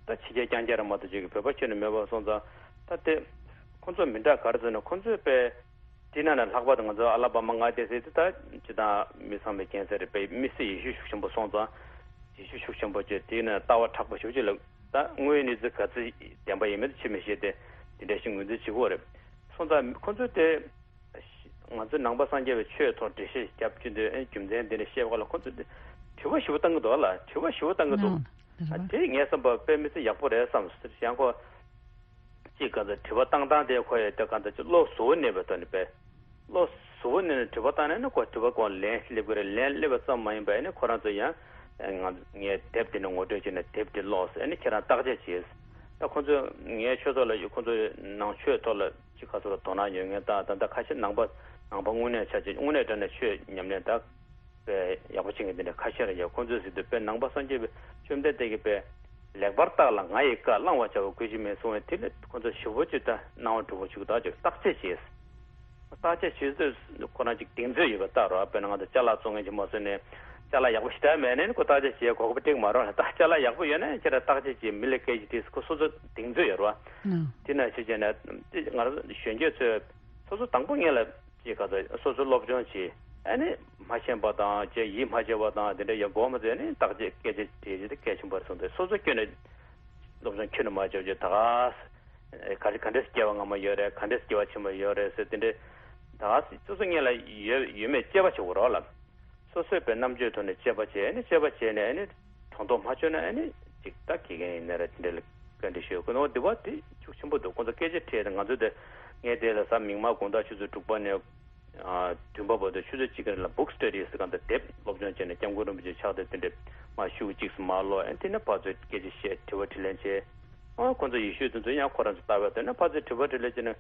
ད་ཕྱི་རྒྱལ་རྐྱང་རྐྱང་རེད་མ་གཏོགས་ཅིག་གི་བོད་པ་ཁྱོན་ནས་མེད་པ་སོང་ཙང་ད་དེ་ ཁོང་ཚོ་མི་འདྲ་ག་རེ་ཟེར་ན། ཁོང་ཚོས་པས་དེ་ན་ན་ལྷག་པར་དུ་ང་ཚོ་ཨ་ལ་བ་མ་མངའ་སྡེ་ཟེར་དེ་ད་སྤྱི་བཏང་མི་ཚང་མས་མཁྱེན་གསལ་རེད། པས་མི་སེར་ཡེ་ཤུ་ཤུགས་ཆེན་པོ་སོང་ཙང་། ཡེ་ཤུ་ཤུགས་ཆེན་པོ་བྱས། དེ་ན་ལྟ་བ་མཁྲེགས་པོ་ཞེ་པོ་ཅིག་ལ། ད་དངོས་ཡོད་གནས་ཚུལ་ག་ཚོད་བདེན་པ་ཡིན་མིན་ཆེད་མི་ཤེས་ཏེ། དེ་འདྲ་ཞིག་ངོས་འཛིན་བྱེད་དགོས་རེད། སོང་ཙང་ཁོང་ཚོས་དེ། ང་ཚོའི་ནང་པ་སངས་རྒྱས་པའི་ཆོས་ཐོག་འགྲེལ་བཤད་རྒྱབ་ཀྱི་འདུག་ཨེ། རྒྱུ་མཚན་འདི་འདྲ་བཤད་པ་ལ་ཁོ་ཚོས་དྲི་བ་ཞེ་པོ་བཏང་གི་འདུག་ལ། དྲི་བ་ཞེ་པོ་བཏང་གི་འདུག་ཨ། དེ་ངས་བསམ་པ་དཔེ་མི་སྲིད་ཡག་པོ་རེད་བསམ། ཡང་ཁོ་གཅིག་ག་ཚོད་དྲི་བ་བཏང་སྟངས་དེ་ཁོ་ཡ་དེ་ག་ཚོད་ཅིག་བློ་གཟུ་བོ་གནས་པའི་ཐོག་ནས་པས། བློ་གཟུ་བོ་གནས་ནས་དྲི་བ་བཏང་ནས་ནི་ཁོ་དྲི་བ་ཁོ་ལན་སླེབས་ཀྱི་རེད། ལན་སླེབས་པ་ཙམ་མ་ཡིན་པ་ཨེ་ནི་ཁོ་རང་ཚོ་ཡང་ང་ངས་དེབ་དེ་ནས་ངོ་སྤྲོད་བྱས་ནས་དེབ་དེ་ཀློགས་ཟེར། ཨེ་ནི་ཁྱེད་རང་བརྟག་དཔྱད་བྱས། ད་ཁོ་ཚོས་ངའི་ཆོས་ཚོགས་ལ་ཁོ་ཚོས་ནང་ཆོས་ཐོག་ལ་ཅིག་ག་ཚོད་ལ་དོ་སྣང་ཡོད་མཁན་དང་། ད་ལྟ་ཁ་ཤས་ནང་པ་ནང་པ་དངོས་གནས་ཆ་ཅིག་དངོས་གནས་དྲང་གནས་ཆོས་ཉམས་ལེན་ད་དཔེ་ཡག་པོ་བྱེད་མཁན་དེ་འདྲ་ཁ་ཤས་རེད་ཡ། ཁོ་ཚོས་ཟེར་དུས་དཔེ་ནང་པ་སངས་རྒྱས་པའི་བཅོམ་ལྡན་འདས་ཀྱིས་དཔེ་ལེགས་པར་བརྟགས་ལ་ང་ཡི་བཀའ་བླང་བར་བྱ་བ་དགོས་ཀྱི་མེད་གསུངས་པས། དེ་ལས་ཁོ་ཚོ་ཞེ་པོ་ཅིག་ད་སྣང་བ་འགྲོ་གི་བྱུང་། ད་ཅིག་བརྟག་དཔྱད་བྱས། བརྟག་དཔྱད་བྱེད་དུས་ཁོ་རང་ཅིག་གདེང་ཚོད་ཡོད་པ་བལྟ་རོགས། དཔེར་ན་ང་ཚོ་ཅ་ལག་བཙོང་མཁན་ཅིག་མ་བཟོས་ནས་ཅ་ལག་ཡག་པོ་ཞེ་དྲག་མེད་ནའི་ཁོ་བརྟག་དཔྱད་བྱེད་དགོས་པ་འགྲིག་མ་རེད་ལ། ད་ཅ་ལག་ཡག་པོ་ཡོད་ན་ཁྱེད་རང་བརྟག་དཔྱད་བྱེད། མི་ལ་སྐད་ཆ་དྲིས། ཁོ་སོ་སོ་གདེང་ཚོད་ཡོད་རེད་བ། དེ་ན་ཞུ་བྱས་ན་དེ་ང་རང་གཞོན་སྐྱེས་ཚོས་སོ་སོ་དང་པོ་ངེད་ལ་ཅིག་ག་ཚོད་སོ་སོ་སློབ་སྦྱོང་བྱེད། ཨ་ནི་མ་ཤེས་པ་དང་ཅེས་ཡིད་མ་ཆེས་པ་དང་དེ་འདྲ་ཡོད་དགོས་མ་ཚོས་ནི་བརྟག་དཔྱད་སྐད་ཆ་དྲིས་དེ་གལ་ཆེན་པོ་རེད་གསུངས་ཏེ། སོ་སོ་ཁྱོན་ནས་སློབ་སྦྱོང་ཁྱོན་ནས་མ་བྱས་བྱས་ད་ག་ག་རེ་ག་འདྲས་སྐྱེ་བ་སྔ་མ་ཡོད་རེད། ག་འདྲས་སྐྱེ་བ་ཕྱི་མ་ཡོད་རེད་ཟེར་དེ་འདྲས་ད་སོ་སོ་སྔོན་ལ་ཡོད་ཡོད་མེད་དཔྱད་པ་བྱེད་དགོས་རོགས་ལ། སོ་སོའི་པའི་རྣམ་དཔྱོད་ཐོག་ནས་དཔྱད་པ་བྱས་ནས་དཔྱད་པ་བྱས་ནས་ཨ་ནི་དོན་རྟོགས་མ་བྱུང་ན་ཨ་ནི་ཅིག་ད་དགེ་རྒན་ཡིན་ན་རེད། དེ་འདྲས་ལ་བཀའ་འདྲི་ཞུ་དགོས་ནོ་འདི་བ་དེ་ཤུགས་ཆེན་པོ་འདུག་ཁོང་ཚོ་སྐད་ཆ་དྲིས་ཏེ་ང་ཚོ་དེ་ངས་དེ་ལ་གཟའ་མིག་དམར་དགོང་དག་ཆུ་ཚོད་དྲུག་པ་ནས་ཨ་བདུན་པ་བར་དུ་ཆུ་ཚོད་གཅིག་གི་རིང་ལ་book study ཟེར་གང་ལྟར་དེབ་སློབ་སྦྱོང་བྱས་ནས་སྐྱབས་མགོན་རིན་པོ་ཆེ་ཕྱག་དེབ་དེ་འདྲས་མར་ཤུགས་གཅིག་སུ་མར་ཀློག་ཨ་དེ་ནས་ཕར་ཚུར་སྐད་ཆ་བཤད། དྲི་བ་དྲིས་ལན་བྱས། ཨ་ཁོང་ཚོ་ཡེ་ཤུའི་དེ་ཚོ་ཡང་ཁོ་རང་ཚོ་ལྟ་བའི་དོན་ན་ཕར་ཚུར་དྲི་བ་དྲིས་ལན་བྱས་ནས་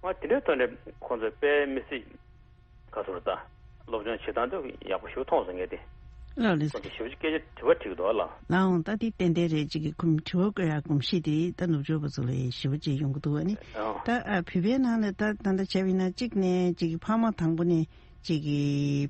ཨ་དེ་འདྲའི་ཐོག་ནས་ཁོང་ཚོ་དཔེ་མི་སྲིད་ག་ཚོད་ལ་ད་སློབ་སྦྱོང་བྱེད་སྟངས་དེ་ཡག་པོ་ཞེ་པོ་མཐོང་སོང་ངས་དེ། ལགས་ལགས། ཁོང་ཚོ་ཞེ་པོ་ཅིག་སྐད་ཆ་དྲི་བ་དྲིས་འདུག་ལ། ལའང་ད་དེ་ཏན་ཏན་རེད། ཅིག་གི་ཁོམ་དྲི་བ་བཀོད་ཡག་གོམས་གཤིས་དེ་ད་ནུབ་ཕྱོགས་པ་ཚོ་ལ་ཞེ་པོ་ཅིག་ཡོང་གི་འདུག་ཨ་ནི། ཨང་། ད་ཨ་བོད་པའི་ནང་ལ་ད་ད་ལྟ་བྱས་པ་ཡིན་ན་གཅིག་ནས་ཅིག་གི་ཕ་མ་དང་པོ་ནས་ཅིག་གི་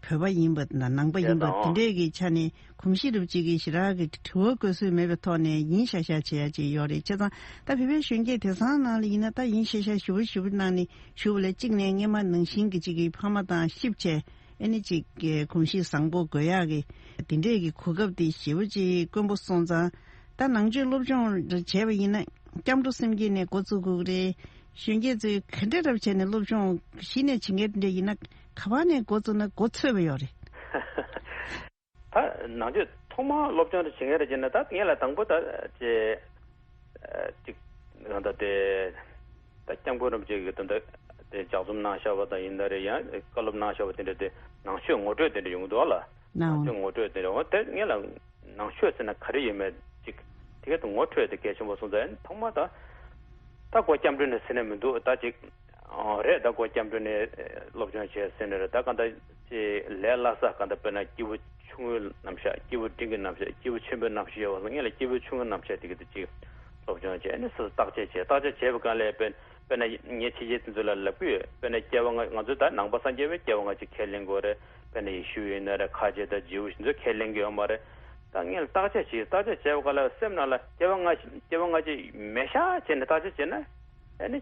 བོད་པ་ཡིན་པ་དང་ནང་པ་ཡིན་པ་དེ་འདྲས་ཀྱི་ཆ་ནས་གོམས་གཤིས་རབ་ཅིག་གི་ཞེ་དྲག་གི་དྲི་བ་བཀོད་སྲོལ་མེད་པའི་ཐོག་ནས་ཡིན་ཤག་ཤག་བྱེད་ཡ་ཅིག་ཡོད་རེད། བྱས་ཙང་ད་བོད་པའི་གཞོན་སྐྱེས་དེང་སང་ནང་ལ་ཡིན་ན་ད་ཡིན་ཤག་ཤག་ཞུ་བ་ཞུ་བ་གནང་ནས་ཞུ་བ་ལ་གཅིག་ནས་སྔས་མ་ནང་བཞིན་གྱི་ཅིག་གི་ཕ་མ་དང་གཤིབ་བྱས། ཨེ་ནི་ཅིག་གི་གོམས་གཤིས་བཟང་པོ་དགོས་ཡག་གི་དེ་འདྲས་ཀྱི་གོ་སྐབས་དེ་ཞེ་པོ་ཅིག་དཀོན་པོ་སོང་ཙང་། ད་ནང་ཆོས་སློབ་སྦྱོང་བྱས་པ་ཡིན་ན་སྐྱབས་འགྲོ་སེམས་བསྐྱེད་ནས་འགོ་བཙུགས་དགོས་ཀྱི་རེད། གཞོན་སྐྱེས་ཚོས་ག་འདྲས་རབ་བྱས་ནས་སློབ་སྦྱོང་གཞི་ནས་བྱེད་མཁན་དེ་འདྲས་ཡིན་ན་ག་པར་ནས་འགོ་བཙུགས་ན་འགོ་ཚོས་པ་ཡོད་རེད། ད་ནང་ཆོས་ཐོག་མར་སློབ་སྦྱོང་དེ་བྱེད་མཁན་རེད་ཅེ་ན། ད་ངས་ལ་དང་པོ་ད་ཅེ་ཅིག་གང་ལྟར་དེ་ད་སྐྱབས་མགོན་རིན་པོ་ཆེ་གིས་ད་ལྟ་དེ་ལྗགས་རྩོམ་གནང་བཞག་པ་དང་ཡིན་ན་རེད། ཡང་བཀའ་སློབ་གནང་བཞག་པ་དེ་འདྲ་དེ་ནང་ཆོས་ངོ་སྤྲོད་དེ་འདྲ་ཡོང་གི་འདུག་ལ། ནང་ཆོས་ངོ་སྤྲོད་དེ་འདྲ་འོ་དེ་ངས་ལ་ནང་ཆོས་ཟེར་ན་ག་རེ་ཡོད་མེད་ཅིག་དེ་ག་དུ་ངོ་འཕྲོད་དེ་གལ་ཆེན་པོ་སོང་ཙང་ཐོག་མ་ད་ད་གོ་སྐྱབས་འགྲོ་ནས་ཟེར་ནས་མི་འདུག་ད་ཅིག་ཨོ་རེད། ད་ཁོ་སྐྱབས་འགྲོ་ནས་སློབ་སྦྱོང་བྱས་ཟེར་ནས་རེད། ད་གང་ལྟར་ཅིག་ལས་སླ་ས་གང་ལྟར་དཔེར་ན་སྐྱེས་བུ་ཆུང་ངུའི་རྣམ་གཞག་སྐྱེས་བུ་འབྲིང་གི་རྣམ་གཞག་སྐྱེས་བུ་ཆེན་པོའི་རྣམ་གཞག་ཡོད་པ་སོང་ངས་ལ་སྐྱེས་བུ་ཆུང་ངུའི་རྣམ་གཞག་དེ་གི་དུ་ཅིག་སློབ་སྦྱོང་བྱས་ནས་སོ་སོ་བརྟག་དཔྱད་བྱས། བརྟག་དཔྱད་བྱས་པའི་སྒང་ལ་དཔེར་དཔེར་ན་ངས་ཕྱི་རྒྱལ་དེ་ཚོ་ལ་ལབ་ཀྱི་ཡོད། དཔེར་ན་སྐྱེ་བ་ལྔ་ང་ཚོ་ད་ནང་པ་སངས་རྒྱས་པའི་སྐྱེ་བ་ལྔ་ཅིག་ཁས་ལེན་དགོས་རེད། དཔེར་ན་ཡེ་ཤུ་ཡིན་ན་རེད། ཁ་ཆེ་དང་རྗེའུ་ཞིག་ཚོ་ཁས་ལེན་གྱི་ཡོད་མ་རེད། ད་ངས་ལ་བརྟག་དཔྱད་བྱས། བརྟག་དཔྱད་བྱས་པའི་སྒང་ལ་སེམས་ནང་ལ་སྐྱེ་བ་ལྔ་སྐྱེ་བ་ལྔ་ཅིག་མེད་ཤག་བྱས་ནས་བརྟག་དཔྱད་བྱས་ན་ཨ་ནི་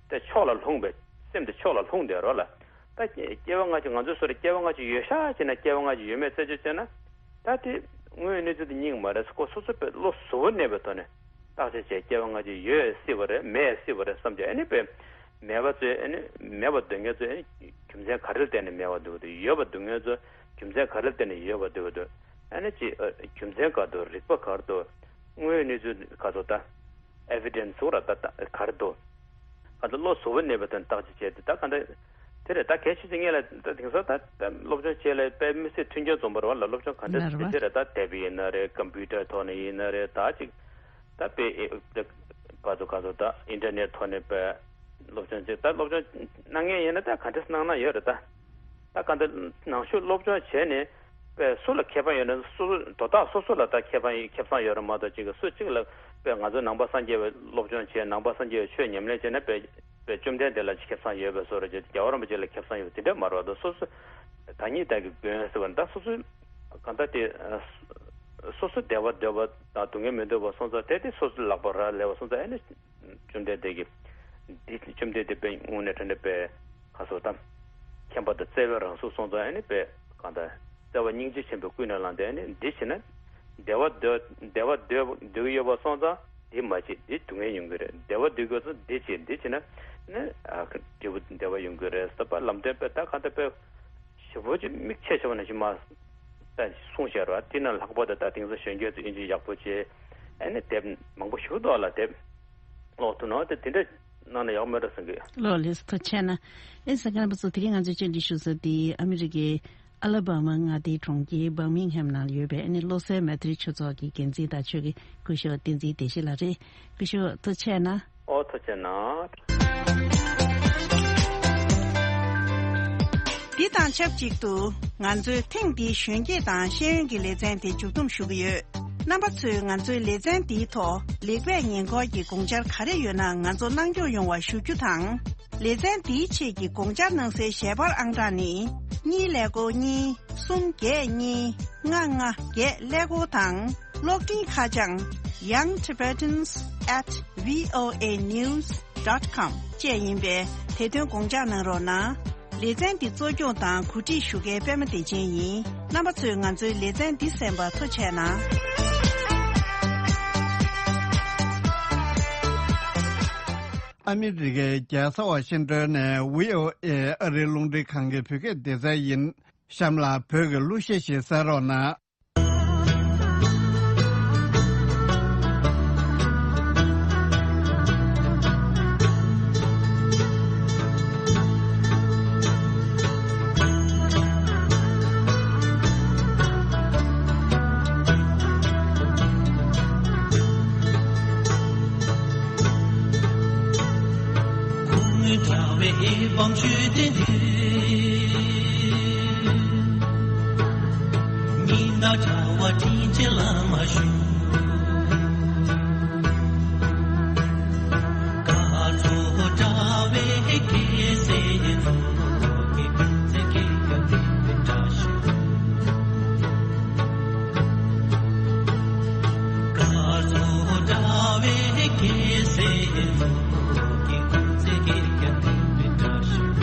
དེ་ཕྱོགས་ལ་ལྷུང་བས། སེམས་དེ་ཕྱོགས་ལ་ལྷུང་བསྡད་རོགས་ལ། ད་སྐྱེ་བ་ལྔ་ཅིག་ང་ཚོའི་སོ་རེ་སྐྱེ་བ་ལྔ་ཅིག་ཡོད་ཤག་བྱས་ན་སྐྱེ་བ་ལྔ་ཅིག་ཡོད་མེད་རྩད་གཅོད་བྱས་ན་ད་དེ་དངོས་ཡོད་གནས་ཚུལ་དེ་རྙིང་མ་རེད། ཁོ་སོ་སོ་པའི་བློ་གཟུ་བོ་གནས་པའི་ཐོག་ནས་བརྟག་དཔྱད་བྱས། སྐྱེ་བ་ལྔ་ཅིག་ཡོད་སྲིད་པ་རེད། མེད་སྲིད་པ་རེད་བསམ་བྱས། ཨ་ནི་པའི་མེད་པ་ཚོས་ཨ་ནི་མེད་པ་འདོད་མཁན་ཚོས་ཨ་ནི་རྒྱུ་མཚན་ག་རེ་ལ་བརྟེན་ནས་མེད་པ་འདོད་ཀྱི་འདུག་ཡོད་པ་འདོད་མཁན་ཚོས་རྒྱུ་མཚན་ག་རེ་ལ་བརྟེན་ནས་ཡོད་པ་འདོད་ཀྱི་འདུག་ཨ་ནི་ཅི་རྒྱུ་མཚན་ག་འདུག་རིགས་པ་ག་རེ་འདུག་དངོས་ཡོད་གནས་ཚུལ་ག་ཚོད་ད། evidence ཟེར་བ་ད་ད་ག་རེ་འདུག་ག་ཚོད་བློ་གཟུ་བོ་གནས་པའི་དོན་བརྟག་དཔྱད་བྱས་ཏེ་ད་ག་འདྲ། དེ་རེད། ད་གལ་ཆེ་ཆེ་ངས་ལ་ད་དེང་སང་ད་ད་སློབ་སྦྱོང་བྱས་ལ་དཔེ་མི་སྲིད་མཐུན་རྐྱེན་འཛོམས་པ་རེད་བ་ལ། སློབ་སྦྱོང་ག་འདྲ་ལབ་རེད་བ། བྱས་རེད། ད་དེབ་ཡིན་ན་རེད། ཀམ་པུ་ཊར་ཐོག་ནས་ཡིན་ན་རེད། ད་ཅིག་ད་དཔེ་ཨེ་ད་ག་ཚོད་ག་ཚོད་ད་ཨིན་ཊར་ནེཊ་ཐོག་ནས་དཔེ་སློབ་སྦྱོང་བྱས། ད་སློབ་སྦྱོང་གནང་མཁན་ཡིན་ན་ད་ག་འདྲ་གནང་ན་ཡོད་རེད་ད། ད་ག་འདྲ་ནང་ཆོས་སློབ་སྦྱོང་བྱས་ནས་དཔེ་སུ་ལ་ཁེ་ཕན་ཡོད་ན། སོ་སོ་དོ་བདག་སོ་སོ་ལ་ད་ཁེ་ཕན་ཁེ་བཟང་ཡོད་རེད་མ་གཏོགས་ཅིག་སུ་གཅིག་ལ་དཔེ་ང་ཚོ་ནང་པ་སངས་རྒྱས་པའི་སློབ་སྦྱོང་བྱས། ནང་པ་སངས་རྒྱས་པའི་ཆོས་ཉམས་ལེན་བྱས་ན་དཔེ་དཔེ་བཅོམ་ལྡན་འདས་ལ་ཁེ་བཟང་ཡོད་པའི་བཟོ་འདྲ་བྱས། རྒྱལ་བ་རིན་པོ་ཆེ་ལ་ཁེ་བཟང་ཡོད་པ་དེ་འདྲ་མ་རེད་བ། སོ་སོ་བདག་ཉིད་བདག་གིས་མགོན་ཟེར་བ་ནི་ད་སོ་སོའི་གང་ལྟར་དེ་སོ་སོ་བདེ་བ་འདོད་པ་དང་སྡུག་བསྔལ་མི་འདོད་པ་སོང་ཙང་དེ་དེ་སོ་སོའི་ལག་པར་རག་ལས་པ་སོང་ཙང་ཨ་ནི་བཅོམ་ལྡན་འདས་ཀྱིས་ འདི་བཅོམ་ལྡན་འདས་དཔེ་དངོས་གནས་དྲང་གནས་དཔེ་ག་སོ་དམ། མཁྱེན་པ་དང་བརྩེ་བའི་རང་གཟུགས་སོང་ཙང་ཨ་ནི་དཔེ་གང་ལྟར་བརྩེ་བ་སྙིང་རྗེ་ཆེན་པོས་ཀུན་ནས་བསླངས་ཏེ་ཨ་ནི་འདི་བྱས་ན། བདེ་བ་འདོད་བདེ་བ་འདོད་འདོད་ཀྱི་ཡོད་པ་སོང་ཙང་འདི་མ་བྱེད། འདི་སྡུག་བསྔལ་ཡོང་གི་རེད། བདེ་བ་འདོད་ཀྱི་ཡོད་ཙང་འདི་བྱེད། འདི་བྱས་ན་ནི་ཨ་འབྲས་བུ་བདེ་བ་ཡོང་གི་རེད་ཟེར་བ་ལམ་སྟོན་དཔེ་ད་གང་ལྟར་དཔེ། ཞེ་པོ་ཅིག་མིག་ཆེ་ཆེ་བ་ནང་བཞིན་མ་ད་གསུངས་བཞག་ར། དེ་ན་ལྷག་པར་དུ་ད་དེང་སང་གཞོན་སྐྱེས་ཚོ་ཨིན་ཇི་ཡག་པོ་བྱས་ཨ་ནི་དེབ་མང་པོ་ཞིག་འདུག་ལ། དེབ་ཀློག་ཐུབ་ན་དེ་དེ་འདྲ་གནང་ན་ཡག་མེད་འགྲོ་བསམ་གི། ལགས་ལགས་སོ། ཐུགས་རྗེ་ཆེ་གནང་། ཨེ་ས་གནས་པ་ཚོ་དེ་རིང་ང་ཚོས་བཅར་འདྲི་ཞུ་ས་དེ་ཨ་མི་རི་ཀའི་ཨ་ལ་བྷ་མ་མངའ་སྡེའི་གྲོང་ཁྱེར་བྷར་མིང་ཧེམ་ནང་ཡོད་པའི་ཨ་ནི་བློ་གསལ་མེ་ཏྲི་ཆོས་ཚོགས་ཀྱི་འགན་འཛིན་དང་ཆོས་ཀྱི་སྐུ་ཞབས་བསྟན་འཛིན་བདེ་བཤེས་ལགས་རེད། སྐུ་ཞབས་ཐུགས་རྗེ་ཆེ་གནང་། ཨོ་ཐུགས་རྗེ་ཆེ་གནང་། འདི་དང་ཆབས་ཅིག་ཏུ་ང་ཚོས་ཐེངས་འདིའི་གཞོན་སྐྱེས་དང་ཤེས་ཡོན་གྱི་ལེ་ཚན་དེ་མཇུག་བསྡོམས་ཞུ་གི་ཡོད། རྣམ་པ་ཚོས་ང་ཚོའི་ལེ་ཚན་འདིའི་ཐོག་ལེགས་སྤེལ་ཉེས་འགོག་གི་དགོངས་འཆར་ག་རེ་ཡོད་ན་ང་ཚོར་གནང་སྐྱོང་ཡོང་བ་ཞུ་རྒྱུ་དང་། ལེ་ཚན་འདིའི་ཆེད་ཀྱི་དགོངས་འཆར་གནང་སའི་ཞལ་པར་ཨང་གྲངས་ནི། གཉིས་ཀླད་ཀོར་གཉིས། གསུམ་བརྒྱད་གཉིས། ལྔ་ལྔ་བརྒྱད་ཀླད་ཀོར་དང་། གློག་འཕྲིན་ཁ་བྱང་young tibetans at voa news dot com བཅས་ཡིན་པས་དེ་དོན་དགོངས་འཇགས་གནང་རོགས་གནང་། ལེ་ཚན་འདི་གཙོ་སྐྱོང་དང་གོ་སྒྲིག་ཞུ་མཁན་པད་མ་བདེ་ཆེན་ཡིན། རྣམ་པ་ཚོས་ང་ཚོའི་ལེ་ཚན་འདི་གསན་པར་ཐུགས་རྗེ་གནང་། ཨ་མི་རི་ཀའི་རྒྱལ་ས་ཝ་ཤིང་ཏོན་ནས་བྷི་ཨོ་ཨེ་ཨ་རིའི་རླུང་འཕྲིན་ཁང་གི་བོད་སྐད་སྡེ་ཚན་ཡིན། གཤམ་ལ་བོད་ཀྱི་གླུ་གཞས་ཤིག་གསན་རོགས་གནང་། ཉི་མ་དྲ་བ་དྲིན་ཆེན་བླ་མ་ཞུ། སྐར་ཚོགས་བཀྲ་བའི་སྐྱེད་ཚལ་ཚོགས་ཀྱི་ཀུན་གཟིགས་སྐྱེས་སྐར་འདི་བཀྲ་ཤིས། སྐར་ཚོགས་བཀྲ་བའི་སྐྱེད་ཚལ་ཚོགས་ཀྱི་ཀུན་གཟིགས་སྐྱེས་སྐར་འདི་བཀྲ་ཤིས།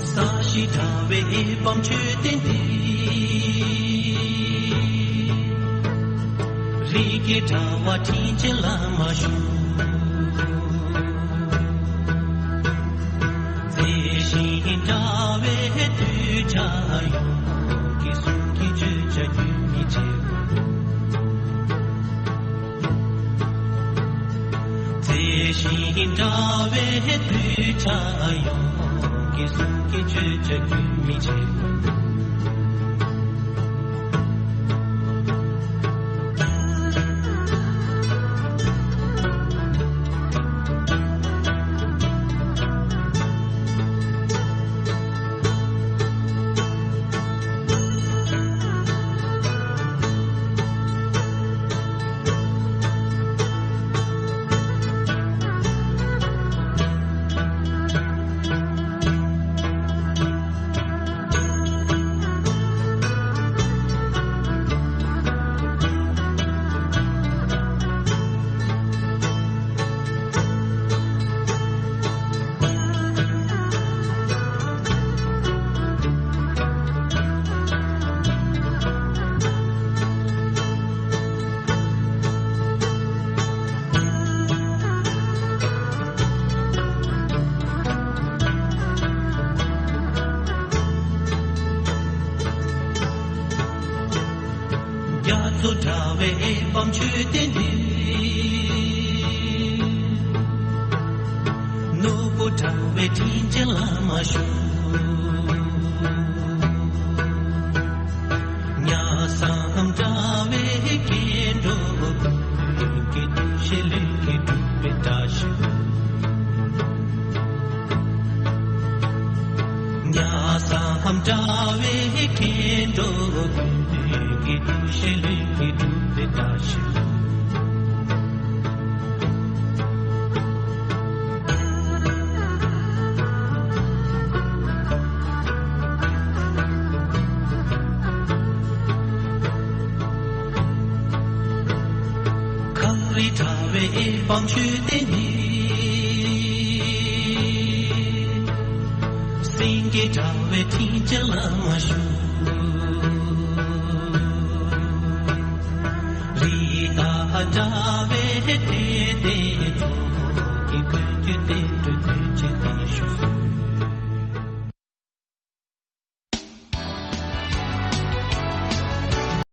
ས་གཞི་བཀྲ་བའི་བང་མཛོད་བསྟན་ཏེ། རིགས་ཀྱི་དྲ་བ་དྲིན་ཆེན་བླ་མ་ཞུ། མཛེས་ཤིང་བཀྲ་བའི་གདུལ་བྱ་ཡོངས་ཀྱི་གསུང་གི་བརྗོད་བྱ་རྒྱུན་མི་ཆད། མཛེས་ཤིང་བཀྲ་བའི་གདུལ་བྱ་ཡོངས་ཀྱི་གསུང་གི་བརྗོད་བྱ་རྒྱུན་མི་ཆད། རྒྱ་མཚོ་འདྲ་བའི་བང་མཛོད་བསྟན་ཏེ། ནོར་བུ་འདྲ་བའི་དྲིན་ཅན་བླ་མ་ཞུ། ཉག་གསུམ་འདྲ་བའི་སྐྱེ་འགྲོ་ཀུན་གྱི་འདུ་ཤེས་ལུས་ཀྱི་གྲུབ་པའི་བཀྲ་ཤིས། ཉག་གསུམ་འདྲ་བའི་སྐྱེ་འགྲོ་ཀུན་གྱི་འདུ་ཤེས་ལུས་ཀྱི་གྲུབ་པའི་བཀྲ་ཤིས། གྲགས་པའི་བམ་ཆུ་དེ་ནི། སེང་གེ་འདྲ་བའི་འཕྲིན་བཅོལ་ལ་མ་ཞུགས། རི་དྭགས་འདྲ་བའི་གྲས་དེ་ཚོ་གི་ཀུན་སྤྱོད་དེ།